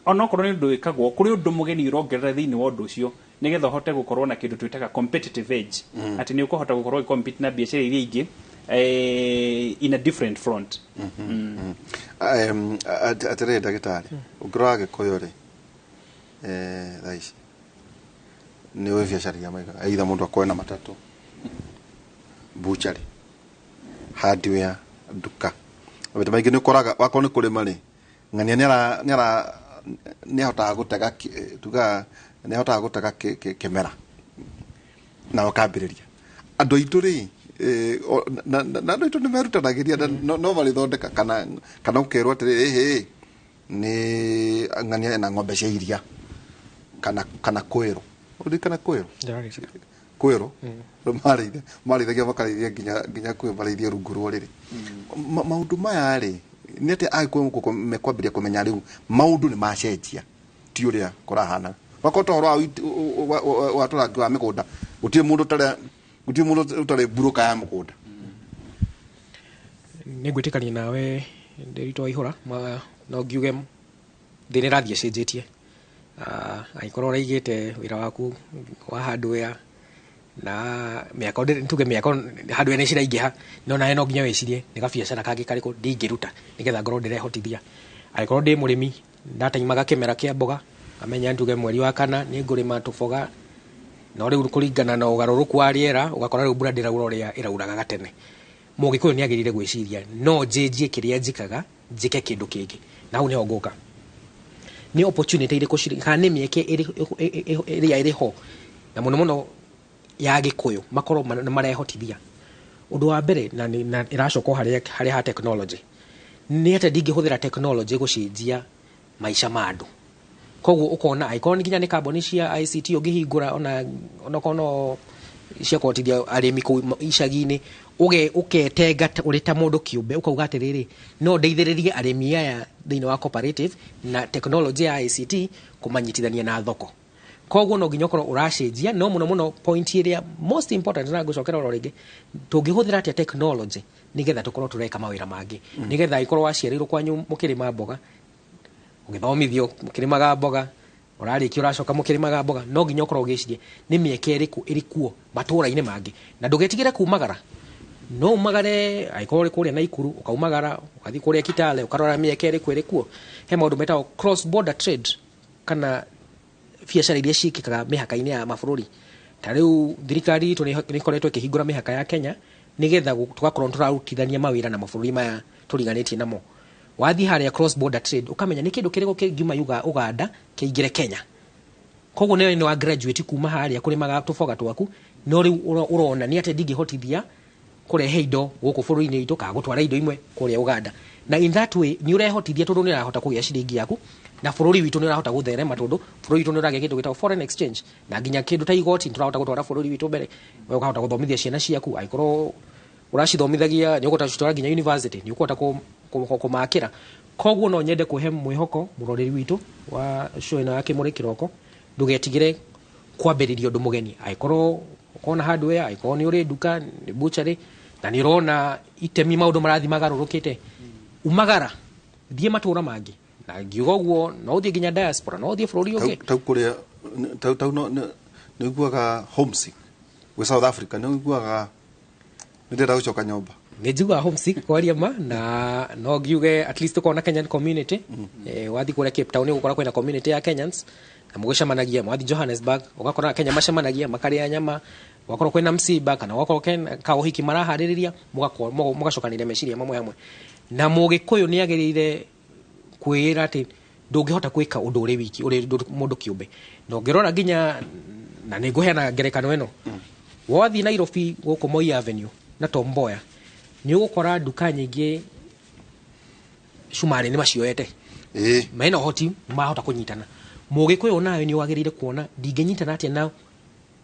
onokorwo nĩ ũndũ wĩkagwo, kũrĩ ũndũ mũgeni ũrongerera thĩinĩ wa ũndũ ũcio, nĩgetha ũhote gũkorwo na kĩndũ twĩtaga competitive edge, atĩ nĩ ũkũhota gũkorwo ũgĩcompete na biacara iria ingĩ in a different front. Atĩrĩrĩ ndagĩtarĩ, ũngĩrora Gĩkũyũ rĩ, thaa ici nĩ ũĩ biacara iria maigaga, either mũndũ akorwe na matatũ, butchery, hardware, nduka. Maita maingĩ nĩ ũkoraga wakorwo nĩ kũrĩma rĩ, ng'ania nĩ nĩ ahotaga gũtega tugaga nĩ ahotaga gũtega kĩmera na ũkambĩrĩria. Andũ aitũ rĩ, na andũ aitũ nĩ merutanagĩria na no marĩthondeka, kana ũkerwo atĩrĩrĩ, ĩhĩ nĩ ng'ania ena ng'ombe cia iria, kana kwĩrũ, ũririkana kwĩrũ? Kwĩrũ marĩithagia, makarĩithia nginya kwĩ marĩithie rungu rwa rĩrĩ. Maũndũ maya rĩ, nĩ atĩa Agĩkũyũ mekwambĩrĩria kũmenya rĩu maũndũ nĩ macenjia, ti ũrĩa kũrahana? Wakorwo ta ũhoro wa wa tũrangi wa mĩgũnda, gũtirĩ mũndũ ũtarĩ mburũka ya mũgũnda. Nĩ ngwĩtĩkania nawe, Ndĩritũ Waihũra. No ngiuge thĩ nĩ ĩrathiĩ ĩcenjetie. Angĩkorwo ũraigĩte wĩra waku wa hardware na mĩako, tuge mĩako hardware nĩ ciraingĩha, no nawe no nginya wĩcirie nĩ gabiacara kangĩ karĩkũ ndingĩruta nĩgetha ngorwo ndĩrehotithia. Angĩkorwo ndĩ mũrĩmi, ndataimaga kĩmera kĩa mboga, ngamenya ntuge mweri wa kana nĩ ngũrĩma tũboga, no rĩu kũringana na ũgarũrũku wa rĩera, ũgakora rĩu mbura ndĩraura ũrĩa ĩrauraga gatene. Mũgĩkũyũ nĩ agĩrĩire gwĩciria, no njenjie kĩrĩa njĩkaga, njĩke kĩndũ kĩngĩ. Na hau nĩho ngũka, nĩ opportunity irĩkũ cirĩ, kana nĩ mĩeke ĩrĩa ĩrĩ ho, na mũno mũno ya Gĩkũyũ makorwo nĩ marehotithia. Ũndũ wa mbere, na ĩracoka o harĩa ha technology, nĩ atĩ ndingĩhũthĩra technology gũcenjia maica ma andũ. Koguo ũkona angĩkorwo nĩ nginya nĩ kambuni cia ICT ũngĩhingũra, ona onakorwo no cia kũhotithia arĩmi kũu icagi-inĩ, ũketenga ũrĩ ta mũndũ kĩũmbe, ũkauga atĩrĩrĩ, no ndeithĩrĩrie arĩmi aya thĩinĩ wa cooperative na technology ya ICT kũmanyitithania na thoko. Koguo no nginya ũkorwo ũracenjia, no mũno mũno point ĩrĩa most important, na ngũcokera oro rĩngĩ, tũngĩhũthĩra atĩa technology nĩgetha tũkorwo tũreka mawĩra mangĩ, nĩgetha ĩkorwo waciarĩirwo kwanyu mũkĩrĩma mboga, ũgĩthomithio mũkĩrĩmaga mboga, ũrarĩkia ũracoka mũkĩrĩmaga mboga, no nginya ũkorwo ũgĩciria nĩ mĩeke ĩrĩkũ ĩrĩ kuo matũũra-inĩ mangĩ, na ndũgetigĩre kumagara. No umagare angĩkorwo ũrĩ kũrĩa Naikuru, ũkaumagara ũgathiĩ kũrĩa Kitale, ũkarora mĩeke ĩrĩkũ ĩrĩ kuo. He maũndũ metagwo cross border trade, kana biacara iria ciĩkĩkaga mĩhaka-inĩ ya mabũrũri. Ta rĩu thirikari itũ nĩ ĩkoretwo ĩkĩhingũra mĩhaka ya Kenya nĩgetha tũgakorwo tũrarutithania mawĩra na mabũrũri maya tũriganĩtie namo. Wathiĩ harĩa cross border trade, ũkamenya nĩ kĩndũ kĩrĩkũ kĩngiuma Uganda kĩingĩre Kenya. Koguo nĩ wa graduate kuma harĩa kũrĩmaga tũboga twaku, no rĩu ũrona nĩ atĩa ndingĩhotithia kũrehe indo gũkũ bũrũri-inĩ witũ, kana gũtwara indo imwe kũrĩa Uganda. Na in that way nĩ ũrehotithia, tondũ nĩ ũrahota kũgĩa ciringi yaku, na bũrũri witũ nĩ ũrahota gũtherema, tondũ bũrũri witũ nĩ ũragĩa kĩndũ gĩtagwo foreign exchange, na nginya kĩndũ ta igoti nĩ tũrahota gũtwara bũrũri witũ mbere. We ũkahota gũthomithia ciana ciaku, angĩkorwo ũracithomithagia nĩ ũkũhota gũcitwara nginya university, nĩ ũkũhota kũmakĩra. Koguo no nyende kũhe mwĩhoko mũroreri witũ wa show ĩno ya Kĩmũrĩ Kĩroko, ndũgetigĩre kwambĩrĩria ũndũ mũgeni. Angĩkorwo ũkona hardware, angĩkorwo nĩ ũrĩ nduka, nĩ butchery, na nĩ ũrona itemi maũndũ marathiĩ magarũrũkĩte, umagara, thiĩ matũũra mangĩ. Na ngiuga ũguo no ũthiĩ nginya diaspora, no ũthiĩ bũrũri ũngĩ. Tau kũrĩa tau no nĩ ũiguaga homesick gwĩ South Africa, nĩ ũiguaga nĩ ndĩrenda gũcoka nyũmba? Nĩ njiguaga homesick kwaria ma, na no ngiuge at least ũkorwo na Kenyan community. Wathiĩ kũrĩa Cape Town ũgũkora kwĩna community ya Kenyans, na mũgĩcemanagia. Wathiĩ Johannesburg ũgakora Kenya macemanagia makarĩa nyama, wakorwo kwĩna msiba kana wakorwo kaũhiki maraharĩrĩria, mũgacokanĩria meciria mamwe hamwe. Na mũgĩkũyũ nĩ agĩrĩire kwĩra atĩ ndũngĩhota gwĩka ũndũ ũrĩ wiki, ũrĩ mũndũ kĩũmbe. Na ũngĩrora nginya, na nĩ ngũheana ngerekano ĩno, wathiĩ Nairobi gũkũ Moi Avenue na Tom Mboya, nĩ ũgũkora nduka nyingĩ cumarĩ nĩ macioete, mena ũhoti mahota kũnyitana. Mũgĩkũyũ nawe nĩ wagĩrĩire kuona ndingĩnyitana atĩa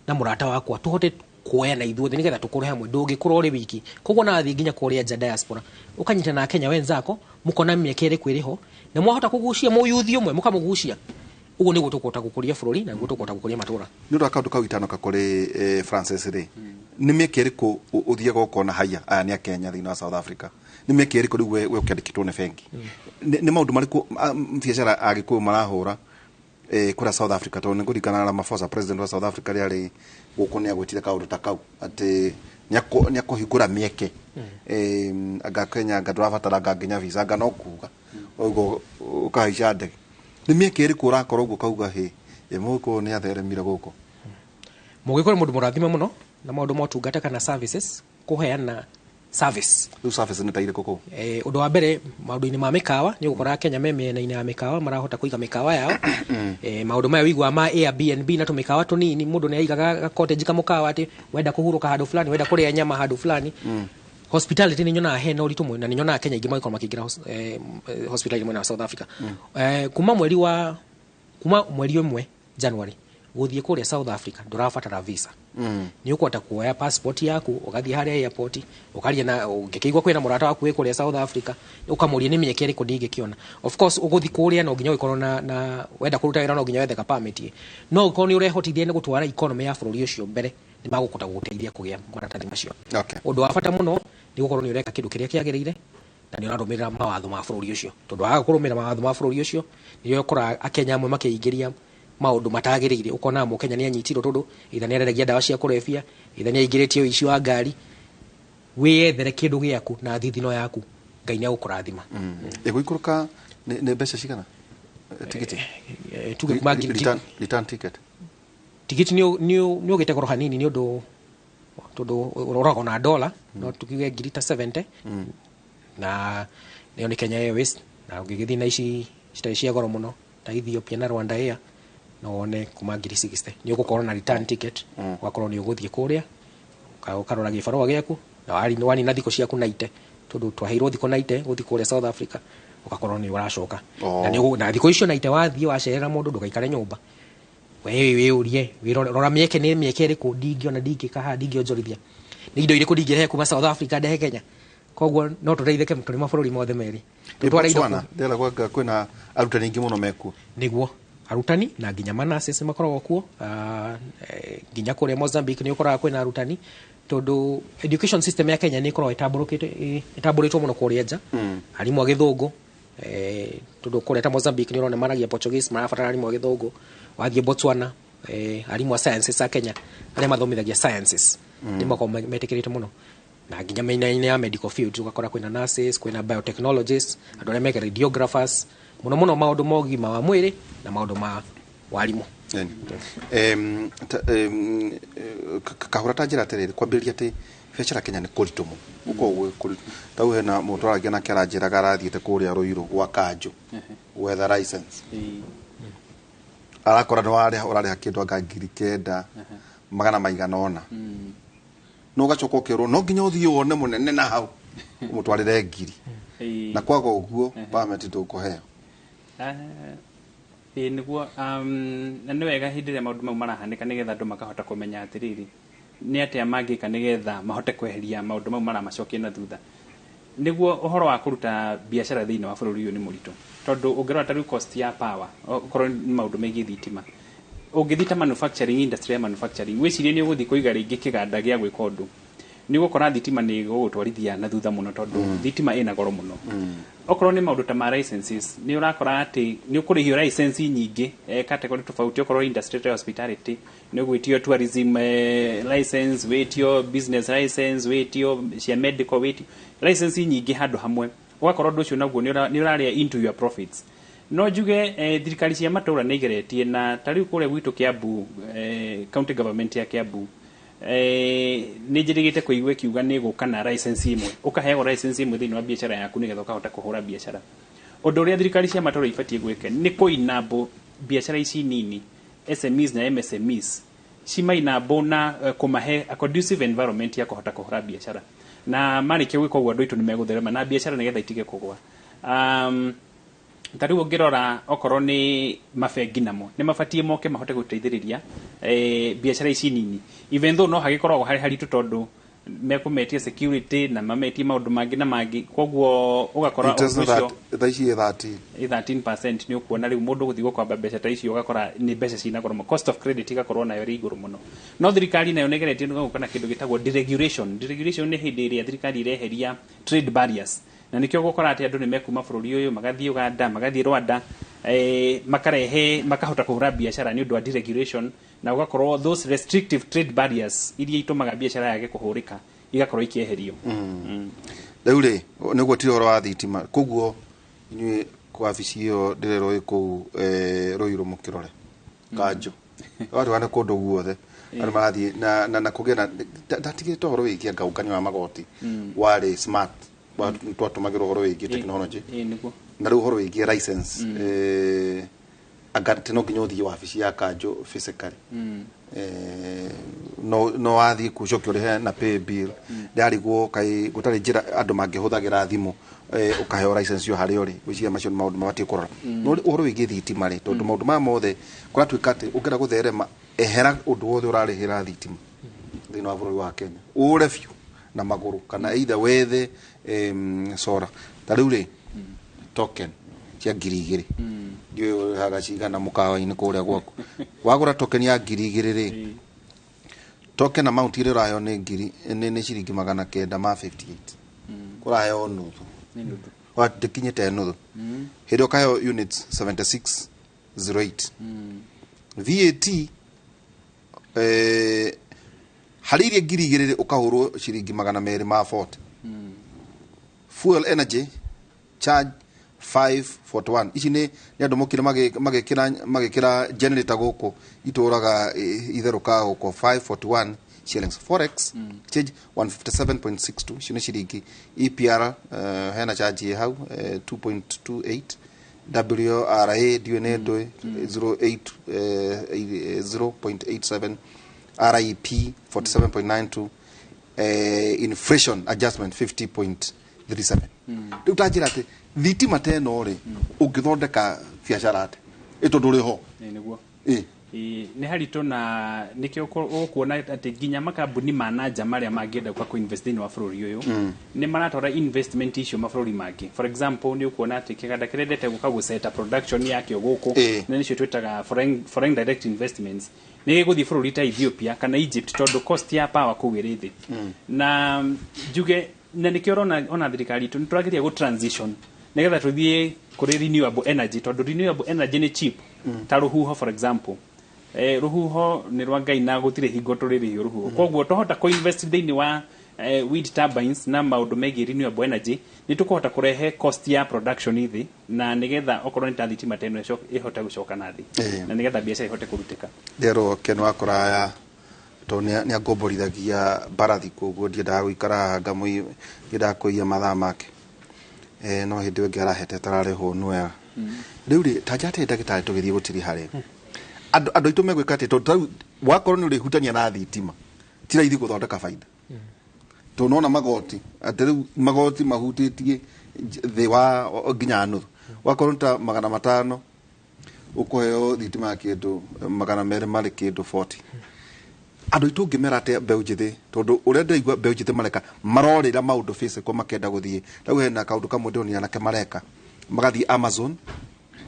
na mũrata wakwa, tũhote kuoyana ithuothe nĩgetha tũkũre hamwe. Ndũngĩkũra ũrĩ wiki. Koguo na wathiĩ nginya kũrĩa nja diaspora, ũkanyitana na Kenya wenzako, mũkona mĩeke ĩrĩkũ ĩrĩ ho, na mwahota kũgucia mũyuthi ũmwe mũkamũgucia. Ũguo nĩguo tũkũhota gũkũria bũrũri, na nĩguo tũkũhota gũkũria matũũra. Nĩ ũndũ wa kaũndũ kau itanoka kũrĩ Francis rĩ, nĩ mĩeke ĩrĩkũ ũthiaga ũkona haya aya nĩ Akenya thĩinĩ wa South Africa? Nĩ mĩeke ĩrĩkũ rĩu we ũkĩandĩkĩtwo nĩ bengi? Nĩ maũndũ marĩkũ biacara Agĩkũyũ marahũra kũrĩa South Africa? Tondũ nĩ ngũririkana Ramaphosa, president wa South Africa, rĩarĩ gũkũ nĩ agwĩtire kaũndũ ta kau atĩ nĩ akũhingũra mĩeke, anga Kenya anga ndũrabatara anga nginya visa, anga no kuga ũguo ũkahaica ndege. Nĩ mĩeke ĩrĩkũ ũrakorwo ũguo ũkauga hĩ mũgĩkũyũ nĩ atheremire gũkũ? Mũgĩkũyũ nĩ mũndũ mũrathime mũno na maũndũ ma ũtungata kana services, kũheana service. Rĩu service nĩ ta irĩkũ kũu? Ũndũ wa mbere maũndũ-inĩ ma mĩkawa, nĩ ũgũkora Kenya me mĩena-inĩ ya mĩkawa marahota kũiga mĩkawa yao. Maũndũ maya ũiguaga ma Airbnb na tũmĩkawa tũnini, mũndũ nĩ aigaga cottage kamũkawa atĩ wenda kũhurũka handũ fulani, wenda kũrĩa nyama handũ fulani. Hospitality nĩ nyonaga hena ũritũ mũno, na nĩ nyonaga Kenya aingĩ magĩkorwo makĩingĩra hospitality mwena wa South Africa. Kuma mweri ũmwe January gũthiĩ kũrĩa South Africa ndũrabatara visa. Nĩ ũkũhota kuoya passport yaku ũgathiĩ harĩa airport, ũkaria na ũngĩkĩigua kwĩna mũrata waku wĩ kũrĩa South Africa, ũkamũria nĩ mĩeke ĩrĩkũ ndingĩkĩona. Of course ũgũthiĩ kũrĩa no nginya ũgĩkorwo na wenda kũruta wĩra no nginya wethe ka permit, no ũkorwo nĩ ũrehotithia nĩ gũtwara economy ya bũrũri ũcio mbere, nĩ magũkũhota gũgũteithia kũgĩa maratathi macio. Ũndũ wa bata mũno nĩ gũkorwo nĩ ũreka kĩndũ kĩrĩa kĩagĩrĩire na nĩ ũrarũmĩrĩra mawatho ma bũrũri ũcio, tondũ waga kũrũmĩrĩra mawatho ma bũrũri ũcio nĩrĩo ũkoraga Akenya amwe makĩingĩria maũndũ matagĩrĩire. Ũkona Mũkenya nĩ anyitirwo tondũ either nĩ areragia ndawa cia kũrebia, either nĩ aingĩrĩtie ũici wa ngari. Wĩyethere kĩndũ gĩaku na thithino yaku, Ngai nĩ agũkũrathima. Ĩgũikũrũka nĩ mbeca cigana tigiti? Tuge kuma ngiri Return ticket. Tigiti nĩ ũgĩte goro hanini nĩ ũndũ tondũ ũroragwo na dollar, no tukiuge ngiri ta 70, na nĩyo nĩ Kenya Airways, na ũngĩgĩthiĩ na ici citarĩ cia goro mũno ta Ethiopia na Rwanda Air no wone kuma ngiri 60. Nĩ ũgũkorwo na return ticket, ũgakorwo nĩ ũgũthiĩ kũrĩa ũkarora gĩbarũa gĩaku, na wanina thikũ ciaku 90, tondũ twaheirwo thikũ 90 gũthiĩ kũrĩa South Africa, ũgakorwo nĩ ũracoka. Na thikũ icio 90 wathiĩ wacerera mũndũ, ndũgaikare nyũmba, We wĩyũrie, wĩrore, rora mĩeke nĩ mĩeke ĩrĩkũ ndingĩona, ndingĩka haha, ndingĩonjorithia, nĩ indo irĩkũ ndingĩrehe kuma South Africa ndehe Kenya. Koguo no tũteithĩke tũrĩ mabũrũri mothe merĩ. Tũtware indo Botswana ndĩrera gwaka kwĩna arutani aingĩ mũno mekuo. Nĩguo, arutani na nginya manaces nĩ makoragwo kuo. Nginya kũrĩa Mozambique nĩ ũkoraga kwĩna arutani, tondũ education system ya Kenya nĩ ĩkoragwo ĩtambũrũkĩte, ĩtambũrĩtwo mũno kũrĩa nja. Arimũ a gĩthũngũ, tondũ kũrĩa ta Mozambique nĩ ũrona maragia Portuguese, marabatara arimũ a gĩthũngũ. Wathiĩ Botswana, arimũ a sciences a Kenya arĩa mathomithagia sciences nĩ makoragwo metĩkĩrĩte mũno, na nginya mĩena-inĩ ya medical field ũgakora kwĩna nurses, kwĩna biotechnologists, andũ arĩa meka radiographers, mũno mũno maũndũ ma ũgima wa mwĩrĩ na maũndũ ma warimũ. Kahũra ta njĩra atĩrĩrĩ, kwambĩrĩria atĩ biacara Kenya nĩ kũritũ mũno, gũkoragwo gwĩ kũritũ. Tau hena mũndũ aragia nake aranjĩraga arathiĩte kũrĩa Rũirũ gwa kanjũ gwetha license, arakora nĩ warĩha, ũrarĩha kĩndũ anga 9,900 maigana ũna, no ũgacoka ũkerwo no nginya ũthiĩ wone mũnene na hau ũmũtwarĩre ngiri, na kwaga ũguo permit ndũkũheo. Ĩĩ nĩguo, na nĩ wega hĩndĩ ĩrĩa maũndũ mau marahanĩka, nĩgetha andũ makahota kũmenya atĩrĩrĩ, nĩ atĩa mangĩka nĩgetha mahote kweheria maũndũ mau maramacokia na thutha. Nĩguo, ũhoro wa kũruta biacara thĩinĩ wa bũrũri ũyũ nĩ mũritũ, tondũ ũngĩrora ta rĩu cost ya power, okorwo nĩ maũndũ megiĩ thitima, ũngĩthiĩ ta manufacturing industry ya manufacturing, wĩcirie nĩ ũgũthiĩ kũiga rĩngĩ kĩganda gĩa gwĩka ũndũ, nĩ ũgũkora thitima nĩ ĩgũgũtwarithia na thutha mũno, tondũ thitima ĩna goro mũno. Okorwo nĩ maũndũ ta ma licenses, nĩ ũrakora atĩ nĩ ũkũrĩhio license nyingĩ, category tofauti. Okorwo industry ta hospitality, nĩ ũgwĩtio tourism license, wĩtio business license, wĩtio cia medical, wĩtio license nyingĩ handũ hamwe, ũgakorwo ũndũ ũcio naguo nĩ ũrarĩa into your profits. No njuge thirikari cia matũra nĩ igeretie, na ta rĩu kũrĩa gwitũ Kiambu, county government ya Kiambu nĩ njĩrĩgĩte kũigua ĩkiuga nĩ gũka na license ĩmwe, ũkaheagwo license ĩmwe thĩinĩ wa biacara yaku nĩgetha ũkahota kũhũra biacara. Ũndũ ũrĩa thirikari cia matũra ibatiĩ gwĩka nĩ kũinambo biacara ici nini, SMEs na MSMEs, cimainambo na kũmahe a conducive environment ya kũhota kũhũra biacara, na marĩkia gwĩka ũguo andũ aitũ nĩ megũtherema na biacara nĩgetha itige kũgwa. Ta rĩu ũngĩrora okorwo nĩ mabengi, namo nĩ mabatiĩ moke mahote gũteithĩrĩria biacara ici nini, even though no hagĩkoragwo harĩ haritũ, tondũ mekũmetia security na mametie maũndũ mangĩ na mangĩ, koguo ũgakora Interest ũndũ ũcio thaa ici ĩ 13. 13% nĩ ũkuona rĩu mũndũ gũthiĩ gũkomba mbeca ta icio ũgakora nĩ mbeca cina goro mũno, cost of credit igakorwo nayo ĩrĩ igũrũ mũno. No thirikari nayo nĩ ĩgeretie gũka na kĩndũ gĩtagwo deregulation. Deregulation nĩ hĩndĩ ĩrĩa thirikari ireheria trade barriers, na nĩkĩo ũgũkora atĩ andũ nĩ mekuma bũrũri ũyũ magathiĩ Uganda, magathiĩ Rwanda, makarehe, makahota kũhũra biacara nĩ ũndũ wa deregulation, na ũgakorwo those restrictive trade barriers iria itũmaga biacara yage kũhũrĩka igakorwo ikĩeherio. Rĩu rĩ, nĩguo tiri ũhoro wa thitima, koguo inyuĩ wabici ĩyo ndĩrerwo ĩ kũu Rũirũ, mũkĩrore kanjũ wathiĩ nĩ kũndũ guothe andũ marathiĩ na kũgĩa na ndatigĩte ũhoro wĩgiĩ anga ũngania wa magoti warĩ smart, twatũmagĩra ũhoro wĩgiĩ technology. Ĩĩ nĩguo. Na rĩu ũhoro wĩgiĩ license, anga atĩ no nginya ũthiĩ wabici ya kanjũ physically, no wathiĩ kuo ũcoke ũrĩhe na pay bill. Ndarigwo kaĩ gũtarĩ njĩra andũ mangĩhũthagĩra thimũ, ũkaheo license yo harĩa ũrĩ. Gwĩciria macio nĩ maũndũ mabatiĩ kũrora. No ũhoro wĩgiĩ thitima rĩ, tondũ maũndũ maya mothe kũratuĩka atĩ ũngĩenda gũtherema, ehera ũndũ wothe ũrarĩhĩra thitima thĩinĩ wa bũrũri wa Kenya, ũre biũ na magũrũ, kana either wethe solar. Ta rĩu rĩ, token cia 2,000, ndiũĩ ũrĩhaga cigana mũkawa-inĩ kũrĩa gwaku. Wagũra token ya 2,000 rĩ, token amount ĩrĩa ũraheo nĩ ngiri nĩ ciringi 958, kũraheo nuthu. Nĩ nuthu. Ndĩkinyĩte nuthu. Hĩndĩ ĩyo ũkaheo units 7608. VAT, harĩ iria 2,000 rĩ, ũkahũrwo ciringi 240. Fuel energy charge 541. Ici nĩ andũ mokire magĩkĩra generator gũkũ itũraga itherũkaga gũkũ, 541 shillings. Forex change 157.62, icio nĩ ciringi. EPR, hena charge ĩ hau, 2.28. WRA ndiũĩ nĩ ndũĩ, 08, 0.87. REP 47.92. Inflation adjustment 50.37. Rĩu ta njĩra atĩ thitima ta ĩno rĩ, ũngĩthondeka biacara atĩ ĩ tondũ ũrĩ ho? Ĩĩ nĩguo. Ĩ. Ĩĩ, nĩ haritũ na nĩkĩo ũkuona atĩ nginya makambuni ma nanja marĩa mangĩenda gũka kũ-invest thĩinĩ wa bũrũri ũyũ nĩ maratwara investment icio mabũrũri mangĩ. For example, nĩ ũkuona atĩ kĩganda kĩrendete gũka gũceta production yakĩo gũkũ, na nĩcio twĩtaga foreign direct investments, nĩ gĩgũthiĩ bũrũri ta Ethiopia kana Egypt, tondũ cost ya power kũu ĩrĩ thĩ. Na njuge na nĩkĩo ũrona ona thirikari itũ nĩ tũrageria gũ transition nĩgetha tũthiĩ kũrĩ renewable energy, tondũ renewable energy nĩ cheap. Ta rũhuho, for example, rũhuho nĩ rwa Ngai na gũtirĩ hingo tũrĩrĩhio rũhuho. Koguo twahota kũ-invest thĩinĩ wa wind turbines na maũndũ megiĩ renewable energy, nĩ tũkũhota kũrehe cost ya production thĩ, na nĩgetha okorwo nĩ ta thitima ta ĩno ĩhote gũcoka na thĩ na nĩgetha biacara ĩhote kũrutĩka. Nderwo Ken wa kũraya tondũ nĩ angomborithagia mbarathi, koguo ndiendaga gũikara haha ndiendaga kũiya mathaa make. No hĩndĩ ĩyo ĩngĩ arahete tararĩ hũnu wega. Rĩu rĩ, ta njate ndagĩtarĩ, tũgĩthiĩ gũtiriha rĩ, andũ aitũ megwĩka atĩ? Tondũ tarĩu wakorwo nĩ ũrĩhutania na thitima, ti raithi gũthondeka baida, tondũ nona magoti atĩ rĩu magoti mahutĩtie thĩ wa nginya nuthu. Wakorwo nĩ ta 500, ũkũheo thitima ya kĩndũ 200 marĩ kĩndũ 40. Andũ aitũ ũngĩmera atĩa, mbeũ njĩthĩ? Tondũ ũrĩa ndĩraigua mbeũ njĩthĩ mareka, marorĩra maũndũ physical, makenda gũthiĩ. Rĩu hena kaũndũ kamwe ndĩronire anake mareka, magathiĩ Amazon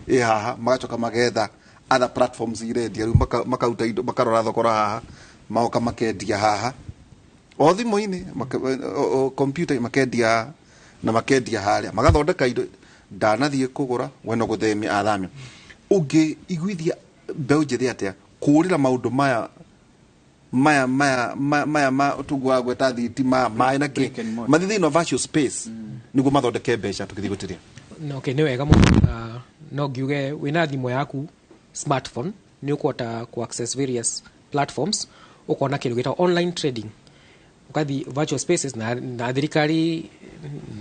ĩ haha, magacoka magetha other platforms irendia. Rĩu makaruta indo, makarora thogora haha, magoka makendia haha o thimũ-inĩ, computer, makendia haha na makendia harĩa, magathondeka indo ndanathiĩ kũgũra, we no gũthemia athamia. Ũngĩ iguithia mbeũ njĩthĩ atĩa kũũrĩra maũndũ maya ma tuguaga gweta thitima, maĩ na kĩ, Brick and mortar. Mathiĩ thĩinĩ wa virtual space nĩguo mathondeke mbeca? Tũgĩthiĩ gũtĩria. No, okay, nĩ wega mũno. No ngiuge wĩna thimũ yaku smartphone, nĩ ũkũhota ku access various platforms, ũkona kĩndũ gĩtagwo online trading, ũgathiĩ virtual spaces. Na thirikari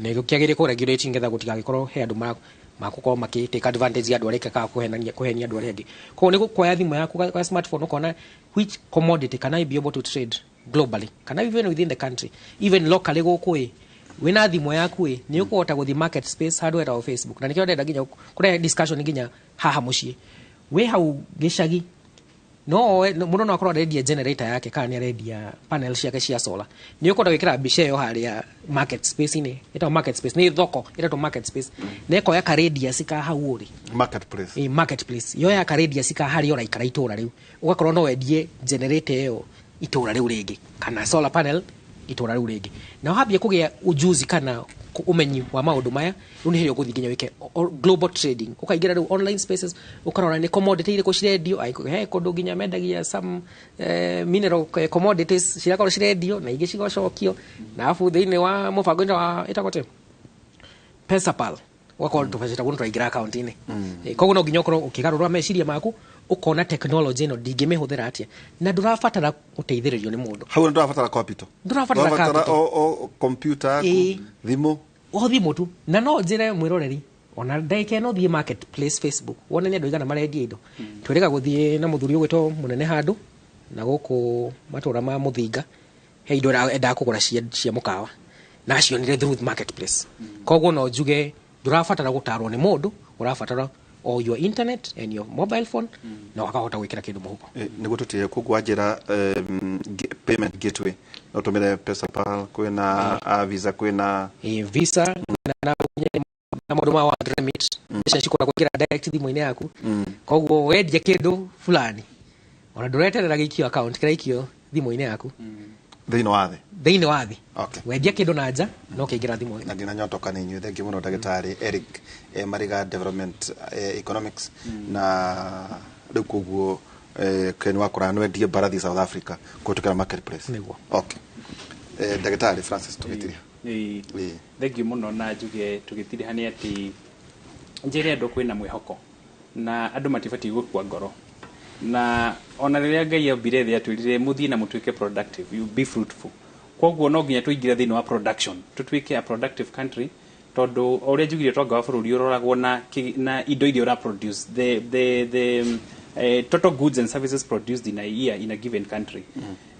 nĩ gĩkĩagĩrĩire kũ regulate nĩgetha gũtigagĩkorwo he andũ makũkorwo makĩ take advantage ya andũ arĩa kaga kũhenia andũ arĩa angĩ. Koguo nĩ gũkuoya thimũ yaku ga smartphone, ũkona which commodity can I be able to trade globally, kana even within the country, even locally gũkũ. Ĩ wĩna thimũ yaku, ĩ nĩ ũkũhota gũthiĩ market space handũ hetagwo Facebook. Na nĩkĩo ndĩrenda nginya kũrehe discussion nginya haha mũciĩ, wĩ hau gĩcagi, no mũndũ no akorwo arendia generator yake kana nĩ arendia panel ciake cia solar. Nĩ ũkũhota gwĩkĩra mbica ĩyo harĩa market space-inĩ ĩtagwo market space, nĩ thoko ĩretwo market space, na ĩkoya ka radius ka hau ũrĩ. Marketplace. Ĩ, marketplace yoya ka radius ka harĩa ũraikara itũra rĩu, ũgakorwo no wendie generator ĩyo itũra rĩu rĩngĩ kana solar panel itũra rĩu rĩngĩ. Na wambia kũgĩa ujuzi kana ũmenyi wa maũndũ maya, rĩu nĩ hĩndĩ ũgũthiĩ nginya wĩke global trading. Ũkaingĩra rĩu online spaces, ũkarora nĩ commodity irĩkũ cirendio. He kũndũ nginya mendagia some mineral commodities, cirakorwo cirendio na ingĩ cigacokio. Na arabu thĩinĩ wa mũbango-inĩ wa ĩtagwo atĩa, Pesapal, ũgakorwo tũbeca taguo nĩtũraingĩra akaunti-inĩ. Koguo no nginya ũkorwo ũkĩgarũra meciria maku, ũkona technology ĩno ndingĩmĩhũthĩra atĩa, na ndũrabatara gũteithĩrĩrio nĩ mũndũ. Hau nĩ ndũrabatara capital. Ndũrabatara Ũrabatara capital. o computer yaku, thimũ. O thimũ tu. Na no njĩre mwĩroreri, ona ndagĩka ĩno thiĩ marketplace Facebook, wone nĩ andũ aigana marendia indo. Twĩrĩga gũthiĩ na mũthuri ũgwĩtwo mũnene handũ na gũkũ matũra ma Mũthinga, he indo endaga kũgũra cia mũkawa, na acionire through marketplace. Koguo no njuge ndũrabatara gũtarwo nĩ mũndũ, ũrabatara o your internet and your mobile phone, na wakahota gwĩkĩra kĩndũ mũhuko. Nĩguo tũtĩre koguo wanjĩra payment gateway no tũmĩre Pesapal, kwĩna Visa, kwĩna Visa na maũndũ ma World Remit, mbeca cikoragwo kũingĩra direct thimũ-inĩ yaku. Koguo wendia kĩndũ fulani, ona ndũreterera gĩikio account, kĩraikio thimũ-inĩ yaku. Thĩinĩ wa thĩ. Thĩinĩ wa thĩ. Okay. Wendia kĩndũ na nja no kĩingĩra thimũ-inĩ. Na ndinanyotoka nĩ inyuĩ. Thengiũ mũno, ndagĩtarĩ Eric Mariga, development economics. Na rĩu koguo Ken wakora no endie mbarathi South Africa kũhĩtũkĩra marketplace. Nĩguo. Okay. Ndagĩtarĩ Francis, tũgĩtiria. Ĩĩ. Thengiũ mũno. Na njuge tũgĩtiriha nĩ atĩ njĩre andũ kwĩna mwĩhoko na andũ matibatiĩ gũkua ngoro. Na ona rĩrĩa Ngai ambire thĩ, atwĩrire mũthiĩ na mũtuĩke productive, you be fruitful. Koguo no nginya tũingĩre thĩinĩ wa production, tũtuĩke a productive country, tondũ o ũrĩa njugire, ũtonga wa bũrũri ũroragwo na indo iria ũra produce, the total goods and services produced in a year in a given country.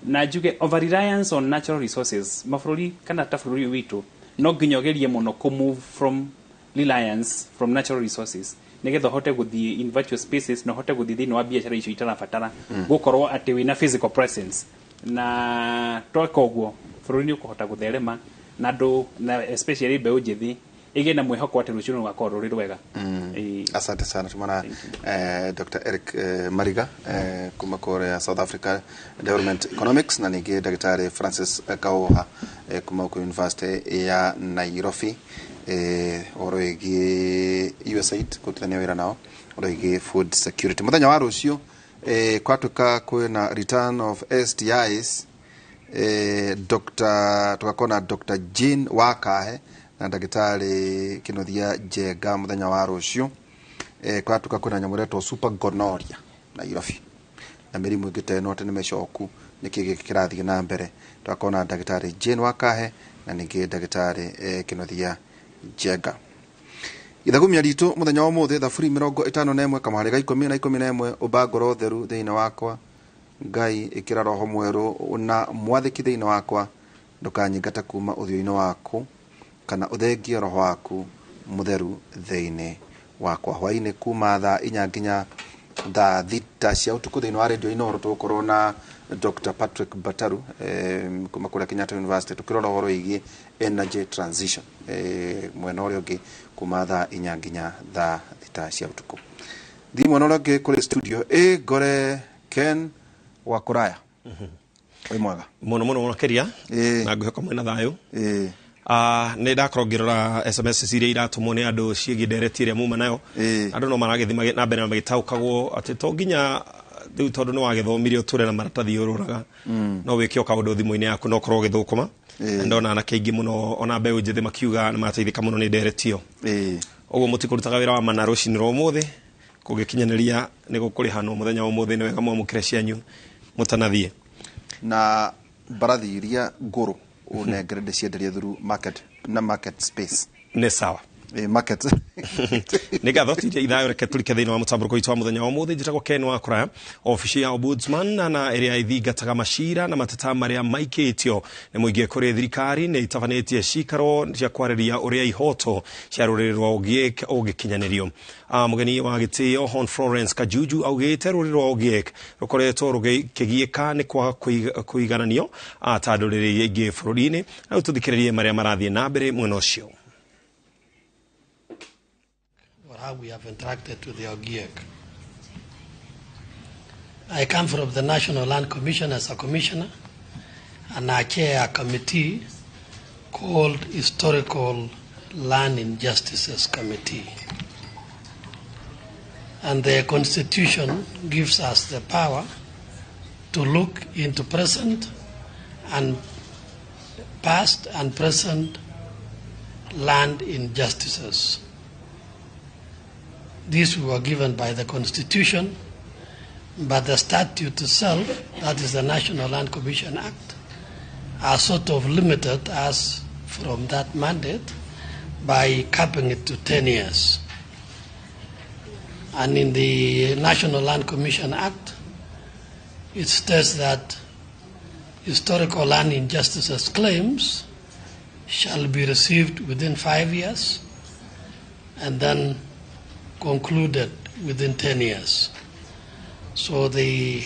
Na njuge over reliance on natural resources, mabũrũri kana ta bũrũri witũ, no nginya ũgerie mũno kũ move from reliance from natural resources. Nigetha ũhote gũthiĩ in virtual spaces na ũhote gũthiĩ thĩinĩ wa biacara icio itarabatara gũkorwo atĩ wĩna physical presence. Na tweka ũguo bũrũri nĩ ũkũhota gũtherema na andũ, na especially mbeũ njĩthĩ ĩgĩe na mwĩhoko atĩ rũciũ rũgakorwo rũrĩ rwega. Asante sana. Tumana Dr. Eric Mariga kuma kũrĩa South Africa, Development Economics, na ningĩ Ndagĩtarĩ Francis Kaũha kuma kũ University ya Nairobi, ũhoro wĩgiĩ USAID kũrutithania wĩra nao ũhoro wĩgiĩ food security. Mũthenya wa rũciũ kwatuĩka kwĩna return of STIs, Dr. tugakorwo na Dr. Jane Wakahe na Ndagĩtarĩ Kĩnuthia Njenga mũthenya wa rũciũ. Kwatuĩka kwĩna nyamũ ĩretwo super gonorrhea Nairobi na mĩrimũ ĩngĩ ta ĩno, atĩ nĩ mĩcoku, nĩkĩ gĩkĩ kĩrathiĩ na mbere, tugakorwo na Ndagĩtarĩ Jane Wakahe na ningĩ Ndagĩtarĩ Kĩnuthia Njenga. Ithagumia ritũ mũthenya wa ũmũthĩ, Thaburi 51 kamũhari ga 10 na 11: "Ũmba ngoro theru thĩinĩ wakwa, Ngai, ĩkĩra roho mwerũ na mwathĩki thĩinĩ wakwa. Ndũkanyingate kuma ũthiũ-inĩ waku, kana ũthengie roho waku mũtheru thĩinĩ wakwa." Hwaĩ-inĩ kuma thaa 4 nginya thaa 6 cia ũtukũ thĩinĩ wa radio Inooro tũgũkorwo na Dr. Patrick Bataru kuma kũrĩa Kenyatta University, tũkĩrora ũhoro wĩgiĩ energy transition. Mwena ũrĩa ũngĩ kuma thaa 4 nginya thaa 6 cia ũtukũ. Thiĩ mwena ũrĩa ũngĩ kũrĩ studio ĩ ngore Ken wa Kũraya. Wĩ mwega? Mũno mũno makĩria, na ngwĩhoka mwĩna thayũ. Nĩ ndakorwo ngĩrora SMS iria iratũmwo nĩ andũ ciĩgiĩ ndereti ĩrĩa muma nayo. Andũ no maragĩthiĩ na mbere na magĩtaũkagwo atĩ to nginya rĩu tondũ nĩ wagĩthomire ũtũre na maratathi ũrũraga, no wĩke o kaũndũ thimũ-inĩ yaku na ũkorwo ũgĩthũkũma. Ndona anake aingĩ mũno ona mbeũ njĩthĩ makiuga nĩ mateithĩka mũno nĩ ndereti ĩyo. Ũguo mũtikũrutaga wĩra wa mana rũcinĩ rwa ũmũthĩ kũgĩkinyanĩria nĩ gũkũrĩhanwo mũthenya wa ũmũthĩ. Nĩ wega mwamũkĩre cianyu mũtanathiĩ. Na mbarathi iria ngũrũ ũnengere ndĩcienderie through market na market space. Nĩ sawa. Market. Nĩ ngatho tiria ithayo. Reke tũrike thĩinĩ wa mũtambũrũko witũ wa mũthenya wa ũmũthĩ. Njĩtagwo Ken wa Kũraya. Obici ya Ombudsman na ĩrĩa ĩthingataga macira na mateta marĩa maikĩtio nĩ mũingĩ kũrĩ thirikari nĩ itabanĩtie cikaro cia kwarĩria ũrĩa ihoto cia rũrĩrĩ rwa Ogiek ũngĩkinyanĩrio. Mũgeni wa gĩtĩo Hon Florence Kajuju augĩte rũrĩrĩ rwa Ogiek rũkoretwo rũgĩkĩgiĩka nĩ kwaga kũigananio ta ndũrĩrĩ iria ingĩ bũrũri-inĩ. Na rĩu tũthikĩrĩrie marĩa marathiĩ na mbere mwena ũcio. Or how we have interacted with the Ogiek. I come from the National Land Commission as a commissioner, and I chair a committee called Historical Land Injustices Committee. And the Constitution gives us the power to look into present and past and present land injustices. These were given by the Constitution, but the statute itself, that is the National Land Commission Act, are sort of limited us from that mandate by capping it to 10 years. And in the National Land Commission Act, it states that historical land injustices claims shall be received within 5 years and then concluded within 10 years. So the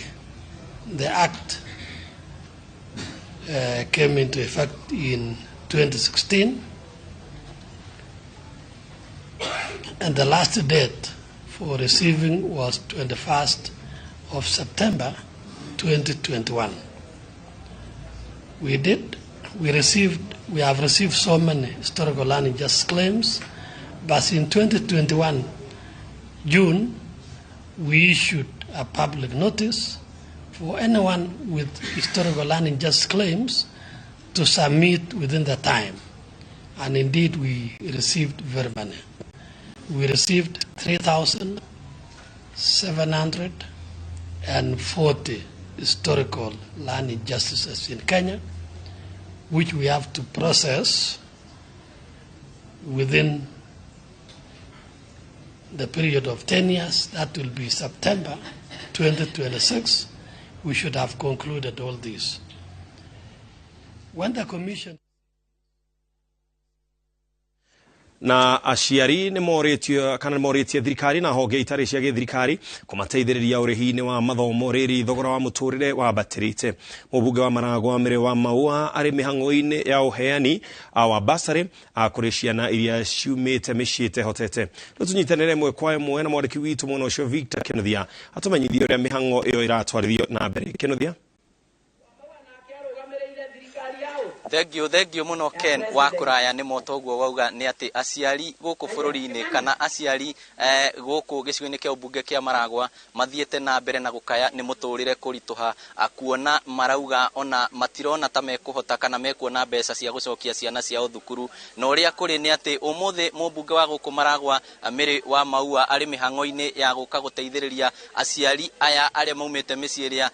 act came into effect in 2016, and the last date for receiving was 21st of September 2021. We did, we received, we have received so many historical land injustice claims, but in 2021, June, we issued a public notice for anyone with historical land injustice claims to submit within the time. And indeed, we received very many. We received 3,740 historical land injustices in Kenya, which we have to process within the period of 10 years. That will be September 2026. We should have concluded all this. When the Commission Na aciari nĩ morĩtio kana nĩ morĩtie thirikari na honge itarĩ cia gĩthirikari kũmateithĩrĩria ũrĩhi-inĩ wa mathomo rĩrĩ thogora wa mũtũrĩre wambatĩrĩte. Mũmbunge wa Maragwa Mĩrĩ wa Maua arĩ mĩhang'o-inĩ ya ũheani wa basarĩ kũrĩ ciana iria ciumĩte mĩciĩ ĩtehotete. Rĩu tũnyitanĩre ĩmwe kwa ĩmwe na mwandĩki witũ mwena ũcio Victor Kinuthia atũmenyithie ũrĩa mĩhang'o ĩyo ĩratwarithio na mbere. Kinuthia. Thank you muno Ken wa kuraya ni moto guo wauga ni ati aciari guku bururi-ini kana aciari guku gicigo-ini kia ubunge kia Maragwa mathiete na mbere na gukaya ni muturire kurituha kuona marauga ona matirona ta mekuhota kana mekuona mbeca cia gucokia ciana ciao thukuru. Na uria kuri ni ati umuthi mumbunge wa guku Maragwa Mary wa Maua ari mihango-ini ya guka guteithiriria aciari aya aria maumite micii iria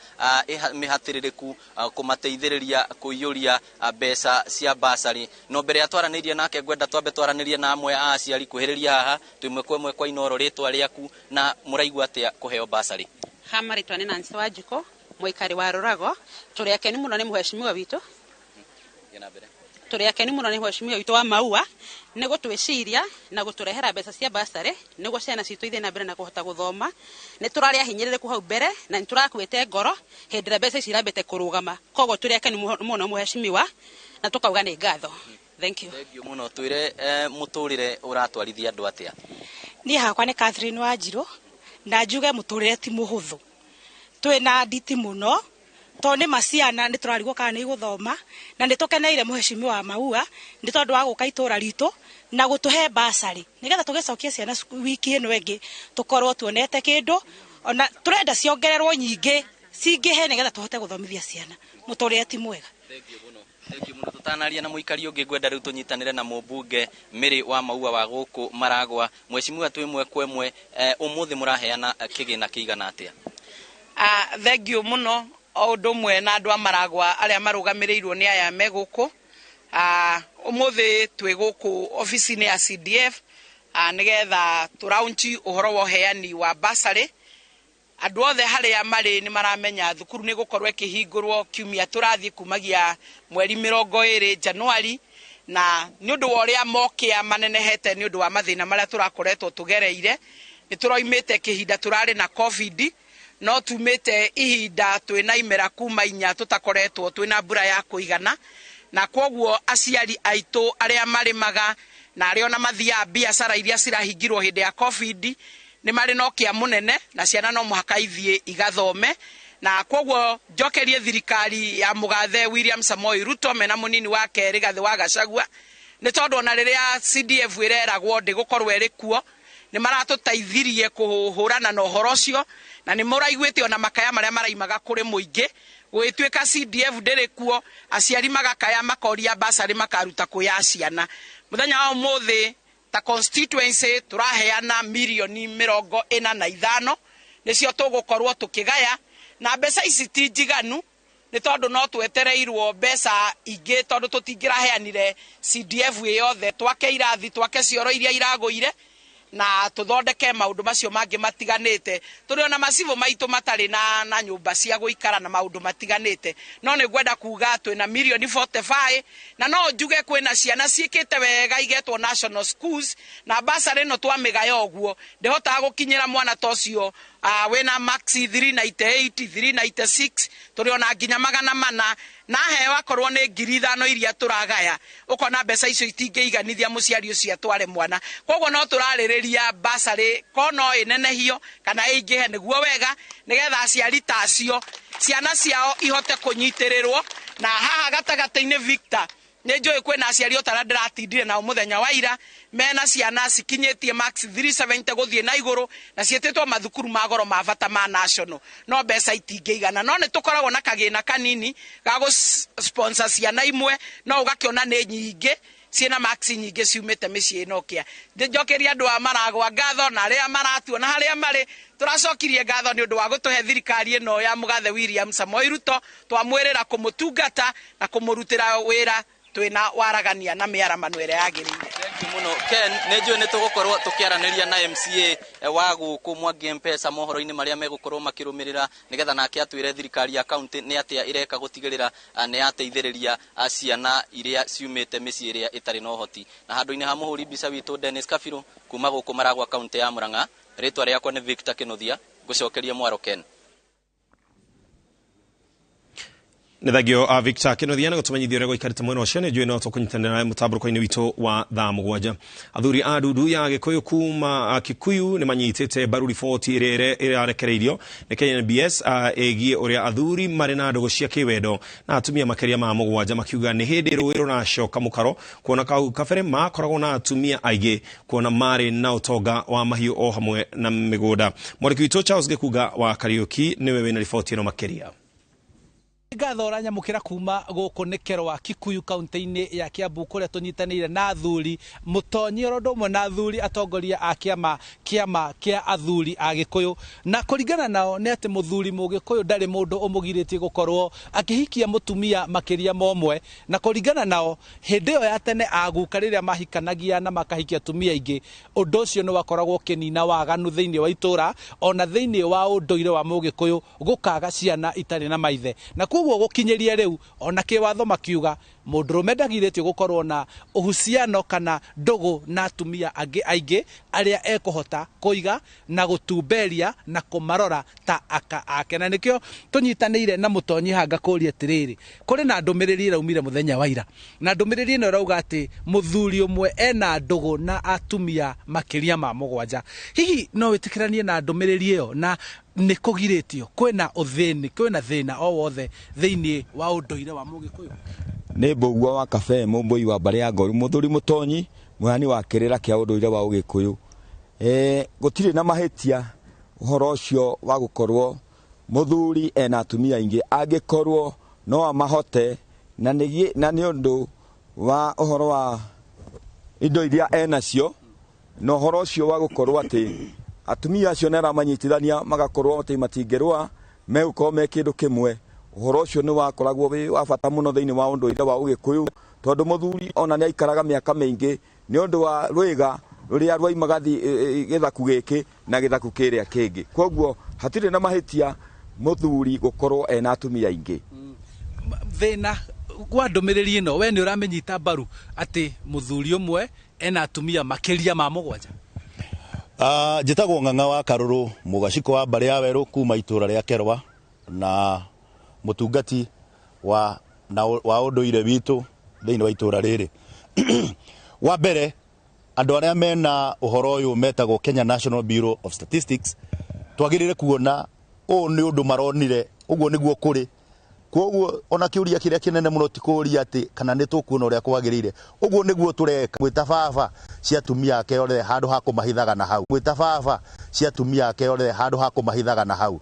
mihatiririku kumateithiriria kuiyuria mbeca cia basarĩ. No mbere ya twaranĩirie nake ngwenda twambe twaranĩrie na amwe a aciari kuhĩrĩria haha twĩmwe kwa ĩmwe kwa Inoro rĩtwa rĩaku na mũraigua atĩa kũheo basarĩ. Ha marĩtwa nĩ Nancy Wanjikũ mũikari wa Rũrago. Tũrĩ akenu mũno nĩ mũheshimiwa witũ. Tũrĩ akenu mũno nĩ mũheshimiwa witũ wa Maua nĩ gũtwĩciria na gũtũrehera mbeca cia basarĩ nĩguo ciana citũ ithiĩ na mbere na kũhota gũthoma. Nĩ tũrarĩ ahinyĩrĩrĩku hau mbere na nĩ tũrakuĩte ngoro hĩndĩ ĩrĩa mbeca ici irambĩte kũrũgama. Koguo tũrĩ akenu mũno mũheshimiwa na tukauga nĩ ngatho. Thank you. Thank you mũno. Twĩre mũtũrĩre ũratwarithia andũ atĩa? Niĩ hakwa nĩ Catherine Wanjirũ na njuge mũtũrĩre ti mũhũthũ. Twĩna nditi mũno tondũ nĩ maciana nĩ tũrarigwo kana nĩ igũthoma na nĩ tũkeneire mũheshimiwa wa Maua nĩ tondũ wa gũka itũra ritũ na gũtũhe basarĩ nĩgetha tũgĩcokie ciana wiki ĩno ĩngĩ tũkorwo tuonete kĩndũ ona tũrenda ciongererwo nyingĩ cingĩhe nĩgetha tũhote gũthomithia ciana. Mũtũrĩre ti mwega. Thank you muno. Tutanaria na muikari ungi ngwenda riu tunyitanire na mumbunge Mary wa Maua wa guku Maragwa. Mheshimiwa twimwe kwa ĩmwe umuthi muraheana kigina kiigana atia? Thank you muno o undu umwe na andu a Maragwa aria marugamirirwo ni aya me guku. Umuthi twi guku office-ini ya CDF nigetha turaunchi uhoro wa uheani wa basarĩ. Andũ othe harĩa marĩ nĩ maramenya thukuru nĩ gũkorwo ĩkĩhingũrwo kiumia tũrathiĩ kumagia mweri 20 Januari, na nĩ ũndũ wa ũrĩa mokĩa manenehete nĩ ũndũ wa mathĩna marĩa tũrakoretwo tũgereire. Nĩ tũroimĩte kĩhinda tũrarĩ na COVID, no tumĩte ihinda twĩna imera kuma inya tũtakoretwo twĩna mbura ya kũigana, na kwoguo aciari aitũ arĩa marĩmaga na arĩa ona mathiaga biacara iria cirahingirwo hĩndĩ ya COVID nĩ marĩ na ũkĩa mũnene na ciana no mũhaka ithiĩ igathome. Na kwoguo njokerie thirikari ya mũgathe William Samoei Ruto mena mũnini wake Rigathĩ wa Gachagua nĩ tondũ ona rĩrĩa CDF ĩreragwo ndĩgũkorwo ĩrĩ kuo nĩ maratũteithirie kũhũrana na ũhoro ũcio, na nĩ mũraiguĩte ona makaya marĩa maraimaga kũrĩ mũingĩ gũgĩtuĩka CDF ndĩrĩ kuo, aciari magakaya makoria basarĩ makaruta kũ ya ciana. Mũthenya wa ũmũthĩ ta constituency tũraheana mirioni 45 nĩcio tũgũkorwo tũkĩgaya, na mbeca ici ti njiganu nĩ tondũ no twetereirwo mbeca ingĩ tondũ tũtingĩraheanire CDF ĩyothe twake irathi twake cioro iria iragũire na tũthondeke maũndũ macio mangĩ matiganĩte. Tũrĩ ona macibũ maitũ matarĩ na nyũmba cia gũikara na maũndũ matiganĩte, no nĩ ngwenda kuga twĩna mirioni 45 na no njuge kwĩna ciana ciĩkĩte wega igetwo national schools na basarĩ ĩno twamĩgaya ũguo ndĩhotaga gũkinyĩra mwana ta ũcio wĩna max 398 396 tũrĩ ona nginya 400 na heo akorwo nĩ 5,000 iria tũragaya ũkona mbeca icio itingĩiganithia mũciari ũcio atware mwana. Koguo no tũrarĩrĩria basarĩ ko no ĩnenehio kana ĩingĩhe nĩguo wega nĩgetha aciari ta acio ciana ciao ihote kũnyitĩrĩrwo. Na haha gatagatĩ-inĩ Victor nĩ njũĩ kwĩna aciari o ta ndĩratindire nao mũthenya wa ira mena ciana cikinyĩtie max 370 gũthiĩ na igũrũ na ciĩtĩtwo mathukuru ma goro ma bata ma national no mbeca itingĩigana. No nĩ tũkoragwo na kagĩna kanini ga gũ sponsor ciana imwe no ũgakĩona nĩ nyingĩ ciĩna max nyingĩ ciumĩte mĩciĩ ĩno kĩa. Njokeria andũ a Maragwa ngatho na arĩa maratuona harĩa marĩ tũracokirie ngatho nĩ ũndũ wa gũtũhe thirikari ĩno ya mũgathe William Samoei Ruto twamwĩrĩra kũmũtungata na kũmũrutĩra wĩra Twina waragania na mĩaramano ĩrĩa yagĩrĩire. Thank you muno Ken, nĩ njũĩ nĩ tũgũkorwo tũkĩaranĩria na MCA wa gũkũ Mwangi M-Pesa mohoro-inĩ marĩa megũkorwo makĩrũmĩrĩra, nĩgetha nake atwĩre thirikari ya kaunti nĩ atĩa ĩreka gũtigĩrĩra nĩ yateithĩrĩria ciana iria ciumĩte mĩciĩ ĩrĩa ĩtarĩ na ũhoti. Na handũ-inĩ ha mũhũri mbica witũ Dennis Kabiru kuma gũkũ Maragwa kaunti ya Murang'a, rĩtwa rĩakwa nĩ Victor Kinuthia, ngũcokeria mwaro Ken. Nĩ thengio a Victor Kinuthia nĩ gũtũmenyithia ũrĩa gũikarĩte mwena ũcio. Nĩ njũĩ no tũkũnyitanĩra nawe mũtambũrũko-inĩ witũ wa thaa 7. Athuri a ndundu ya Gĩkũyũ kuma Kikuyu nĩ manyitĩte mbaru riboti ĩrĩa ĩrarekereirio nĩ KNBS ĩgiĩ ũrĩa athuri marĩ na ndũgũ cia kĩwendo na atumia makĩria ma 7, makiuga nĩ hĩndĩ rũĩ rũracoka mũkaro kuona kau kabere makoragwo na atumia aingĩ kuona marĩ na ũtonga wa mahiũ o hamwe na mĩgũnda. Mwandĩki witũ Charles Gĩkunga wa Kariũki nĩwe wĩna riboti ĩno makĩria. Ngatho ũranyamũkĩra kuma gũkũ nĩ Kerwa Kikuyu kaunti-inĩ ya Kiambu kũrĩa tũnyitanĩire na athuri mũtonyi oro ũndũ ũmwe na athuri atongoria a kĩama kĩa athuri a Gĩkũyũ, na kũringana nao nĩ atĩ mũthuri mũgĩkũyũ ndarĩ mũndũ ũmũgirĩtie gũkorwo akĩhikia mũtumia makĩria ma ũmwe, na kũringana nao hĩndĩ ĩyo ya tene aguka rĩrĩa mahikanagia na makahikia atumia aingĩ, ũndũ ũcio nĩ wakoragwo ũkĩnina waganu thĩinĩ wa itũra ona thĩinĩ wa ũndũire wa mũgĩkũyũ gũkaga ciana itarĩ na maithe. Na koguo gũkinyĩria rĩu ona kĩwatho makiuga mũndũrũme ndagirĩtio gũkorwo na uhusiano kana ndũgũ na atumia angĩ aingĩ arĩa ekũhota kũiga na gũtumberia na kũmarora ta aka ake. Na nĩkĩo tũnyitanĩire na mũtonyi hanga kũria atĩrĩrĩ, kũrĩ na ndũmĩrĩri ĩraumire mũthenya wa ira, na ndũmĩrĩri ĩno ĩrauga atĩ mũthuri ũmwe ena ndũgũ na atumia makĩria ma 7. Hihi no wĩtĩkĩranie na ndũmĩrĩri ĩyo na nĩ kũgirĩtio kwĩna ũthĩni kwĩna thĩna o wothe thĩinĩ wa ũndũire wa mũgĩkũyũ? Nĩ mbũgua wa kabe mũmbũi wa mbarĩ ya Ngoru mũthuri mũtonyi mũhani wa kĩrĩra kĩa ũndũire wa ũgĩkũyũ. Gũtirĩ na mahĩtia ũhoro ũcio wa gũkorwo mũthuri ena atumia aingĩ angĩkorwo no amahote na nĩ ũndũ wa ũhoro wa indo iria enacio, na ũhoro ũcio wa gũkorwo atĩ atumia acio nĩ aramanyitithania magakorwo atĩ matingĩrũa megũkorwo me kĩndũ kĩmwe. Ũhoro ũcio nĩ wakoragwo wĩ wa bata mũno thĩinĩ wa ũndũire wa ũgĩkũyũ, tondũ mũthuri ona nĩ aikaraga mĩaka mĩingĩ nĩ ũndũ wa rwĩga rũrĩa rwaimaga gĩthaku gĩkĩ na gĩthaku kĩrĩa kĩngĩ. Koguo hatirĩ na mahĩtia mũthuri gũkorwo ena atumia aingĩ. Thĩna kwa ndũmĩrĩri ĩno we nĩ ũramĩnyita mbaru atĩ mũthuri ũmwe ena atumia makĩria ma 7? Njĩtagwo Ng'ang'a wa Karũrũ mũgaciko wa mbarĩ ya Werũ kuma itũra rĩa Kerwa na mũtungati wa ũndũire witũ thĩinĩ wa itũra rĩrĩ. Wa mbere andũ arĩa mena ũhoro ũyũ metagwo Kenya National Bureau of Statistics twagĩrĩire kuona ũũ nĩ ũndũ maronire ũguo nĩguo kũrĩ. Koguo ona kĩũria kĩrĩa kĩnene mũno ti kũũria atĩ kana nĩ tũkuona ũrĩa kwagĩrĩire, ũguo nĩguo tũreka. Gwĩta baba cia atumia ake othe handũ ha kũmahithaga na hau, gwĩta baba cia atumia ake othe handũ ha kũmahithaga na hau.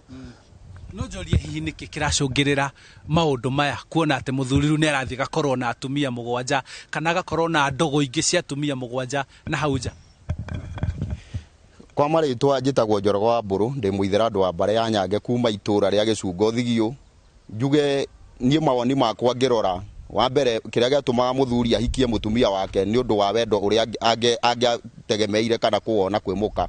No njorie hihi nĩkĩ kĩracũngĩrĩra maũndũ maya kuona atĩ mũthuri rĩu nĩ arathiĩ gakorwo na atumia 7 kana agakorwo na ndũgũ ingĩ cia atumia 7 na hau nja? Kwa marĩtwa njĩtagwo Njoroge wa Mbũrũ, ndĩ mũithĩra wa mbarĩ ya Nyange kuma itũra rĩa Gĩcungo Thigio. Njuge niĩ mawoni makwa ngĩrora, wa mbere kĩrĩa gĩatũmaga mũthuri ahikie mũtumia wake nĩ ũndũ wa wendo ũrĩa angĩategemeire kana kũwona kwĩ mũka,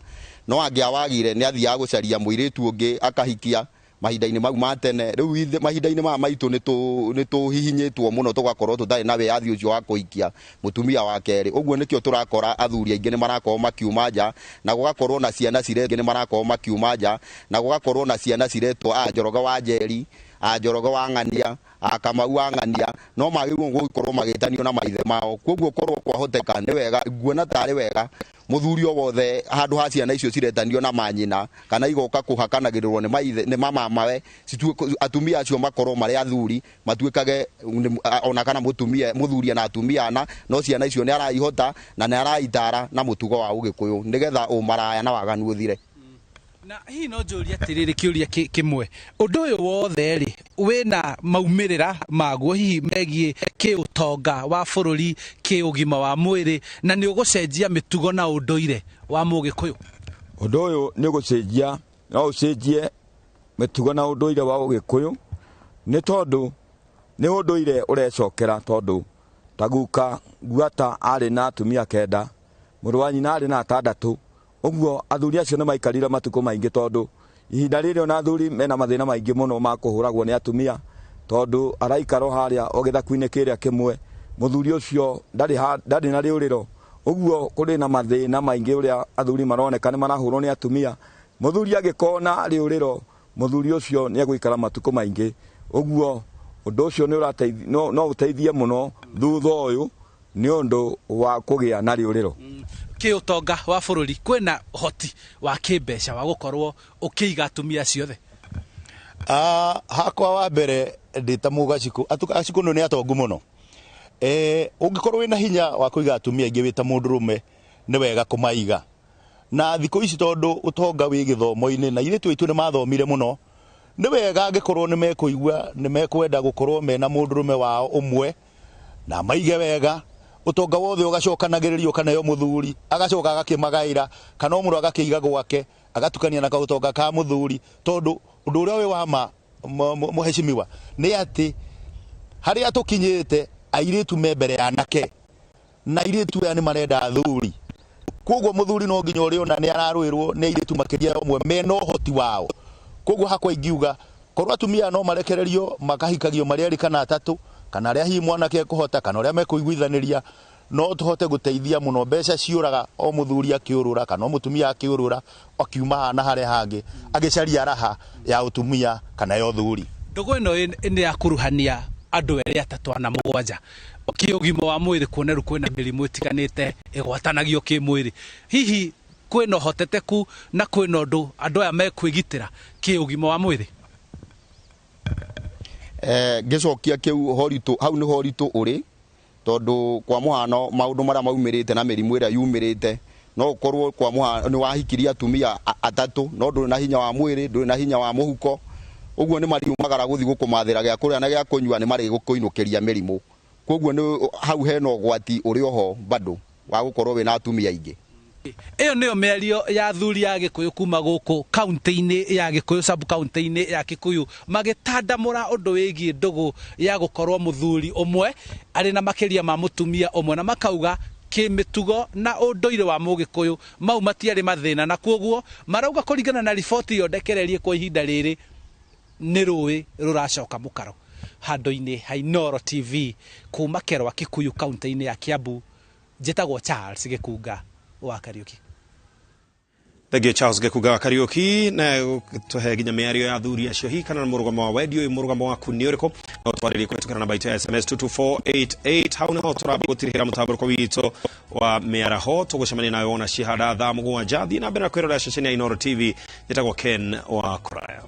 no angĩawagire nĩ athiaga gũcaria mũirĩtu ũngĩ akahikia mahinda-inĩ mau ma tene. Rĩu mahinda-inĩ maya maitũ nĩ tũhihinyĩtwo mũno tũgakorwo tũtarĩ na wĩyathi ũcio wa kũhikia mũtumia wa kerĩ. Ũguo nĩkĩo tũrakora athuri aingĩ nĩ marakorwo makiuma nja na gũgakorwo na ciana ciretwo nĩ marakorwo makiuma nja na gũgakorwo na ciana ciretwo a Njoroge wa Njeri, a Njoroge wa Ng'ania, a Kamau wa Ng'ania, no magĩrĩirwo gũkorwo magĩtanio na maithe mao. Koguo korwo kwahoteka nĩ wega, nguona tarĩ wega mũthuri o wothe handũ ha ciana icio ciretanio na manyina kana igoka kũhakanagĩrĩrwo nĩ maithe nĩ mamamawe, atumia acio makorwo marĩ athuri matuĩkage ona kana mũtumia mũthuri na atumia ana, no ciana icio nĩ araihota na nĩ araitara na mũtugo wa ũgĩkũyũ nĩgetha ũmaraya na waganu ũthire. Na hihi no njũrie atĩrĩrĩ kĩũria kĩmwe, ũndũ ũyũ wothe rĩ wĩna maumĩrĩra maguo hihi megiĩ kĩũtonga wa bũrũri, kĩũgima wa mwĩrĩ, na nĩ ũgũcenjia mĩtugo na ũndũire wa mũgĩkũyũ? Ũndũ ũyũ nĩ ũgũcenjia, no ũcenjie mĩtugo na ũndũire wa ũgĩkũyũ nĩ tondũ nĩ ũndũire ũrecokera, tondũ Ta guka guata arĩ na atumia 9, mũrũ wa nyina arĩ na 6. Ũguo athuri acio nĩ maikarire matukũ maingĩ tondũ ihinda rĩrĩ ona athuri mena mathĩna maingĩ mũno ma kũhũragwo nĩ atumia, tondũ araikara o harĩa o gĩthaku-inĩ kĩrĩa kĩmwe, mũthuri ũcio ndarĩ na rĩũrĩro. Ũguo kũrĩ na mathĩna maingĩ ũrĩa athuri maroneka nĩ marahũrwo nĩ atumia. Mũthuri angĩkona rĩũrĩro, mũthuri ũcio nĩ egũikara matukũ maingĩ. Ũguo ũndũ ũcio nĩ ũrateithia, no ũteithie mũno thutha ũyũ nĩ ũndũ wa kũgĩa na rĩũrĩro. Kĩũtonga wa bũrũri kwĩna ũhoti wa kĩmbeca wa gũkorwo ũkĩiga atumia ciothe? Hakwa wa mbere ndĩ ta mũgacikũ, acikũ nĩ atongu mũno. Ũngĩkorwo wĩna hinya wa kũiga atumia aingĩ wĩ ta mũndũrũme nĩ wega kũmaiga. Na thikũ ici tondũ ũtonga wĩ gĩthomo-inĩ na airĩtu aitũ nĩ mathomire mũno, nĩ wega angĩkorwo nĩ mekũigua nĩ mekwenda gũkorwo mena mũndũrũme wao ũmwe na maige wega, ũtonga wothe ũgacokanagĩrĩrio kaneo mũthuri agacoka agakĩmagaĩra, kana o mũndũ agakĩiga gwake agatukania na kaũtonga ka mũthuri. Tondũ ũndũ ũrĩa wĩ wa ma mũheshimiwa nĩ atĩ harĩa tũkinyĩte airĩtu me mbere ya anake, na airĩtu aya nĩ marenda athuri. Koguo mũthuri no nginya ũrĩ ona nĩ ararũĩrwo nĩ airĩtu makĩria ũmwe mena ũhoti wao. Koguo hakwa ingiuga korwo atumia no marekererio makahikagio marĩ erĩ kana atatũ, kana arĩa hihi mwanake ekũhota, kana ũrĩa mekũiguithanĩria, no tũhote gũteithia mũno. Mbeca ciũraga o mũthuri akĩũrũra kana o mũtumia akĩũrũra akiuma haha na harĩa hangĩ agĩcaria raha ya ũtumia kana ya ũthuri. Ndũgũ ĩno nĩ ya kũruhania andũ erĩ atatũ ana mũgwanja. Kĩũgima wa mwĩrĩ kuona rĩu kwĩna mĩrimũ ĩtiganĩte ĩgwatanagio kĩmwĩrĩ, hihi kwĩna ũhotekeku na kwĩna ũndũ andũ aya mekwĩgitĩra kĩũgima wa mwĩrĩ? Ngĩcokia kĩu horitũ, hau nĩ horitũ ũrĩ, tondũ kwa mũhano maũndũ marĩa maumĩrĩte na mĩrimũ ĩrĩa yumĩrĩte, no ũkorwo kwa mũhano nĩ wahikirie atumia atatũ, no ndũrĩ na hinya wa mwĩrĩ, ndũrĩ na hinya wa mũhuko. Ũguo nĩ mariumagara gũthiĩ gũkũmathĩra gĩa kũrĩa na gĩa kũnyua, nĩ marĩgũkũinũkĩria mĩrimũ. Koguo nĩ hau hena ũgwati ũrĩ oho bado wa gũkorwo wĩna atumia aingĩ. Ĩyo nĩyo mĩario ya athuri a Gĩkũyũ kuma gũkũ kaunti-inĩ ya Gĩkũyũ, sub kaunti-inĩ ya Kikuyu, magĩtandamũra ũndũ wĩgiĩ ndũgũ ya gũkorwo mũthuri ũmwe arĩ na makĩria ma mũtumia ũmwe, na makauga kĩmĩtugo na ũndũire wa mũgĩkũyũ mau matiarĩ mathĩna, na koguo marauga kũringana na riboti ĩyo ndekererie kwa ihinda rĩrĩ nĩ rũĩ rũracoka mũkaro. Handũ-inĩ ha Inooro TV kuma Kerwa Kikuyu kaunti-inĩ ya Kiambu, njĩtagwo Charles Gĩkunga wa Kariuki. Thank you Charles Gĩkunga wa Kariuki na tũhe nginya mĩario ya athuri acio hihi kana mũrũgamo wa wendio ũyũ, mũrũgamo waku nĩ ũrĩkũ? No twarĩrie kũhĩtũkĩra namba itũ ya SMS 22488. Hau nĩho tũramba gũtirihĩra mũtambũrũko witũ wa mĩaraho. Tũgũcemania nawe wona cihanda thaa 7. Thiĩ na mbere na kwĩrorera ceceni ya Inooro TV. Njĩtagwo Ken wa Kũraya.